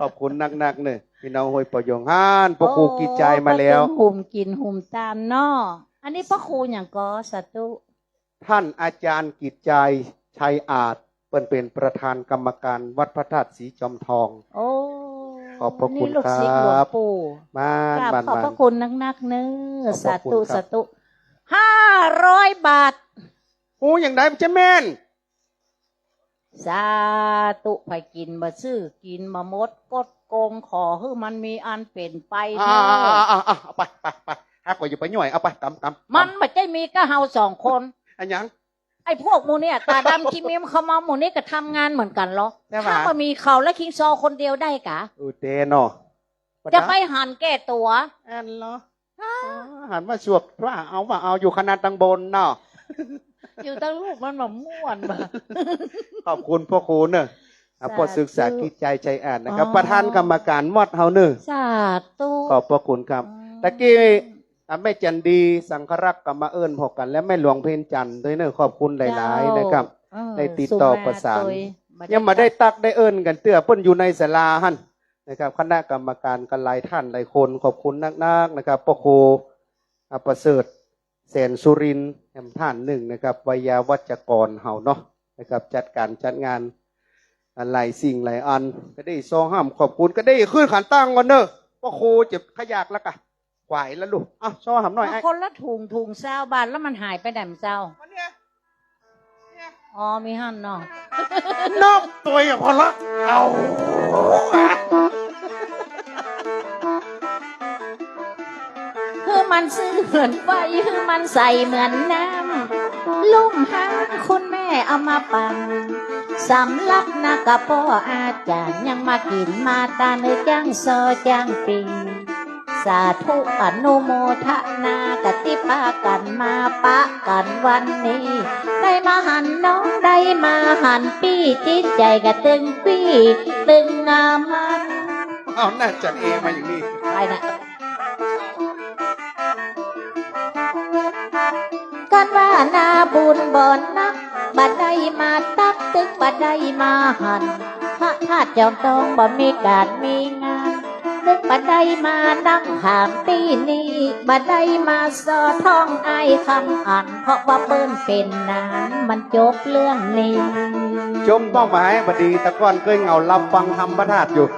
ขอบคุณนักๆ เน้อ พี่น้องห้วยปอยง หั้น พระครู โอ้ กิจจายมาแล้ว ก็เป๋นหุ่มกิ๋นหุ่มตานเนาะ อันนี้พระครูหยังก่อ สาธุ ท่านอาจารย์กิจจาย ชัยอาจ เปิ้นเป๋นประธานกรรมการวัดพระธาตุศรีจอมทอง โอ้ ขอบพระคุณ นี่ลูกศิษย์ ครับ หลวงปู่ มาน กราบ มาน ขอบพระคุณนักๆ เน้อ ขอบพระคุณครับ สาธุ สาธุ ห้าร้อยบาท โอ้ อย่างใดมันจะแม่น สาธุ ใผกิ๋นบ่ซื่อ กิ๋นบ่หมด กดโกง ขอหื้อมันมีอันเป๋นไป อ่า เน้อ อ่า อ่า อ่า เอาไป ไป ไป หากว่าอย่าไปย่อย เอาไป กำ กำ มันบ่ใจ้มีก้าเฮาสองคน อะหยัง ไอ้พวกหมู่เนี่ย ต๋าดำขี้เมี้ยมเข้ามาหมู่นี้ก็ทำงานเหมือนกั๋นเหรอ ใจ้ปะ ถ้าบ่มีเขาแล้วคิงซอคนเดียวได้กะ เออ แต่เนาะ จะไปหันแก่ตั๋ว อันเหรอ ฮะ อ๋อ หันมาสวกว่าเอา ว่าเอา อยู่ขนาดตังบนเนาะ อยู่ตังลูกมันบ่ม่วนบ่ ขอบคุณพระครูเน้อ อ่ะ สาธุ พ่อศึกษากิจจาย ชัยอาจนะครับ อ๋อ ประธานกรรมการวัดเฮาเน้อ สาธุ ขอบพระคุณครับ อืม ตะกี้ อ่ะ แม่จันดี สังครักษ์ก็มาเอิ้นผ่อกั๋น และแม่หลวงเพ็ญจันทร์ตวยเน้อ ขอบคุณหลายๆ เจ้า นะครับ เออ ได้ติดต่อประสาน สุมาตวย ยังบ่ได้ตั๊กได้เอิ้นกั๋นเตื้อ เปิ้นอยู่ในศาลาหั้นนะครับ คณะกรรมการก็หลายท่านหลายคน ขอบคุณนักๆ นะครับ พระครู อ่ะ ประเสริฐ แสนสุรินทร์ แหมท่านนึ่งนะครับ ไวยาวัจกรเฮาเนาะ นะครับ จัดก๋านจัดงาน อ่ะ หลายสิ่งหลายอัน ก็ได้ซ้อห้ามขอบคุณ ก็ได้ขึ้นขันตั้งก่อนเน้อ พระครูจะขยากแล้วกะ ไหวแล้วลูก เอ้า ซ้อห้ามหน่อย เอา ไอ้ คนละถุง ถุงซาวบาท แล้วมันหายไปไหนเจ้า มันเนี่ย อ๋อ มีหั้นเนาะ นับตวยอะพอละ เอา หื้อมันซื่อเหมือนไฟ หื้อมันใสเหมือนน้ำ ลุ่มฮ้างคุณแม่เอามาปั่น สำหรับนักก็ป้ออาจ๋ารย์ยังมากิ๋นมาตาน เอ้ย จ้างซอจ้างปิ้ง สาธุอนุโมทนากับตี้ปากั๋นมาปะกั๋นวันนี้ ได้มาหันน้อง ได้มาหันปี้ จิตใจ๋ก็ตึงปี้ตึงงามมัน เอาหน้าจัดเอมาอย่างนี้ ไปนะ กั๋นว่านาบุญบ่นัก บ่ได้มาตั๊ก ตึงบ่ได้มาหัน พระธาตุจอมทองบ่มีก๋านมีงาน ตึงบ่ได้มานั่งถามตี้นี่ บ่ได้มาซอท่องอ้ายคำอัน เพราะว่าเปิ้นเป๋นนาน มันจบเรื่องนี้ จบเป้าหมายบ่ดี แต่ก่อนเกยเหงาหลับฟังธรรมพระธาตุอยู่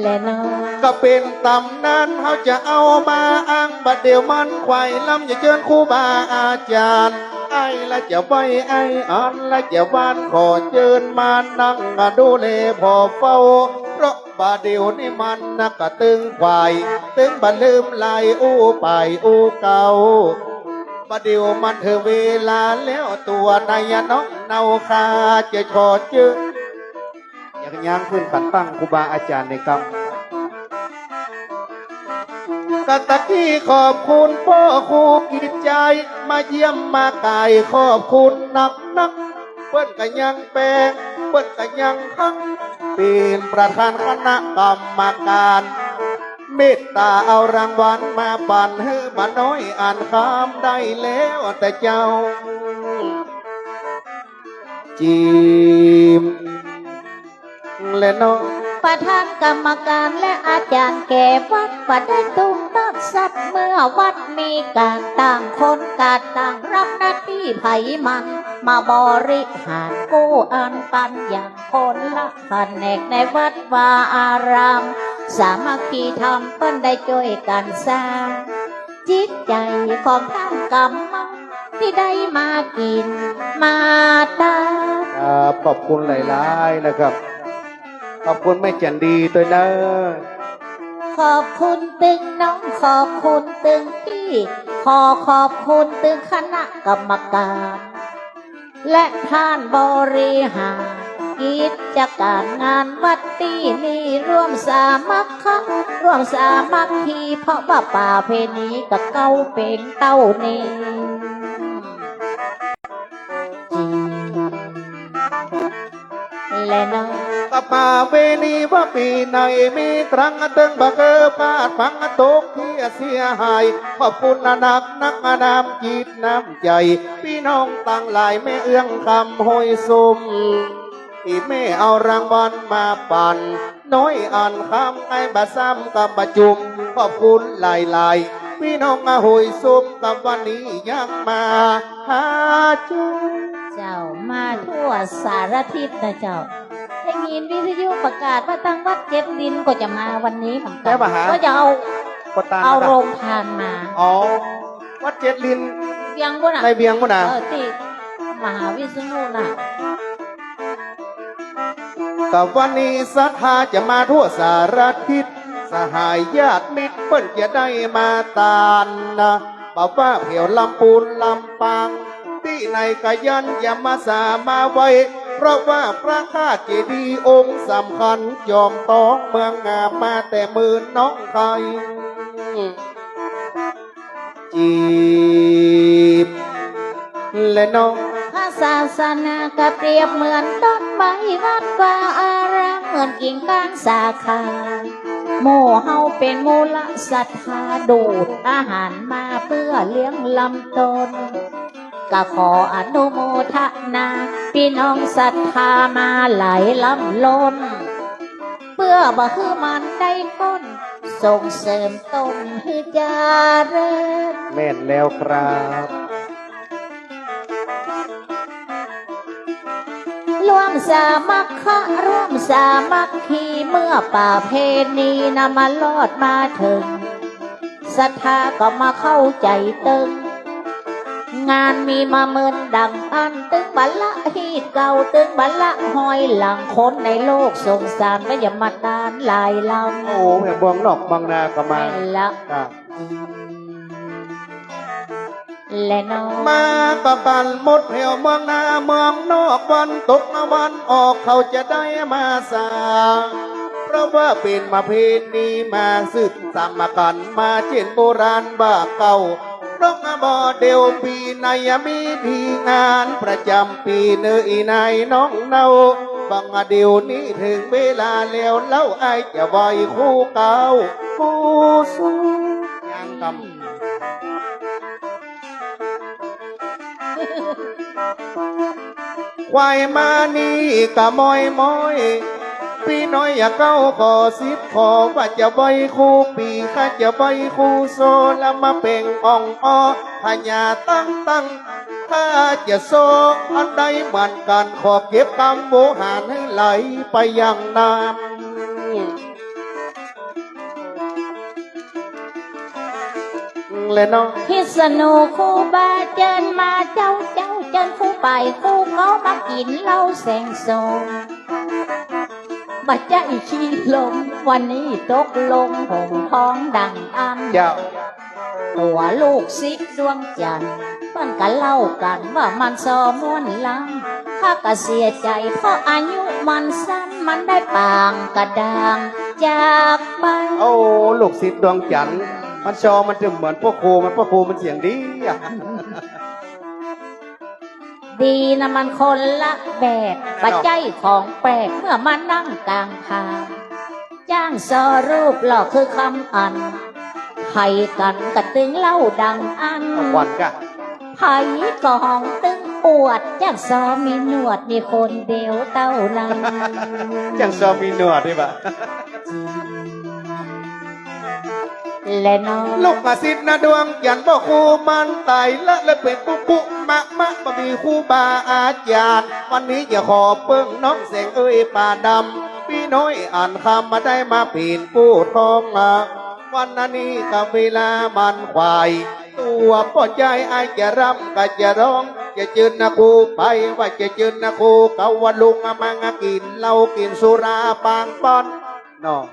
แลเนาะ ก็เป๋นต๋ำนาน เฮาจะเอามาอ้าง บ่าเดี่ยวมันไขว่ล้ำ จะเจิญครูบาอาจ๋ารย์ อ้ายละจะไหว้ อ้ายอันละจะหวาน ขอเจิญมานั่งดูแลผ่อเฝ้า เพราะบ่าเดี่ยวนี้มันนักก็ตึงไขว่ ตึงบ่าลืมลายอู้ป่ายอู้เก่า บ่าเดี่ยวมันเถิงเวลาแล้ว ตั๋วในน้องเนาข้าจะขอเจิญ ยัง ยังขึ้นขันตั้งครูบาอาจ๋ารย์ในกำ กะตะกี้ขอบคุณป้อครูกิจจาย มาเยี่ยมมาก่าย ขอบคุณนักนัก ปิ้นก็ยังแปง ปิ้นก็ยังคัง เป๋นประธานคณะกรรมก๋าน เมตต๋าเอารางวัลมาปั๋นหื้อบ่าน้อยอั๋นคำได้แล้วเต๊อะเจ้า จีม แลเนาะ ประธานกรรมก๋านและอาจ๋ารย์แก่วัด บ่ได้ตุ้มตัดสัตว์ เมื่อวัดมีก๋าน ต่างคนก็ต่างรับหน้าตี้ไผมัน มาบริหารกู้อันปันอย่างคนละแขนงในวัดวาอาราม สามัคคีธรรมเปิ้นได้จ้วยกั๋นสร้าง จิตใจ๋ของต้านกำเมาตี้ได้มากิ๋นมาตา ครับ ขอบคุณหลายๆ นะครับ ขอบคุณแม่จันดีตวยเน่อ ขอบคุณตึงน้อง ขอบคุณตึงปี้ ขอขอบคุณตึงคณะกรรมก๋าน และต้านบริหารกิจก๋ารงานวัดตี้นี่ ร่วมสามัคคะ ร่วมสามัคคี เพราะว่าประเพณีก็เก้าเป๋นเต้านี้ แลเนาะ ประเพณีว่าปี๋ไหนมีครั้ง เถิงบ่เกอพลาดพลั้ง ตกเสียหาย ขอบคุณนัก นักน้ำจิตน้ำใจ๋ ปี้น้องตังหลาย แม่เอื้องคำห้วยซุม ตี้แม่เอารางวัลมาปั๋น น้อยอั๋นคำ ไอ้บ่าซ้ำกำบ่าจุม ขอบคุณหลายๆ ปี้น้องห้วยซุม กับวันนี้ยังมาหาจุม เจ้า มาทั่วสารทิศนะเจ้า ได้ยินวิทยุประกาศว่าตังวัดเจ็ดลินก็จะมาวันนี้เหมือนกั๋น ใจ้บ่าฮะ ก็จะเอา ก็ตาม เอาโฮงทานมา อ๋อ วัดเจ็ดลิน เวียงปู๊นน่ะ ในเวียงปู๊นน่ะ เออ ตี้มหาวิษณุน่ะ กับวันนี้ศรัทธาจะมาทั่วสารทิศ สหายญาติมิตรเปิ้นจะได้มาตานนะ บ่ว่าแถวลำปูนลำปาง ตี้ไหนก็ยันจะมาสามาไหว้ เพราะว่าพระธาตุเจดีย์องค์สำคัญ จอมทองเมืองงาม มาแต่เมืองหนองคาย จีบ แลเนาะ พระศาสนาก็เปรียบเหมือนต้นไม้ วัดวาอารามเหมือนกิ่งก้านสาขา หมู่เฮาเป๋นมูลศรัทธา ดูดอาหารมาเปื้อเลี้ยงลำต้น ก็ขออนุโมทนา ปี้น้องศรัทธามาหลายล้ำล้น เปื้อบ่หื้อมันได้ก้น ส่งเสริมต้นหื้อเจริญ แม่นแล้วครับ ร่วมสามัคคะ ร่วมสามัคคี เมื่อประเพณีนะมารอดมาเถิง ศรัทธาก็มาเข้าใจ๋เติง งานมีมาเมินดังอั้น ตึงบ่ละฮีตเก่า ตึงบ่ละฮอยหลัง คนในโลกสงสาร พยามาตานหลายล้ำ โอ้ แถวเมืองนอกเมืองนาก็มา แม่นละ ครับ แลเนาะ มาก็กั๋นหมดแถวเมืองนาเมืองนอก วันตกวันออกเขาจะได้มาสร้าง เพราะว่าเป๋นประเพณีมาสืบสานกั๋นมา เจ้นโบราณบ่าเก่า เพราะบ่าเดี่ยวปี๋ไหนมีดีงานประจ๋ำปี๋เน่ออี่นายน้องเนา บ่าเดี่ยวนี้เถิงเวลาแล้วเล่า อ้ายจะไหว้ครูเก่าครูสูง ยังกำ ควายมานี่กะมอยมอย ปี้น้อยอย่าเก้าขอสิบขอ ว่าจะไหว้ครูปี๋ ข้าจะไหว้ครูโซ ละมาเป่งอ่องอ้อ พญาตั้งตั้ง ข้าจะโซอันใดเหมือนกั๋น ขอเก็บกำโวหารหื้อไหลไปยังน้ำ แลเนาะ พิษณุครูบาเจิญมาเจ้า เจ้าเจิญครูไป ครูเขามากิ๋นเหล้าแสงโสม บ่ใจ้ขี้ลม วันนี้ตกลงหงส์ทองดังอั้น เจ้า ตั๋วลูกศิษย์ดวงจันทร์ เปิ้นก็เล่ากั๋นว่ามันซอม่วนล้ำ ข้าก็เสียใจ๋ เพราะอายุมันสั้น มันได้ปางกระด้างจากไป โอ้ ลูกศิษย์ดวงจันทร์ มันซอมันจะเหมือนป้อครู มันป้อครูมันเสียงดีอะ ดีนะมันคนละแบบ บ่ใจ้ของแปลกเมื่อมานั่งก๋างทาง จ้างซอรูปหล่อคือคำอัน ไผกั๋นก็ตึงเล่าดังอั้น เอาขวัญกะ ไผก็ฮ้องตึงอวด จ้างซอมีหนวดมีคนเดียวเต้านั้น จ้างซอมีหนวดดีกว่า แลเนาะ ลูกศิษย์นาดวงจันทร์ บ่ฮู้มันต๋ายละ เลยเป๋นปุปุมะมะ บ่มีครูบาอาจ๋ารย์ วันนี้จะขอเปิ้งน้องแสงเอยป้าดำ ปี้น้อยอันคำบ่ได้มาเป๋นผู้ต้อง วันนี้กับเวลามันขวาย ตั๋วป้อใจ๋อ้ายจะร่ำก็จะร้อง จะเจิญนาครูไป ว่าจะเจิญนาครู เขาว่าลุงอะมังอะกิ๋นเหล้ากิ๋นสุราปางป้อน เนาะ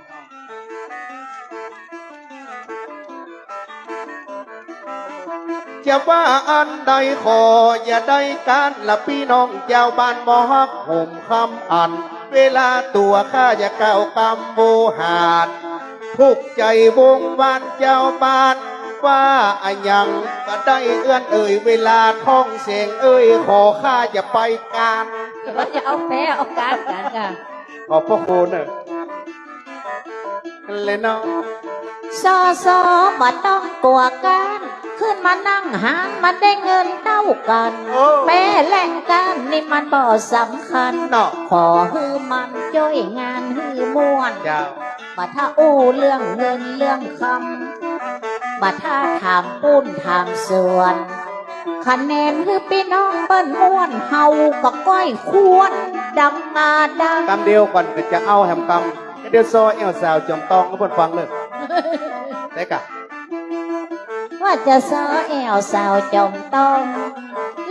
จะว่าอันใดขออย่าได้ก๊านละปี้น้องจาวบ้าน บ่ฮักห่มคำอัน เวลาตั๋วข้าจะก้าวกำโวหาร ทุกข์ใจ๋วงวานจาวบ้าน ว่าอะหยังก็ได้เอื้อนเอ่ย เวลาท้องแสงเอ่ย ขอข้าจะไปก๊าน ว่าจะเอาแป๊เอาก๊านกั๋นค่ะ ขอบพระคุณเนอะ เลยเนาะ ซอซอบ่ต้องกั๋วก๊าน ขึ้นมานั่งหาน มันได้เงินเต้ากั๋น โอ้ แป๊และก๊านนี่มันบ่สำคัญ เนาะ ขอหื้อมันจ้อยงานหื้อม่วน เจ้า บ่ถ้าอู้เรื่องเงินเรื่องคำ บ่ถ้าถามปู๊นถามสวน คะแนนหื้อปี้น้องเปิ้นม่วน เฮาก็ก้อยควรดังมาดัง กำเดียวก่อนก็จะเอาแหมกำ เดี๋ยวซอแอ่วสาวจอมตองหื้อเปิ้นฟังเลย ได้กะ ว่าจะซอแอ่วสาวจอมตอง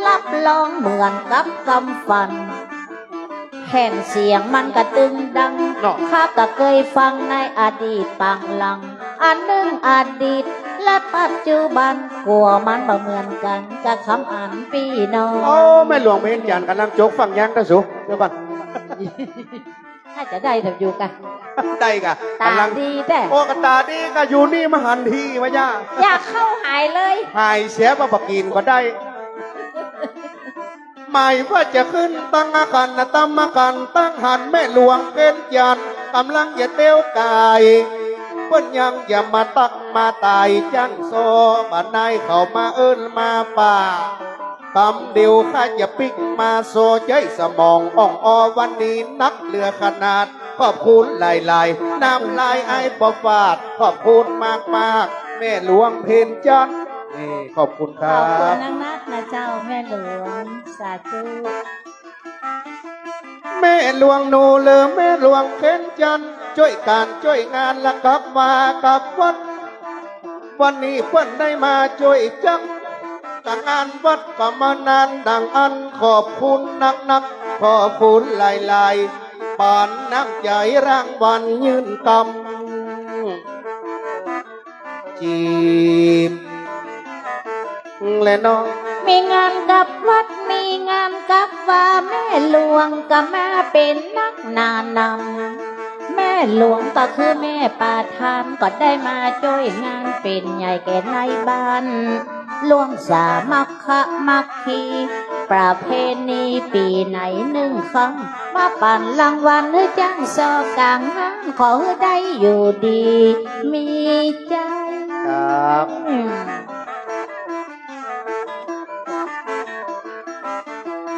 รับรองเหมือนกับกำฝัน แผ่นเสียงมันก็ตึงดัง เนาะ ข้าก็เกยฟังในอดีตปางหลัง อันนึ่งอดีต และปัจจุบัน กั๋วมันบ่เหมือนกั๋นกับคำอันปี้น้อง โอ้ แม่หลวงเพ็ญจันทร์ก่ำลังจกฟังยังเต้าสู เดี๋ยวก่อน ถ้าจะได้เถิงอยู่กะ ได้กะ ต๋า ก่ำลังดีแต๊ โอ้ ก็ต๋าดีกะ อยู่นี่มาหันทีมาย่า อยากเข้าหายเลย หายเสียบ่าบ่กิ๋นก็ได้ หมายว่าจะขึ้นตั้งอาคารนะ ตั้งอาคารตั้งหัน แม่หลวงเพ็ญจันทร์ก่ำลังจะเตียวก๋าย เปิ้นยังจะมาตักมาตายจ้างซอ บ่านายเขามาเอิ้นมาป่า กำเดียวข้าจะปิ๊กมาซอ ใจ๊สมองอ่องออ วันนี้นักเหลือขนาด ขอบคุณหลายๆ น้ำลายอ้ายบ่ฝาด ขอบคุณมากๆ แม่หลวงเพ็ญจันทร์ นี่ ขอบคุณครับ ขอบคุณนักๆ นะเจ้า แม่หลวง สาธุ แม่หลวงหนูเหลือแม่หลวงเพ็ญจันทร์ จ้อยก๋านจ้อยงานละกับว่ากับวัด วันนี้เปิ้นได้มาจ้อยจัง ก๋างงานวัดก็มานานดังอั้น ขอบคุณนักๆ ขอบคุณหลายๆ ปานน้ำใจ๋รางวัลยื่นกำ จีบ แลเนาะ มีงานกับวัด มีงานกับว่า แม่หลวงก็มาเป๋นนักหน้านำ แม่หลวงก็คือแม่ประธาน ก็ได้มาจ้อยงานเป๋นใหญ่แก่ในบ้าน ร่วมสามัคคะมัคคี ประเพณีปี๋ไหนนึ่งครั้ง มาปั๋นรางวัลหื้อจ้างซอก๋างงาน ขอหื้อได้อยู่ดีมีใจ๋ ครับ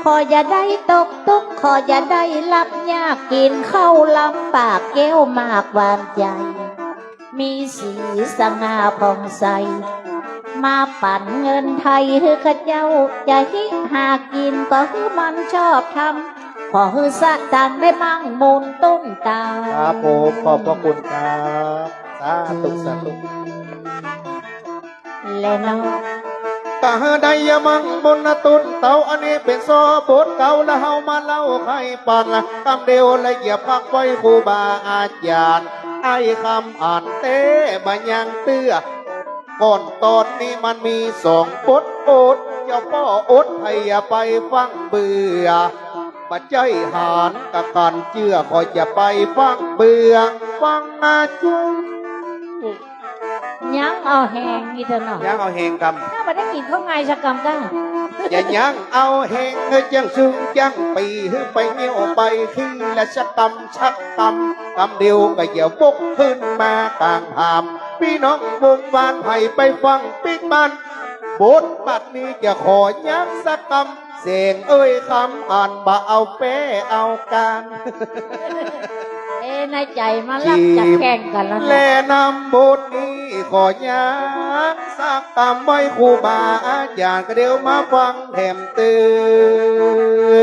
ขออย่าได้ตกตุ๊กข์ ขออย่าได้ลับยาก กิ๋นข้าวลำบาก แก้วมากหวานใจ๋ มีสีสง่าผ่องใส มาปั๋นเงินไทยหื้อข้าเจ้า จะฮิหากิ๋นก็หื้อมันชอบธรรม ขอหื้อสตางค์ได้มั่งมูลตุ้นตา ครับผม ขอบพระคุณครับ สาธุ สาธุ แลเนาะ ก็หื้อได้ยามั่งมูลนะตุ้นเต๋า อันนี้เป๋นซอโบราณเก่า แล้วเฮามาเล่าไขปัน กำเดียวละอย่าพักไว้ครูบาอาจ๋ารย์ ไอ้คำอันแต๊บ่ยังเตื้อ ก่อนต๋อนนี้มันมีสองบท อด เจ้าป้ออด ใผอย่าไปฟั่งเบื่อ บ่ใจ้หานกับก๋านเจื้อ ขออย่าไปฟั่งเบื่อ ฟั่งอาจุง ยังเอาแฮงอีกเถอะเนาะ ยังเอาแฮงกำ ถ้าบ่ได้กิ๋นข้าวงายสักกำก็ อย่ายั้งเอาแฮง เออ เจิ่งซึ่งจั้งปี้ หื้อไปเยี่ยวไปขี้ และสักกำสักกำ กำเดียวก็อย่าวกขึ้นมากลางผาม ปี้น้องวงวาน ใผไปฟังปิ๊กบ้าน บทบัดนี้จะขอยั้งสักกำ แสงเอ่ยกำอันบ่เอาแป้เอากาน เอ๊ะ ในใจ๋มาลับจะแข่งกั๋นแล้วนะ และนำบทนี้ขอยั้งสักกำไว้ ครูบาอาจ๋ารย์ก็เดี๋ยวมาฟังแถมเตื้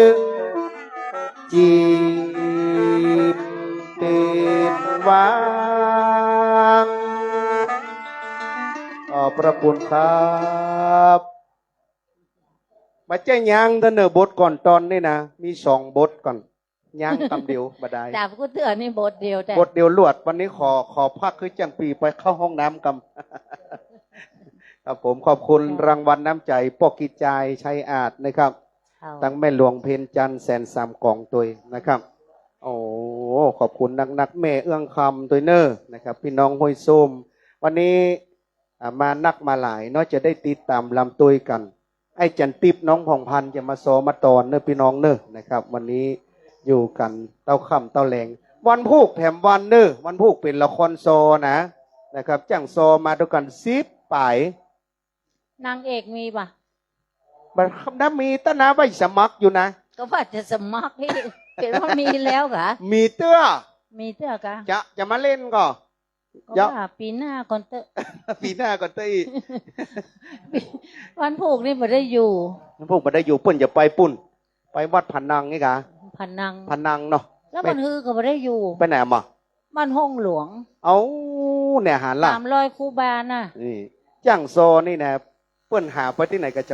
อ จีบเต้นวาง ขอบพระคุณครับ บ่ใจ้ยั้งเตื้อเน่อ บทก่อนตอนนี้นะ มีสองบทก่อน ยั้งกำเดียวบ่ได้ ดาบกู้เตื้อนี่บทเดียวแต่ บทเดียวลวด วันนี้ขอ ขอพักหื้อจั้งปี้ไปเข้าห้องน้ำกำ ครับผม ขอบคุณ เจ้า รางวัลน้ำใจ ป้อกิจจาย ชัยอาจนะครับ เจ้า ตังแม่หลวงเพ็ญจันทร์ แสนสามกองตวยนะครับ โอ้ ขอบคุณนักๆ แม่เอื้องคำตวยเน่อนะครับ ปี้น้องห้วยส้ม วันนี้ อ่า มานักมาหลายเนาะ จะได้ติดต๋ามลำตวยกั๋น ไอ้จันติ๊บน้องผ่องพันธุ์จะมาซอมาตอนเน่อปี้น้องเน่อนะครับ วันนี้อยู่กั๋นเต้าค่ำเต้าแลง วันพูกแถมวันเน่อ วันพูกเป๋นละครซอนะ นะครับ จั้งซอมาตวยกั๋นสิบป๋าย นางเอกมีบ่ะ บ่ น้ามีตะนา ใบสมัครอยู่นะ ก็ว่าจะสมัครนี่ เห็นว่ามีแล้วกา มีเตื้อ มีเตื้อกา จะ จะมาเล่นก่อ ก็ เดี๋ยว ว่าปี๋หน้าก่อนเต๊อะ ปี๋หน้าก่อนเต๊อะ วันพูกนี่บ่ได้อยู่ วันพูกบ่ได้อยู่ เปิ้นจะไปปู๊น ไปวัดผานังนี่กา ผานัง ผานังเนาะ แล้ววันฮือก็บ่ได้อยู่ ไปไหนมา บ้านห้องหลวง เอ้า เนี่ยหาละ ต๋ามรอยครูบาน่ะ นี่ จั้งซอนี่นะ เปิ้นหาไปตี้ไหนก็จะ